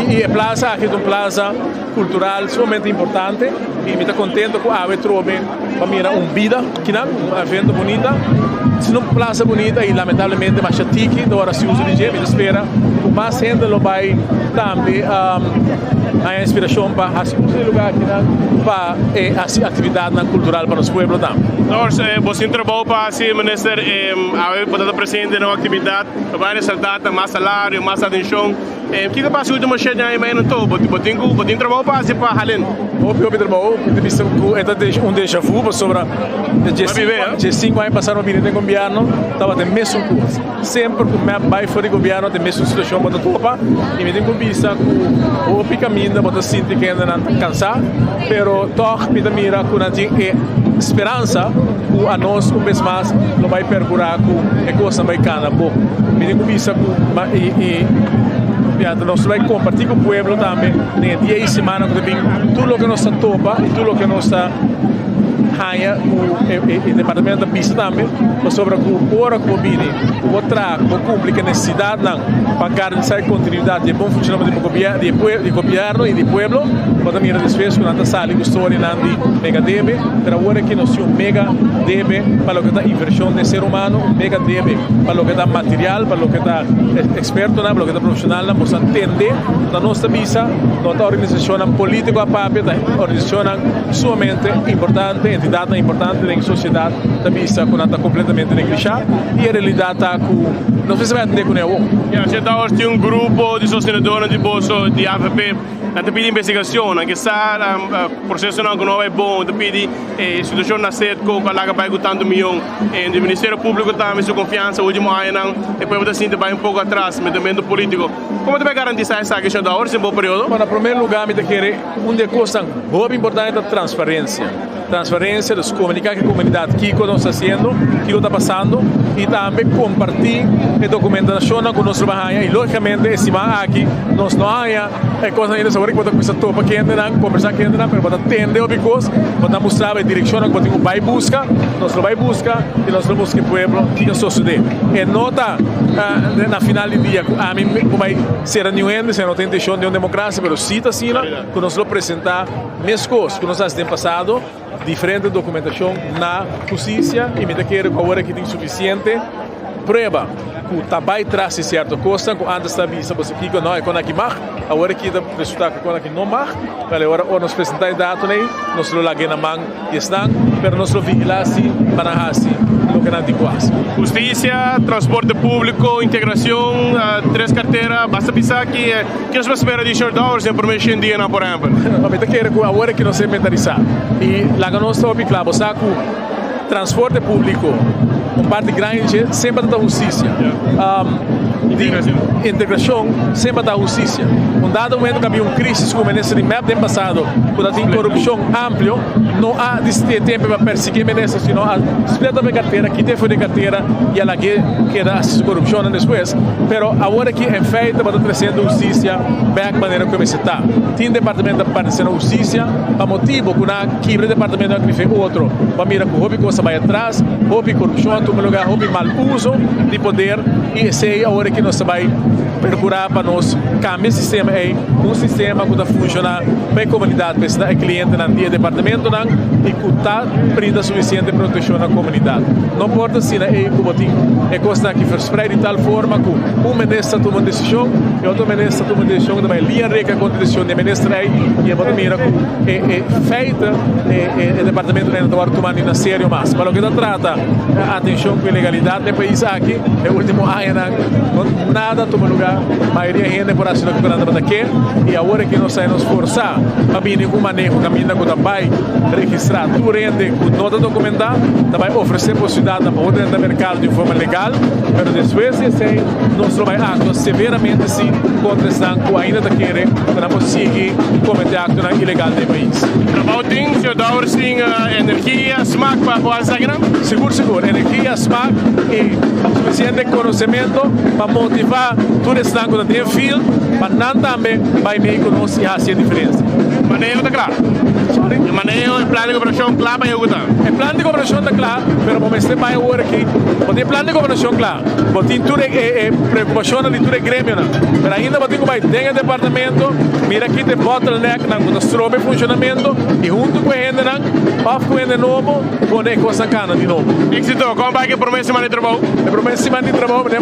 y e plaza aki ta un plaza cultural sumamente importante y mi ta contento cu awe trobe pa mira un bida kinan, un evento bunita. Si no plaza bunita y lamentablemente masha tiki ta ora si uso di dje. Mi ta spera cu mas hende lo bay tambe haña inspiracion pa haci uso di e lugar akinan pa e haci actividadnan cultural pa nos pueblo tambe. Dors, bo sin trabou pa haci, Minister, awe bo ta ta presente na un actividad pa bay resalta ta mas salario, mas atencion. Kiko pasa ultimo shete aña mei anto? Bo tin ku bo tin trabou pa hasi pa halen? Hopi hopi trabou. Mi ta bisa ku e ta un deja vu pasobra dje sinku aña pasá no bini den gobièrnu tabata e mesun kos. Semper ku mep bai for di gobièrnu ta e mesun situashon bo ta topa i mi tin ku bisa ku hopi kaminda bo ta sinti ku hendenan ta kansá pero tòg mi ta mira ku nan tin e speransa ku anos un bes mas lo bai perkurá ku e kosnan bai kana bon. Mi tin ku bisa ku i ya nos lo bai kompartí ku pueblo tambe den e dia i semana ku ta bin tur loke nos ta topa i tur loke nos ta haña ku e departamento ta bisa tambe pasobra ku ora ku bo bini ku bo traha ku bo kumpli ku e nesesidatnan pa garantisá e kontinuidat di e bon funshonamentu di bo gobièrnu di gobièrnu i di pueblo bo ta mira despues ku nan ta sali ku storianan di mega debe pero awor aki nos tin un mega debe pa loke ta invershon den ser humano un mega debe pa loke ta material pa loke ta expertonan pa loke ta profesionalnan boso a tende no ta nos ta bisa no ta organisacionnan politico a papia ta organisacionnan sumamente importante entidadnan importante den sociedad ta bisa cu nan ta completamente neglisha y e realidad ta cu nos mester bai atende cune awor. Ya, cierto awor tin un grupo di sostenedornan di boso di avp nan ta pidi investigacion nan ke sa procesonan cu no a bai bon ta pidi e situacion na Setco cu a laga bai cu tanto miyon. Di Ministerio Público tambe su confiansa ultimo añanan e pueblo ta sinti bai un poco atras metemento politico. Como ta bai garantisa esaki señor Dowers den bo periodo? Bueno, na primer lugar mi ta kere un di e cosnan hopi importante ta transparencia. Transparencia, dus comunica cu e comunidad kico nos ta haciendo, kico ta pasando y tambe comparti e documentacionnan cu nos lo bay haya y logicamente e siman aki nos no haya e cosnan ainda sabor cu bo ta cuminsa topa kendenan, conversa kendenan pero bo ta tende hopi cos, bo ta mustra bo e direccionnan cu bo tin cu bay busca, nos lo bay busca y nos lo busca e pueblo kico a sosode. E no ta na final di dia cu ami cu bay cera niun hende, esei no ta intencion di un democracia pero si ta asina cu nos lo presenta. Meskos ku nos hasi den pasado, diferente dokumentashon na hustisia i mi ta kere ku awor aki tin sufisiente prueba ku ta bai tras di sierto kosnan ku antes ta bisa boso kiko no e kon aki mag, awor aki ta resulta ku e kon aki no mag. Bale ora ora nos presenta e datonan ei nos lo lag'e na man di esnan, pero nos lo vigilá si pa nan hasi loke nan tin ku hasi. Hustisia, transporte públiko, integrashon, tres kartera, basta bisa ki Ke nos por spera di Short Hours den prome shen dianan por ehempel? Mi ta kere ku awor aki nos ta inventarisá i laga nos ta hopi kla. Bo sa ku transporte públiko un parti grandi dje semper ta ta hustisia. Di integrashon semper ta hustisia. Un dado momento ku a bin un krisis ku minister di mep den pasado ku ta tin korupshon amplio no a di e tempu pa persiguí e minister sino a split up e kartera, kit'é for di e kartera i a lag'é keda hasi su korupshonnan despues. Pero awor aki en feite bo ta treciendo husticia bek manera cu e mester ta. Tin departamento ta pertenece na husticia pa motibo cu nan a kibra e departamento nan a krife otro. Bo a mira cu hopi cos a bay atras, hopi corupcion a tuma lugar, hopi mal uso di poder y esey awor aki nos ta bay percura pa nos cambia e sistema ey, un sistema cu ta funciona pa e comunidad, pa esnan e clientenan di e departamentonan y cu ta brinda suficiente proteccion na comunidad. No por ta asina ey cu bo tin e cosnan aki verspreid di tal forma cu un minister tuma un decision y otro minister tuma un decision cu ta bay lia reka contra e decision di e minister ey y bo ta mira cu e e feite e e departamento ey no ta worde tuma ni na serio mas. Pa loke ta trata atencion cu ilegalidad na e pais aki e ultimo añanan no nada a tuma lugar, mayoria hende por haci loke cu nan tabata ke y awor aki nos ta nos forsa pa bini cu un maneho caminda cu ta bay registra tur hende cu no ta documenta, ta bay ofrece posibilidadnan pa otro hende ta mercado di un forma legal, pero despues di esey nos lo bay actua severamente si contra esnan cu ainda ta kere cu nan por sigui comete actonan ilegal den e pais. Trabao tin, señor Dowers, tin energia, smaak pa por haci esakinan? Sigur sigur, energia, smaak y suficiente conocemento pa motiva tur esnan cu ta den field pa nan tambe bay mey cu nos y haci e diferencia. Maneho ta cla? Sorry? E maneho, e plan di gobernacion cla pa ehuta? E plan di gobernacion ta cla, pero bo mester bay awor aki. Bo tin e plan di gobernacion cla, bo tin tur e e preocupacionnan di tur e gremionan, pero ainda bo tin cu bay den e departamento, mira kita e bottlenecknan cu ta stroba e funcionamento y hunto cu e hendenan of cu hende nobo pone e cosnan cana di nobo. Exito! Con bay cu e prome siman di trabou? E prome siman di trabou mi ta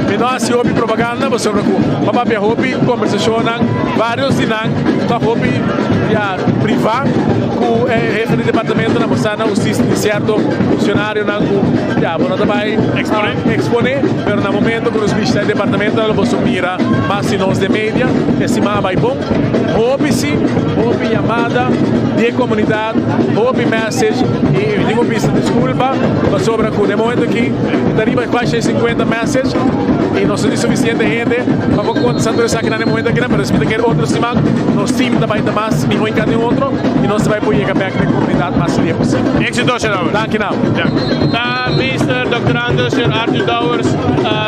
mi no haci hopi propaganda pasobra cu bo papia hopi conversacionnan, varios di nan ta hopi ya priva cu e hefe di departamentonan bo sa na hustisia tin cierto funcionarionan cu ya bo no ta bay expone pero na momento cu nos bishita e departamentonan lo boso mira mas di nos den media e siman a bay bon hopi si hopi yamada di e comunidad hopi message y mi tin cu bisa disculpa pasobra cu den momento aki mi ta riba casi 50 message y nos no tin suficiente hende pa por contesta tur esakinan den momento akinan pero si mi ta kere otro siman nos team ta bay ta mas miho inca den otro y nos ta bay por yega bek den comunidad mas lia posibel. Exito señor Dowers. Danki nan. Ta Mister Dòkter Anders, señor Arthur Dowers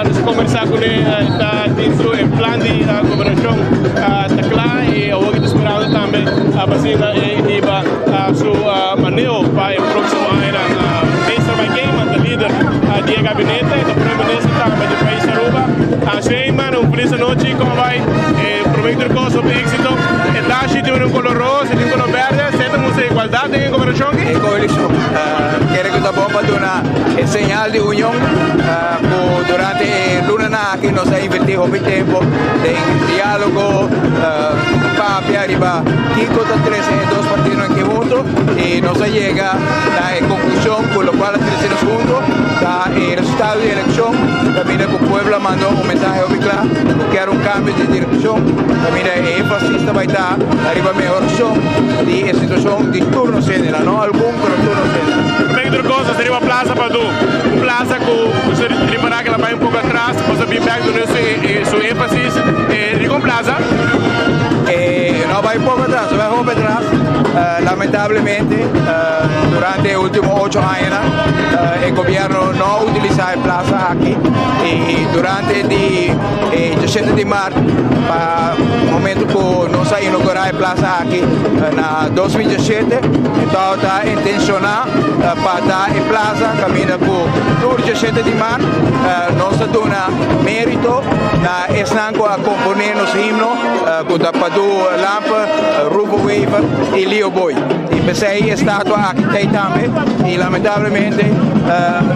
nos a conversa cune ta tin su e plan di gobernacion ta cla y awor ki ta sperando tambe pa asina e hiba su maneho pa e proximo añanan. Minister Mike Eman ta lider di e gabinete y ta prome minister tambe di pais Aruba. Señor Eman un feliz anochi, como bay? E prome tur cos hopi exito. E dashi tin un color roos y tin un color berde, esey ta mustra igualdad den e gobernacion aki? E coalicion kere cu ta bon pa duna e señal di union cu durante e lunanan aki nos a inverti hopi tempo den dialogo, papia riba kico ta trece e dos partidonan aki hunto y nos a yega na e conclusion cu locual a trece nos hunto ta e resultado di eleccion caminda cu pueblo a manda un mensahe hopi cla cu kier un cambio di direccion caminda e enfasis ta bay ta riba mehoracion di e situacion di tur nos hendenan, no algun pero tur nos hendenan. Prome tur cos nos ta riba Plaza Padu, un plaza cu nos ta ripara cu el a bay un poco atras, nos a bin bek duna su enfasis. Riba un plaza. E no a bay poco atras, a bay hopi atras. Lamentablemente. Lamentablemente, durante e ultimo ocho añanan, e gobierno no a utilisa e plaza aki y durante di e diesshete di maart pa momento cu nos a inaugura e plaza aki na 2017, e tabata intenciona pa da e plaza caminda cu tur diesshete di maart nos ta duna merito na esnan cu a compone nos himno cu ta Padu Lampe, Rufo Wever y Leo Boy. Y p'esey e estatua aki t'ey tambe y lamentablemente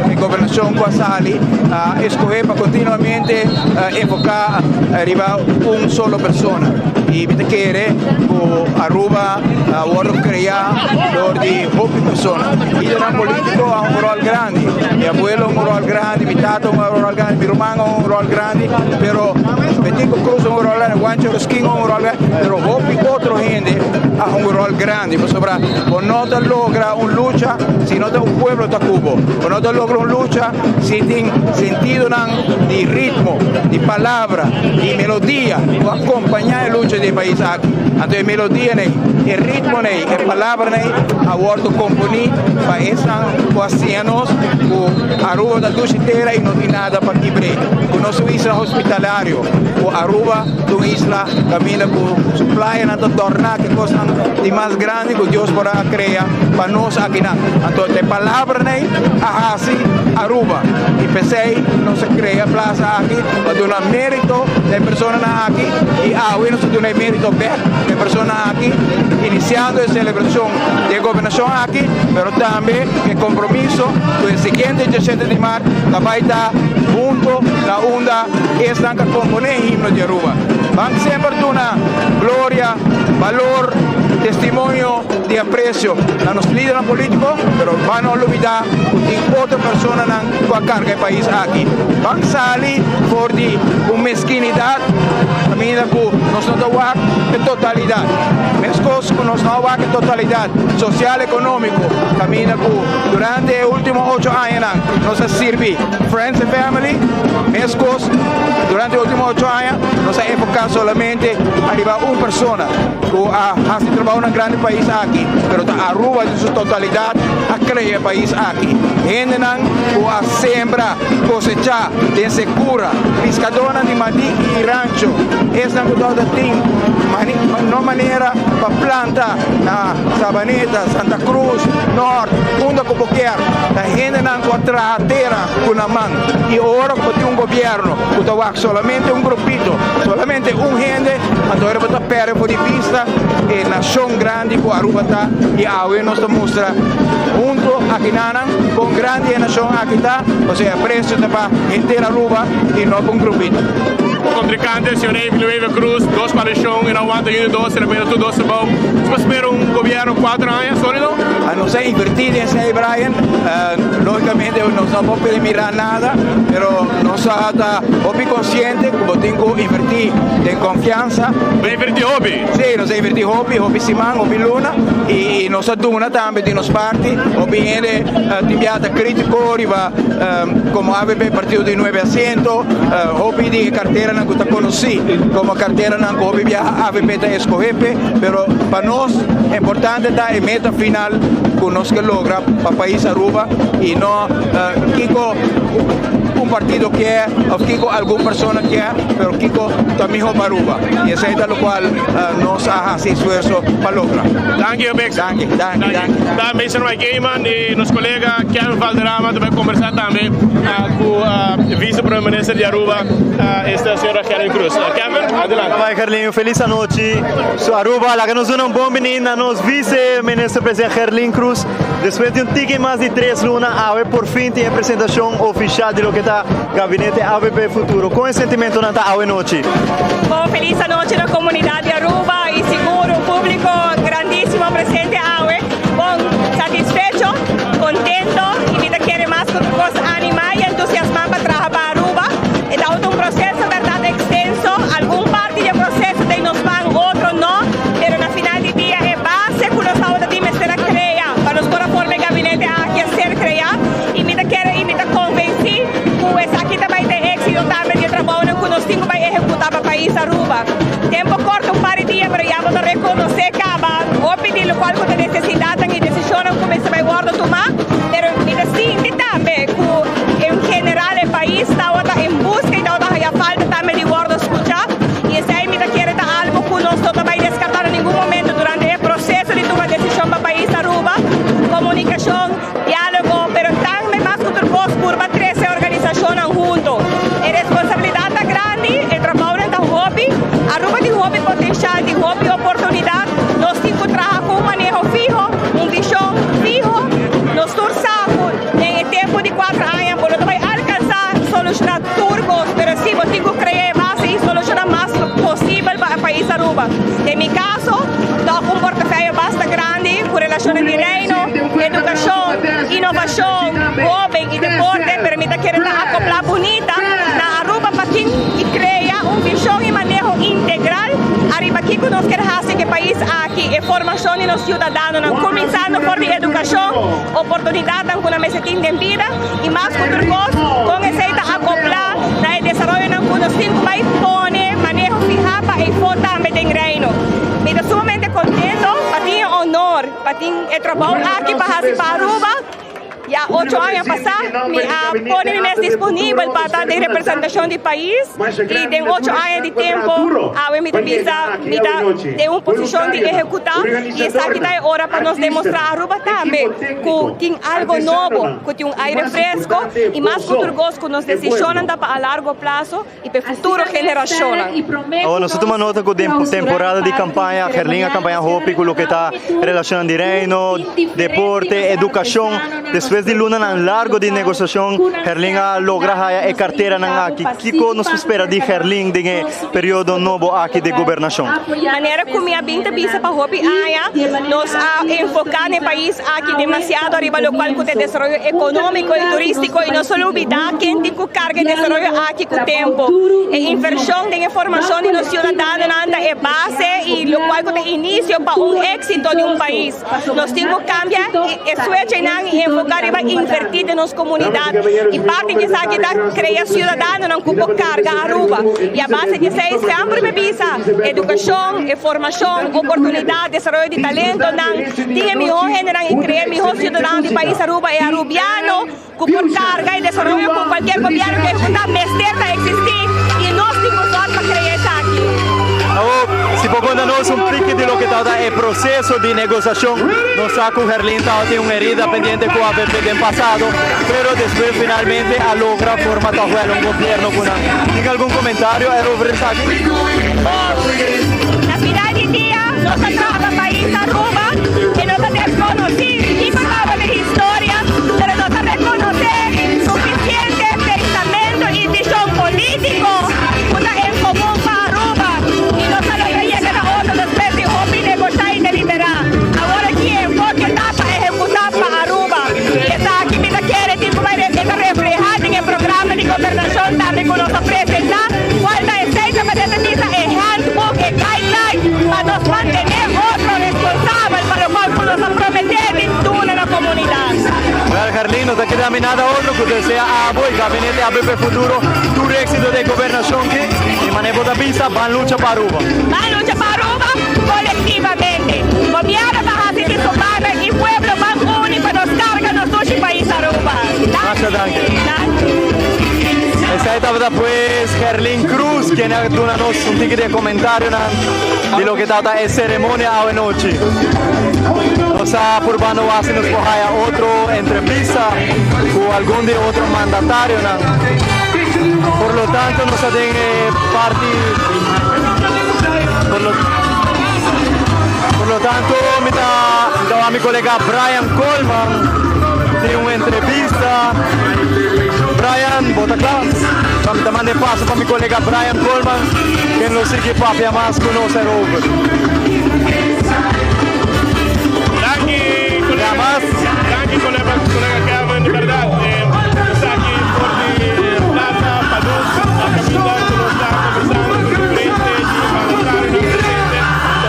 e gobernacion cu a sali a escoge pa continuamente enfoca riba un solo persona. Y mi ta kere cu Aruba a wordo crea door di hopi persona. Lidernan politico a un rol grandi. Mi abuelo a un rol grandi, mi tata a un rol grandi, mi ruman a un rol grandi, pero Betico Croes a un rol grandi, Juancho Rosquin a un rol grandi, pero hopi otro hende a un rol grandi, pasobra bo no ta logra un lucha si no ta un pueblo ta cu bo. Bo no ta logra un lucha si tin sentidonan di ritmo, di palabra, di melodia cu acompaña e lucha di e pais aki. Anto e melodia nei, e ritmo nei, e palabra nei a wordo componi pa esnan cu a siña nos cu Aruba ta dushi tera y no tin nada pa kibr'e, cu nos un isla hospitalario, cu Aruba ta un isla caminda cu su playanan ta dorna cu e cosnan di mas grandi cu Dios por a crea pa nos akinan. Anto e palabra nei a haci Aruba y p'esey nos a crea plaza aki pa duna merito na e personanan aki y awe nos ta duna e merito bek na e personanan aki iniciando e celebracion di e gobernacion aki pero tambe e compromiso cu e siguiente diesshete di maart ta bay ta hunto na unda esnan ta compone e himno di Aruba. Ban semper duna gloria, balor, testimonio di aprecio na nos lidernan politico, pero ban no lubida cu tin otro personanan cu a carga e pais aki. Ban sali for di un mesquinidad caminda cu nos no ta wak e totalidad. Mescos cu nos no a wak e totalidad social economico caminda cu durante e ultimo ocho añanan nos a sirbi friends and family, mescos durante e ultimo ocho aña nos a enfoca solamente ariba un persona cu a haci trabaonan grandi pais aki, pero ta Aruba den su totalidad a crea e pais aki. Hendenan cu a sembra, cosecha den secura, piscadornan di Madiki y Rancho, esnan cu tabata tin no manera pa planta na Sabaneta, Santa Cruz, Noord, unda cu bo kier, ta hendenan cu a traha tera cu nan man. Y ora cu bo tin un gobierno cu ta wak solamente un grupito, solamente un hende, anto ora bo ta perde for di bista e nacion grandi cu Aruba ta y awe nos ta mustra hunto akinanan con grandi e nacion aki ta, pasobra e aprecio ta pa henter Aruba y no pa un grupito. Contrincante, señor Evelyn Wever Croes, dos coalicion y no aguanta y uno dos, de repente tur dos abao. Nos por spera un gobierno cuatro aña solido? Nos a inverti den esey, Brian. Logicamente nos no por pidi mira nada, pero nos a ta hopi consciente cu bo tin cu inverti den confiansa. Bo a inverti hopi? Si, nos a inverti hopi, hopi siman, hopi luna y nos a duna tambe di nos parti. Hopi hende tin bia ta critico riba como avp partido di nuebe asiento, hopi di e carteranan cu ta conoci como carteranan cu hopi biaha avp ta escoge p'e, pero pa nos importante ta e meta final cu nos ke logra pa pais Aruba y no kico un partido kier of kico algun persona kier, pero kico ta miho pa Aruba y esey ta locual nos a haci esfuerzo pa logra. Danki Bex. Danki, danki, danki. Ta Mason Mike Eman y nos colega Kevin Valderrama ta bay conversa tambe cu Vice Prome Minister di Aruba, esta señora Gerlin Croes. Kevin, adelante. Bay Gerlin, un feliz anochi. Su Aruba, laga nos duna un bon bini na nos Vice Minister Presidente Gerlin Croes. Despues di un tiki mas di tres luna, awe por fin tin e presentacion oficial di loke ta Gabinete avp Futuro. Con e sentimentonan ta awe nochi? Bon feliz anochi na comunidad di Aruba y sigur un publico grandisimo presente awe. Bon, satisfecho, contento y mi ta kere mas cu tur cos anima y entusiasma pa traha pa Aruba. E tabata un proceso berdad extenso, algun parti di e proceso ta nos pan, otro no, pero na final di dia e base cu nos tabata tin mester a crea pa nos por a forma e gabinete aki a ser crea y mi ta kere y mi ta convenci cu esaki ta bay ta e exito tambe di e trabounan cu nos tin cu bay ehecuta pa pais Aruba. Tempo corto un par di dia. dia, pero ya bo ta rekonosé kaba hopi di lokual ku ta nesesidatnan i desishonnan ku mester bai wòrdu tumá. Pero mi ta sinti tambe ku en general e pais tabata en buska i tabata haya falta tambe di wòrdu skuchá i esei mi ta kere ta algu ku nos no ta bai deskartá na ningun momento durante e proseso di tuma desishon pa pais Aruba. Komunikashon, diálogo, pero tambe mas ku tur kos purba trese organisashonnan hunto. E responsabilidat ta grandi, e trabounan ta hopi. Aruba tin hopi potenshal, tin hopi oportunidat. Nos tin ku traha ku un maneho fiho, un vishon fiho. Nos tur sa ku den e tempu di kuater aña bo no ta bai alkansá solushoná tur kos, pero si bo tin ku krea e base i solushoná mas posibel pa e pais Aruba. Den mi kaso, tòg un portefèyo basta grandi ku relashonnan di Reino, edukashon, inovashon, hóben i deporte, pero mi ta kere ta akoplá bunita na Aruba pa tin i krea un vishon i maneho integral ariba kiko nos ker hasi ku e pais aki, e formashon di nos siudadanonan, kuminsando for di edukashon, oportunidatnan ku nan mester tin den bida i mas ku tur kos, kon esei ta akoplá na e desaroyonan ku nos tin ku bai pone maneho fihá pa eifó tambe den Reino. Mi ta sumamente kontento pa tin e honor pa tin e trabou aki pa hasi pa Aruba. Ya ocho aña pasá mi a pone mi mes disponibel pa ta den representashon di pais i den ocho aña di tempo awe mi ta bisa mi ta den un posishon di ehekutá i esaki ta e ora pa nos demostrá Aruba tambe ku tin algo nobo, ku tin un aire fresko i mas ku tur kos ku nos desishonnan ta pa a largo plaso. i pa e futuro generashonnan. Awor nos ta tuma nota ku den temporada di kampaña Gerlin a kampaña hopi ku loke ta relashonnan di Reino, deporte, edukashon. Despues di lunanan largo di negosiashon Gerlin a logra haya e karteranan aki. Kiko nos por spera di Gerlin den e periodo nobo aki di gobernashon? Manera ku mi a bin ta bisa pa hopi aña nos a enfoká na e pais aki demasiado ariba lokual ku ta e desaroyo ekonómiko i turístiko i nos a lubidá ken tin ku Carga e desaroyo aki cu tempo. E inversion den e formacion di nos ciudadanonan ta e base y locual cu ta inicio pa un exito di un pais. Nos tin cu cambia e switch eynan y enfoca riba inverti den nos comunidad y parti di esaki ta crea ciudadanonan cu por carga Aruba. Y a base di esey semper mi bisa, educacion, e formacion, oportunidad, desaroyo di talentonan, tin e miho hendenan y crea e miho ciudadano di pais Aruba, e Arubiano. Ku por karga e desaroyo ku kualkier gobièrnu ku ehekutá mester ta eksistí i nos tin ku sòrt pa krea esaki. Awor, si bo konta nos un tiki di loke tabata e proseso di negosiashon, nos sa ku Gerlin tabatin un herida pendiente ku avp den pasado, pero despues finalmente a logra forma tòg wèl un gobièrnu ku nan. Tin algun komentario erover esaki? Na final di dia nos ta traha pa pais Aruba i no ta deskonosí kiko tabata e historia. Pero no ta reconoce suficiente pensamento y vision politico cu ta en comun pa Aruba y no ta logra yega na otro despues di hopi negocia y delibera. Awor aki e enfoke ta pa ehecuta pa Aruba y esaki mi ta kere tin cu bay e ta refleha den e programa di gobernacion tambe cu nos a presenta cual ta esey ta mester ta bisa e handbook, e guideline pa nos mantene otro responsabel pa locual cu nos a promete di duna na comunidad. Well Gerlin, no ta keda mi nada otro cu desea abo y Gabinete ABP Futuro tur exito den gobernacion ki y mane bo ta bisa ban lucha pa Aruba. Ban lucha pa Aruba colectivamente. Gobierno ta haci di su banda y pueblo ban uni pa nos carga nos dushi pais Aruba. Masha danki. Esai tabata pues Gerlin Cruz quien a duna nos un tiki di comentarionan di loke tabata e ceremonia awe nochi. Nos a purba no wak si nos por haya otro entrevista cu algun di e otro mandatarionan. Por lo tanto nos ta den e parti por lo por lo tanto mi ta mi ta wak mi colega Brian Coleman tin un entrevista. Brian, bo ta cla? Mi ta manda e paso pa mi colega Brian Coleman ken lo sigui papia mas cu nos erover. Danki colega, danki colega, colega Kevin, di berdad esaki for di Plaza Padus a caminda cu nos ta conversando cu diferente di mandatarionan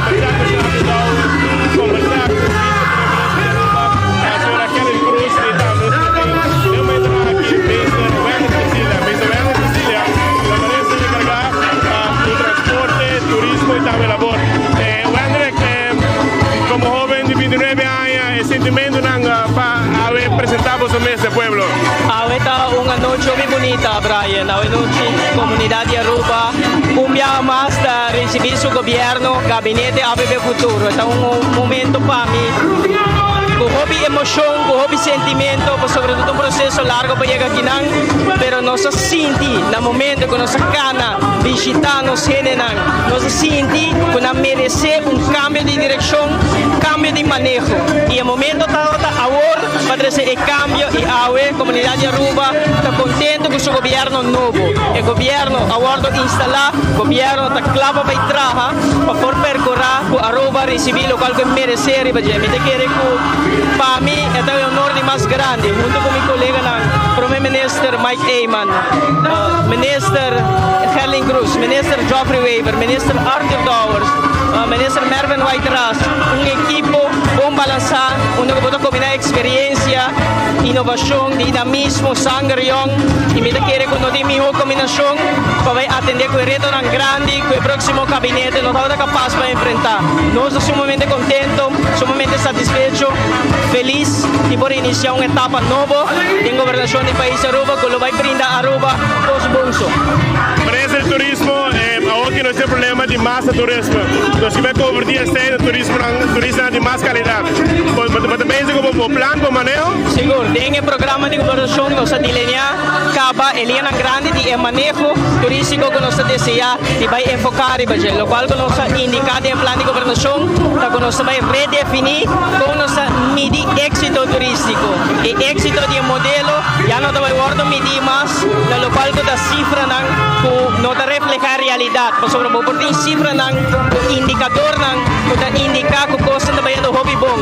presente, conversa cu Señor Dowers, conversa cu Vice Premier Minister di Aruba, Señora Kelly Cruz y tambe nos tin den momentonan aki Meester Wendy Cecilia. Meester Wendy Cecilia ta minister encarga pa cu transporte, turismo y tambe labor. bunita, Brian. Awe nochi comunidad di Aruba un biaha mas ta ricibi su gobierno, gabinete ABB Futuro. Ta un momento pa mi cu hopi emocion, cu hopi sentimento, pasobra ta un proceso largo pa yega akinan, pero nos a sinti na momento cu nos a cana bishita nos hendenan, nos a sinti cu nan merece un cambio di direccion, cambio di maneho. Y e momento tabata awor pa trece e cambio y awe comunidad di Aruba ta contento cu su gobierno nobo. E gobierno a wordo instala, gobierno ta cla pa bay traha pa por percura cu Aruba ricibi locual cu e merece riba dje. Mi ta kere cu pa mi e ta e honor di mas grandi hunto cu mi coleganan Prome Minister Mike Eman, Minister Gerlin Cruz, Minister Geoffrey Wever, Minister Arthur Dowers, Minister Mervin White Ras, un ekipo bon balansá unda ku bo ta kombiná eksperensia, inovashon, dinamismo, sanger yòn i mi ta kere ku no tin mihó kombinashon pa bai atendé ku e retonan grandi ku e próksimo kabinete no tabata kapas pa enfrentá. Nos ta sumamente kontento, sumamente satisfecho, felis di por inisiá un etapa nobo den gobernashon di pais Aruba ku lo bai brinda Aruba kos bonso. Minister di Turismo, Awor ki nos tin problema di masa turismo, nos kiba converti esey na turismonan, turistanan di mas calidad. Bo ta pensa cu bo plan, bo maneho? Sigur, den e programa di gobernacion nos a delinea caba e liñanan grandi di e maneho turistico cu nos ta desea di bay enfoca riba dje. Locual cu nos a indica den e plan di gobernacion ta cu nos ta bay redefini con nos ta midi exito turistico. E exito di e modelo ya no ta bay wordo midi mas na locual cu ta cifranan cu no ta refleha realidad, pasobra bo por tin cifranan cu indicadornan cu ta indica cu cosnan ta bayendo hopi bon,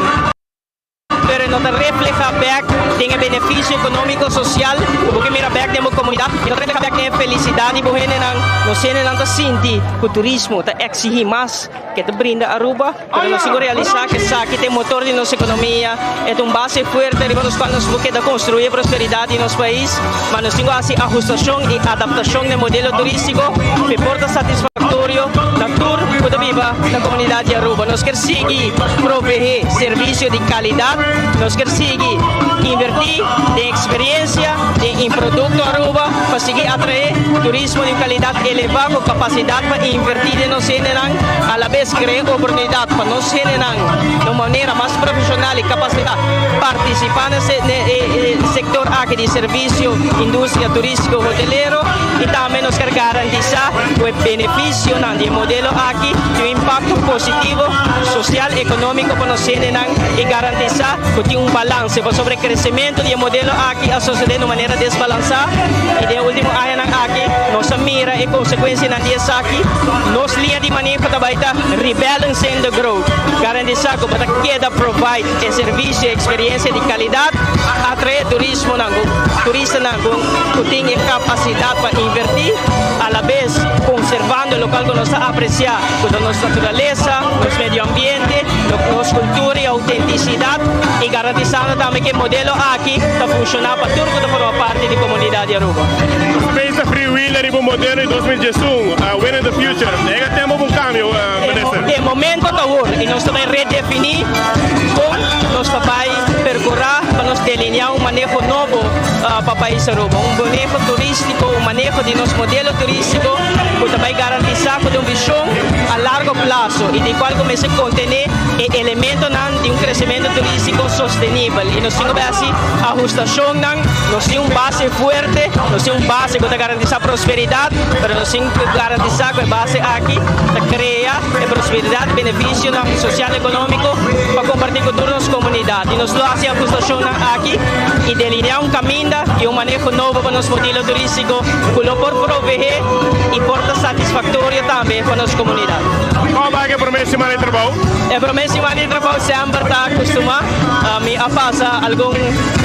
pero e no ta refleha bek den e beneficio economico, social cu bo ke mira bek den bo comunidad, e no ta refleha bek den e felicidad di bo hendenan. Nos hendenan ta sinti cu turismo ta exigi mas ke ta brinda Aruba, pero nos tin cu realisa cu esaki ta e motor di nos economia, e ta un base fuerte riba nos cual nos por keda construi e prosperidad di nos pais, ma nos tin cu haci ahustacion y adaptacion den modelo turistico pa e por ta satisfactorio na tur cu ta biba na comunidad di Aruba. Nos kier sigui provee servicio di calidad, nos kier sigui inverti den experiencia, den producto Aruba pa sigui atrae turismo di un calidad eleva cu capacidad pa inverti den nos hendenan, alabes crea oportunidad pa nos hendenan na un manera mas profesional y capacita participa na e sector aki di servicio, industria turistico, hotelero y tambe nos kier garantisa cu e beneficionan di e modelo aki tin un impacto positivo social, economico pa nos hendenan y garantisa cu tin un balance pasobra e crecemento di e modelo aki a sosode na un manera desbalansa y den e ultimo añanan aki nos a mira e consecuencianan di esaki. Nos liña di maneho ta bai ta rebalancing the growth, garantisa cu bo ta keda provide e servicio y experiencia di calidad, atrae turismonan cu turistanan cu cu tin e capacidad pa inverti, alabes conservando locual cu nos ta aprecia cu ta nos naturalesa, nos medio ambiente, nos cultura y autenticidad y garantisando tambe cu e modelo aki ta funciona pa tur cu ta forma parti di comunidad di Aruba. Space ta freewheeler riba un modelo di 2011, Win in the Future. Yega tempo pa un cambio, Minister. E momento ta awor y nos ta bay redefini con nos ta bay percura pa nos delinea un maneho nobo pa pais Aruba. Un maneho turistico, un maneho di nos modelo turistico cu ta bay garantisa cu ta un vision a largo plazo y di cual cu mester contene e elementonan di un crecemento turistico sostenibel. Y nos tin cu bay haci ahustacionnan, nos tin un base fuerte, nos tin un base cu ta garantisa prosperidad, pero nos tin cu garantisa cu e base aki ta crea e prosperidad y beneficionan social y economico pa comparti cu tur nos comunidad. Y nos lo haci ahustacionnan aki y delinea un caminda y un maneho nobo pa nos modelo turistico cu lo por provee y por ta satisfactorio tambe pa nos comunidad. Con a bay cu e prome siman di trabou? E prome siman di trabou semper ta acostuma. Mi a pasa algun,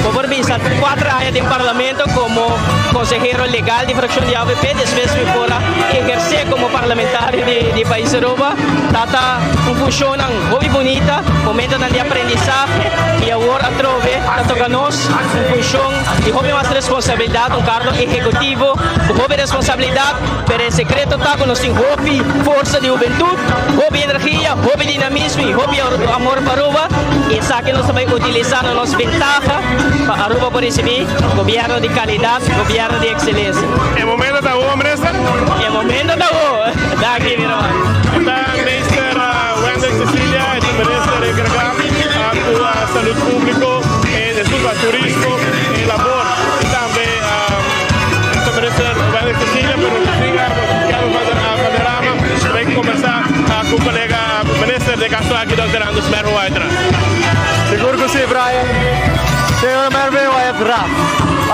bo por bisa, cuater aña den Parlamento como consehero legal di fraccion di avp. Despues mi por a eherce como parlamentario di pais Aruba. Ta ta un funcionnan hopi bunita, momentonan di aprendizahe y awor atrobe ta toca nos un funcion di hopi mas responsabilidad, un cargo ehecutivo cu hopi responsabilidad, pero e secreto ta cu nos tin hopi forsa di hubentud, hopi energia, hopi dinamismo y hopi amor pa Aruba y esaki nos ta bay utilisa na nos ventaha pa Aruba por ricibi gobierno di calidad, gobierno di excelencia. E momento ta awor, minister? E momento ta awor. Danki, mi ruman. Ta Meester Wendel Cecilia, e ta minister encarga cu salud publico, e disculpa, turismo y labor. Y tambe ta minister Wendel Cecilia, pero nos tin Kevin Valderrama bay conversa cu colega minister den caso aki, Dòkter Andus Mervin Wyatt-Ras. Sigur cu si, Brian. Señor Mervin Wyatt-Ras,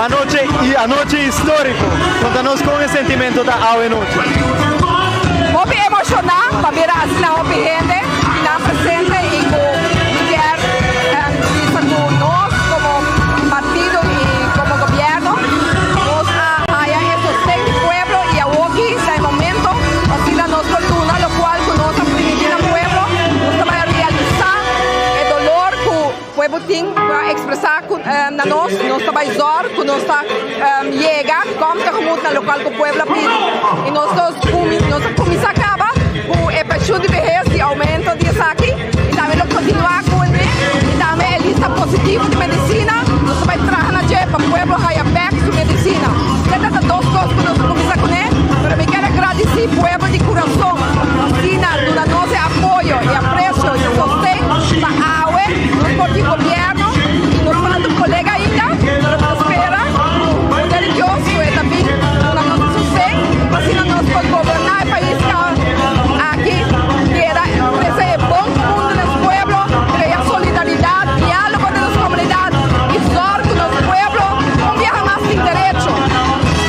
anochi, anochi historico. Conta nos con e sentimento ta awe nochi. Hopi emociona pa mira asina hopi hende y nan presente y cu mi kier bisa cu nos como partido y como gobierno nos a haya e sosten di pueblo y awoki ta e momento asina nos por duna locual cu nos a primiti na pueblo. Nos ta bay realisa e dolor cu Pueblo tin ku a ekspresá ku na nos, nos ta bai zòrg ku nos ta yega kòm tegemoet na lokal ku pueblo a pidi. I nos ta nos a kuminsá kaba ku e penshun di behes di oumento di esaki i tambe lo kontinuá ku e i tambe e lista positivo di medisina nos ta bai traha na dje pa pueblo haya bèk su medisina. Esei ta dos kos ku nos a kuminsá kuné, pero mi kier a gradisí pueblo di kurason asina duna nos e apoyo i apresio i sosten pa awe nos por tin gobierno y nos falta un colega ainda, pero mi ta spera cu poder di Dios cu e ta bin duna nos e sosten pa asina nos por goberna e pais aki keda trece e bon comun di nos pueblo, crea solidaridad, dialogo den nos comunidad y zorg cu nos pueblo un biaha mas tin derecho.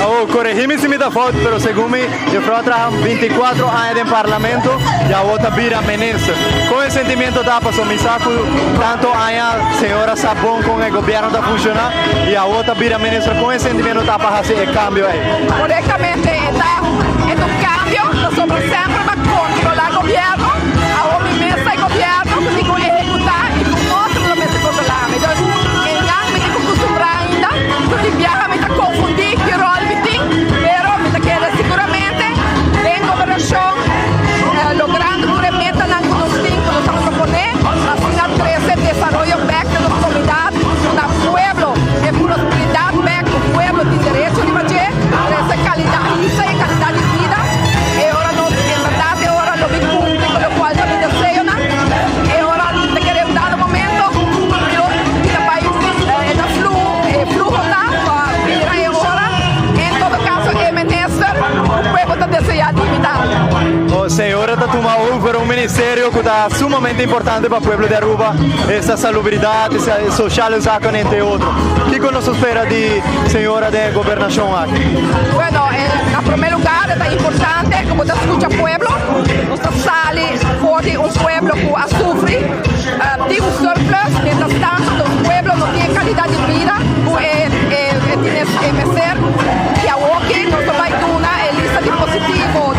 Awor, coregi mi si mi ta fout, pero segun mi, Juffrouw a traha 24 aña den Parlamento y awor ta bira minister. Con e sentimiento ta pasobra mi sa cu tanto aña señora sa bon con e gobierno ta funciona y awor ta bira minister con e sentimiento ta pa haci e cambio ey? Correctamente e ta e ta un cambio pasobra semper ta controla gobierno, awor mi mes ta e gobierno cu tin cu ehecuta y cu otro lo mester controla mi. Dus eynan mi tin cu custumbra ainda, so tin biaha mi ta confundi ki rol mi tin, pero mi ta keda siguramente den gobernacion logrando tur e metanan cu nos tin, cu nos a propone, pa asina trece desaroyo bek den nos comunidad, duna pueblo e prosperidad bek cu pueblo tin derecho riba dje, trece calidad, hisa e calidad di bida. E ora nos, en berdad e ora lo bin cumpli cu locual ta mi deseonan. E ora ta kere un dado momento lo mi ta bay e ta flu, e fluho ta pa bira e ora. En todo caso e minister cu pueblo ta desea di mi ta. Señora ta tuma over un ministerio cu ta sumamente importante pa pueblo di Aruba, esta salubridad, sociale zaken entre otro. Kico nos ta spera di señora den e gobernacion aki? Bueno, na prome lugar ta importante cu bo ta scucha pueblo. Nos ta sali for di un pueblo cu a sufri, tin un surplus, mientras tanto nos pueblo no tin e calidad di bida cu e tin mester. Y awoki nos ta bay duna e lista di positivo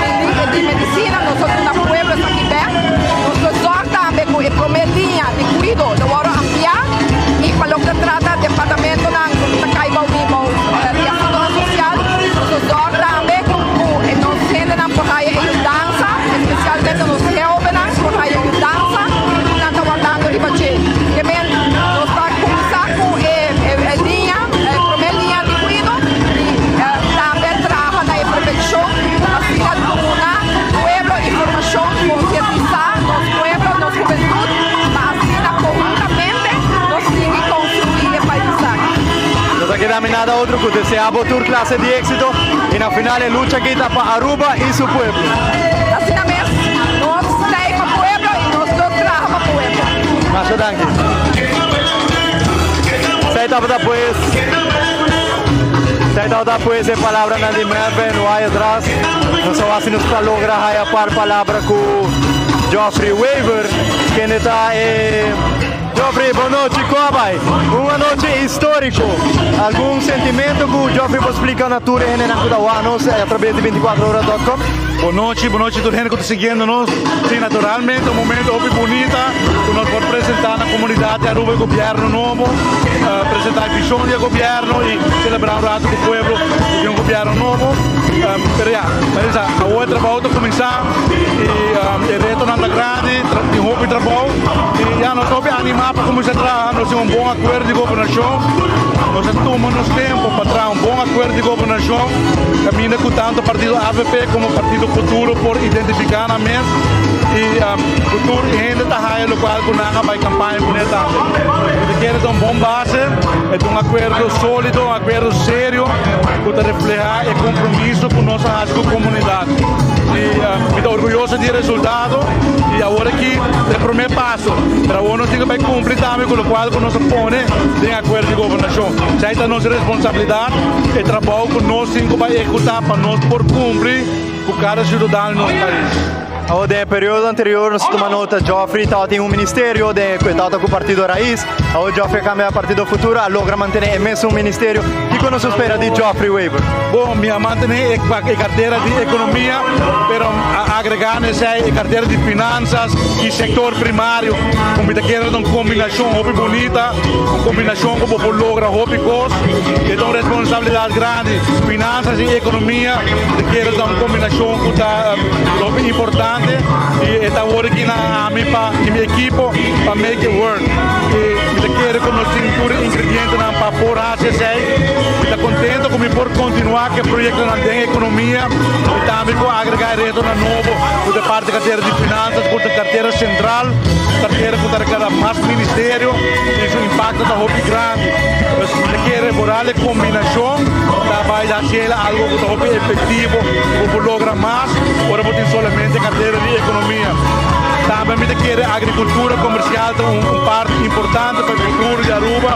di medicina, nos ta duna pueblo esaki bek. Nos ta zorg tambe cu e prome liña di cuido lo worde amplia y pa loke ta trata departamentonan cu ta cay bou di di asuntonan social, nos ta zorg tambe cu nos hendenan por haya e yudansa, especialmente nos jovennan por haya yudansa cu nan ta wardando riba dje. Ke men nos ta cuminsa cu e liña, e prome liña di cuido y tambe traha na e prevencion asina duna pueblo informacion, concientisa nos pueblo, nos hubentud pa asina conhuntamente nos sigui construi e pais aki. No ta keda mi nada otro cu desea bo tur clase di exito y na final e lucha aki ta pa Aruba y su pueblo. Asina mes, nos stay pa pueblo y nos lo traha pa pueblo. Masha danki. Esey tabata pues, esey tabata pues e palabranan di Mervin Wyatt-Ras. Nos a wak si nos ta logra haya par palabra cu Geoffrey Wever, kende ta e. Geoffrey, bon nochi, con a bay? Un anochi historico. Algun sentimento cu Geoffrey por splica na tur e hendenan cu ta wak nos a traves di 24 ora dot com? Bon nochi, bon nochi tur hende ku ta siguiendo nos. Sí, naturalmente un momento hopi bunita ku nos por presentá na komunidat di Aruba e gobièrnu nobo, presentá e vishon di e gobièrnu i selebrá un ratu ku pueblo ku tin un gobièrnu nobo. Pero ya, mester bisa awor e trabou ta kuminsá i e retonan ta grandi, tin hopi trabou i ya nos ta hopi animá pa kuminsá traha. Nos tin un bon akuerdo di gobernashon, nos a tuma nos tempu pa traha un bon akuerdo di gobernashon kaminda ku tantu partido avp komo partido Futuro por identifiká nan mes i ku tur hende ta haya lokual ku nan a bai kampaña kuné tambe. Mi ta kere ta un bon base, e ta un akuerdo sólido, un akuerdo serio ku ta reflehá e kompromiso ku nos a hasi ku komunidat. I mi ta orguyoso di e resultado i awor aki ta e promé paso, pero awor nos tin ku bai kumpli tambe ku lokual ku nos a pone den akuerdo di gobernashon. Esei ta nos responsabilidat, e trabou ku nos tin ku bai ehekutá pa nos por kumpli ku kada siudadano di nos pais. Awor den e periodo anterior nos a tuma nota Geoffrey tabatin un ministerio den e tabata ku Partido Raiz, awor Geoffrey a kambia a Partido Futuro a logra mantene e mesun ministerio. Kiko nos a spera di Geoffrey Wever? Bon, mi a mantene e kartera di ekonomia, pero a agrega na esei e kartera di finansas i sektor primario. Ku mi ta kere ta un kombinashon hopi bunita, un kombinashon ku bo por logra hopi kos. E ta un responsabilidat grandi. Finansas i ekonomia mi ta kere ta un kombinashon ku ta hopi importante i e ta awor aki na ami pa i mi ekipo pa make it work. I mi ta kere ku nos tin tur e ingredientenan pa por hasi esei. Mi ta kontento ku mi por kontinuá ku e proyektonan den ekonomia i tambe ku agregá e retonan nobo ku ta parti kartera di finansas ku ta kartera sentral, kartera ku ta rekará mas ministerio i su impakto ta hopi grandi. Pues mi ta kere por al e kombinashon ta bai hasi el algo ku ta hopi efektivo ku por logra mas ora bo tin solamente kartera di ekonomia. Tambe mi ta kere agrikultura komersial ta un parti importante pa e futuro di Aruba,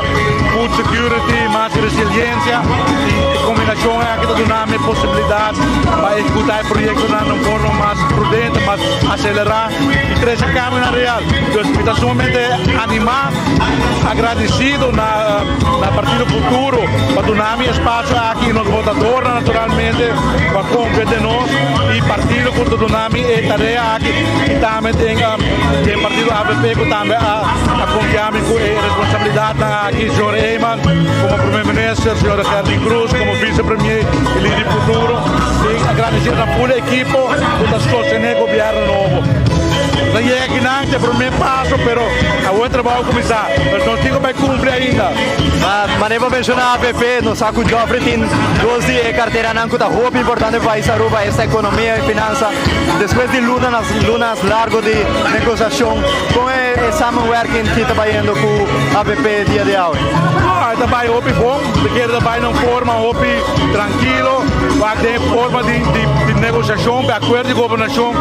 food security, mas resiliencia y e combinacion aki ta duna mi e posibilidad pa ehecuta e proyectonan na un forma mas prudente, mas acelera y trece cambionan real. Dus mi ta sumamente anima, agradecido na na Partido Futuro pa duna mi e espacio aki y nos votadornan naturalmente cu a confia den nos y partido cu ta duna mi e tarea aki y tambe den den partido avp cu tambe a a confia mi cu e responsabilidadnan aki, señor Eman como Primer Minister, señora Gerlin Croes como Vice Premier y lider di Futuro y agradecido na full ekipo cu ta sostene e gobierno nobo. Nos a yega akinan ta e primer paso pero awor e trabao a cuminsa, pero nos tin cu bay cumpli ainda. Manera bo a menciona avp, nos sa cu Geoffrey tin dos di e carteranan cu ta hopi importante pa pais Aruba, esta economia y finansa. Despues di lunanas lunas largo di negociacion, con e samenwerking ki ta bayendo cu avp dia di awe? No, e ta bay hopi bon, ta kere ta bay na un forma hopi trankilo, wak den e forma di di negociacion, pe acuerdo di gobernacion,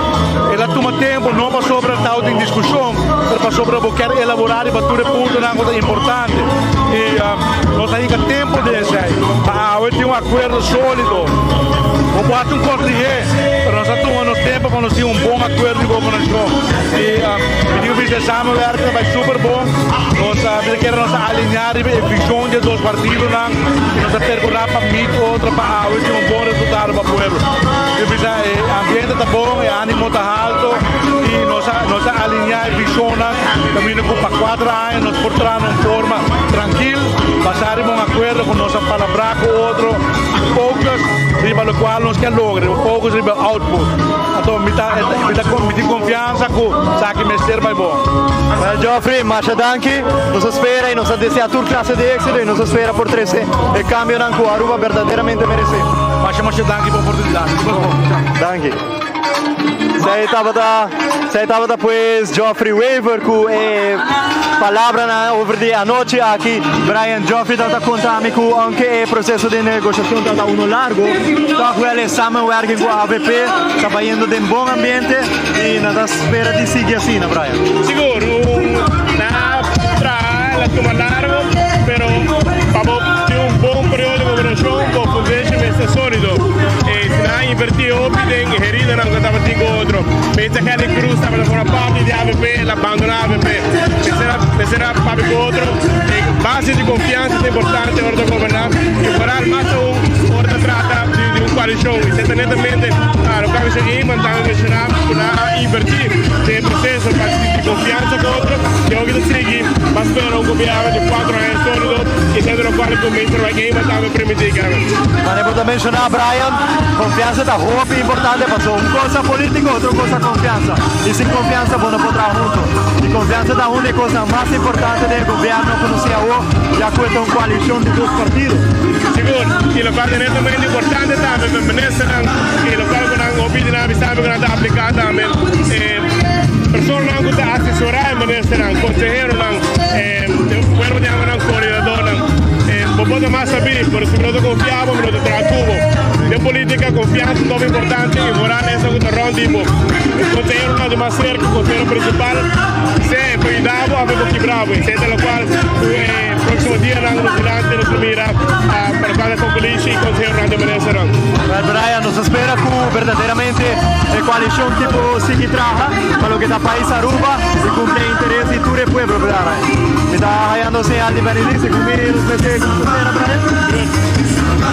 el a tuma tempo, no pasobra tabatin discusion, pero pasobra bo kier elabora riba tur e puntonan cu ta importante y nos a hinca tempo den esey pa awe tin un acuerdo solido. Bo por haci un cos lihé, pero nos a tuma nos tempo pa nos tin un bon acuerdo di gobernacion y mi tin cu bisa e samenwerking ta bay super bon. Nos a mira kere nos a alinea riba e vision di e dos partidonan y nos a percura pa meet otro pa awe tin un bon resultado pa pueblo. Mi bisa e ambiente ta bon, e animo ta halto y nos a nos a alinea e visionnan caminda cu pa cuatro aña nos por traha na un forma trankil, basa riba un acuerdo cu nos a palabra cu otro, focus riba locual nos kier logra, riba focus riba output. Anto mi ta mi ta mi tin confiansa cu esaki mester bay bon. Well Geoffrey, masha danki. Nos a spera y nos a desea tur clase di exito y nos a spera por trece e cambionan cu Aruba berdaderamente merece. Masha masha danki pa oportunidad. Danki. Esey tabata, esey tabata pues Geoffrey Wever cu e palabranan over di e anochi aki. Brian, Geoffrey tabata conta mi cu aunke e proceso di negociacion tabata uno largo, toch wel e samenwerking cu avp ta bayendo den bon ambiente y nan ta spera di sigui asina, Brian. Sigur, un nan a traha, el a tuma largo, pero pa bo tin un bon periodo di gobernacion bo fundeshi mester solido. E si nan a inverti hopi den heridanan ku tabatin ku otro. Mester Kelly Cruz tabata forma parti di avp, el a bandona avp. Mester a mester a papia ku otro. Base di konfiansa ta importante ora ta goberná i foral mas aun ora ta trata di un koalishon. Esei ta netamente loke Comishon Eman tambe menshoná ku nan a invertí den e proseso pa sinti konfiansa ku otro i awor ta sigui pa spera un gobièrnu di kuatro aña sólido i esei ta lokual ku Minister Mike Eman tambe permití Kevin. Manera bo ta menshoná Brian, konfiansa ta hopi importante pasobra un kos ta polítiko otro kos ta konfiansa i sin konfiansa bo no por traha hunto i konfiansa ta un di e kosnan mas importante den e gobièrnu ku nos tin awor ya ku e ta un koalishon di dos partido. Sigur, i lokual ta netamente importante tambe pa ministernan i lokual ku nan hopi di nan a bisa mi ku nan ta apliká tambe e personanan ku ta asesorá e ministernan, konseheronan, e kuerpo di yama nan koordinadornan. Bo por ta mas sabí, pero si bo no ta konfia bo, bo no ta traha ku bo. Den polítika konfiansa ta hopi importante i foral esnan ku ta rònt di bo. E konseheronan di mas serka, konsehero prinsipal, sea e por yuda bo òf e por kibra bo. Esei ta lokual ku e próksimo dianan nos dilanti nos lo mira pa lokual ta konkluí i konseheronan di ministernan. Well Brian, nos ta spera ku berdaderamente e koalishon tipo sigui traha pa loke ta pais Aruba i kumpli e interes di tur e pueblo, Brian. Mi ta hayando señal di Benedict, segun mi nos mester kumpli Brian.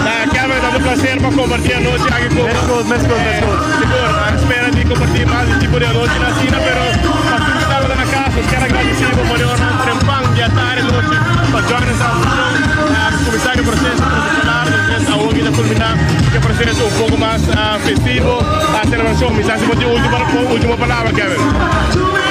Ta Kevin, ta un placer pa comparti anochi aki cu bo. Mescos, mescos, mescos. Sigur, a spera di comparti mas di tipo di anochi na asina, pero pa tur cu tabata na cas, nos kier agradeci bo pa ora trempan di atardi anochi pa join nos transmision. Cuminsa cu e proceso protocolar, despues awor ki ta culmina cu e proceso un poco mas festivo, a celebracion. Mi sa si bo tin ultimo palabra, Kevin.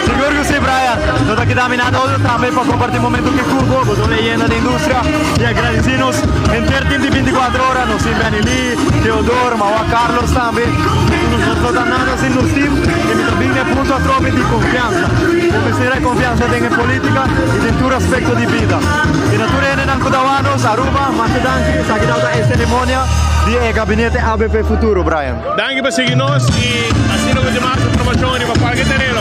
Sigur cu si, Brian. No ta keda mi nada otro tambe pa comparti momento cu cubo, bo ta un leyenda den industria y agradeci nos henter team di 24 ora, nos tin Benny Lee, Theodore, Mawa Carlos tambe. Nos no ta nada sin nos team y mi ta bin na e punto atrobe di confiansa. Bo mester hay confiansa den e politica y den tur aspecto di bida. Y na tur hendenan cu ta wak nos, Aruba, masha danki. Esaki tabata e ceremonia di e gabinete ABP Futuro, Brian. Danki pa sigui nos y asina cu tin mas informacion riba cualke tereno.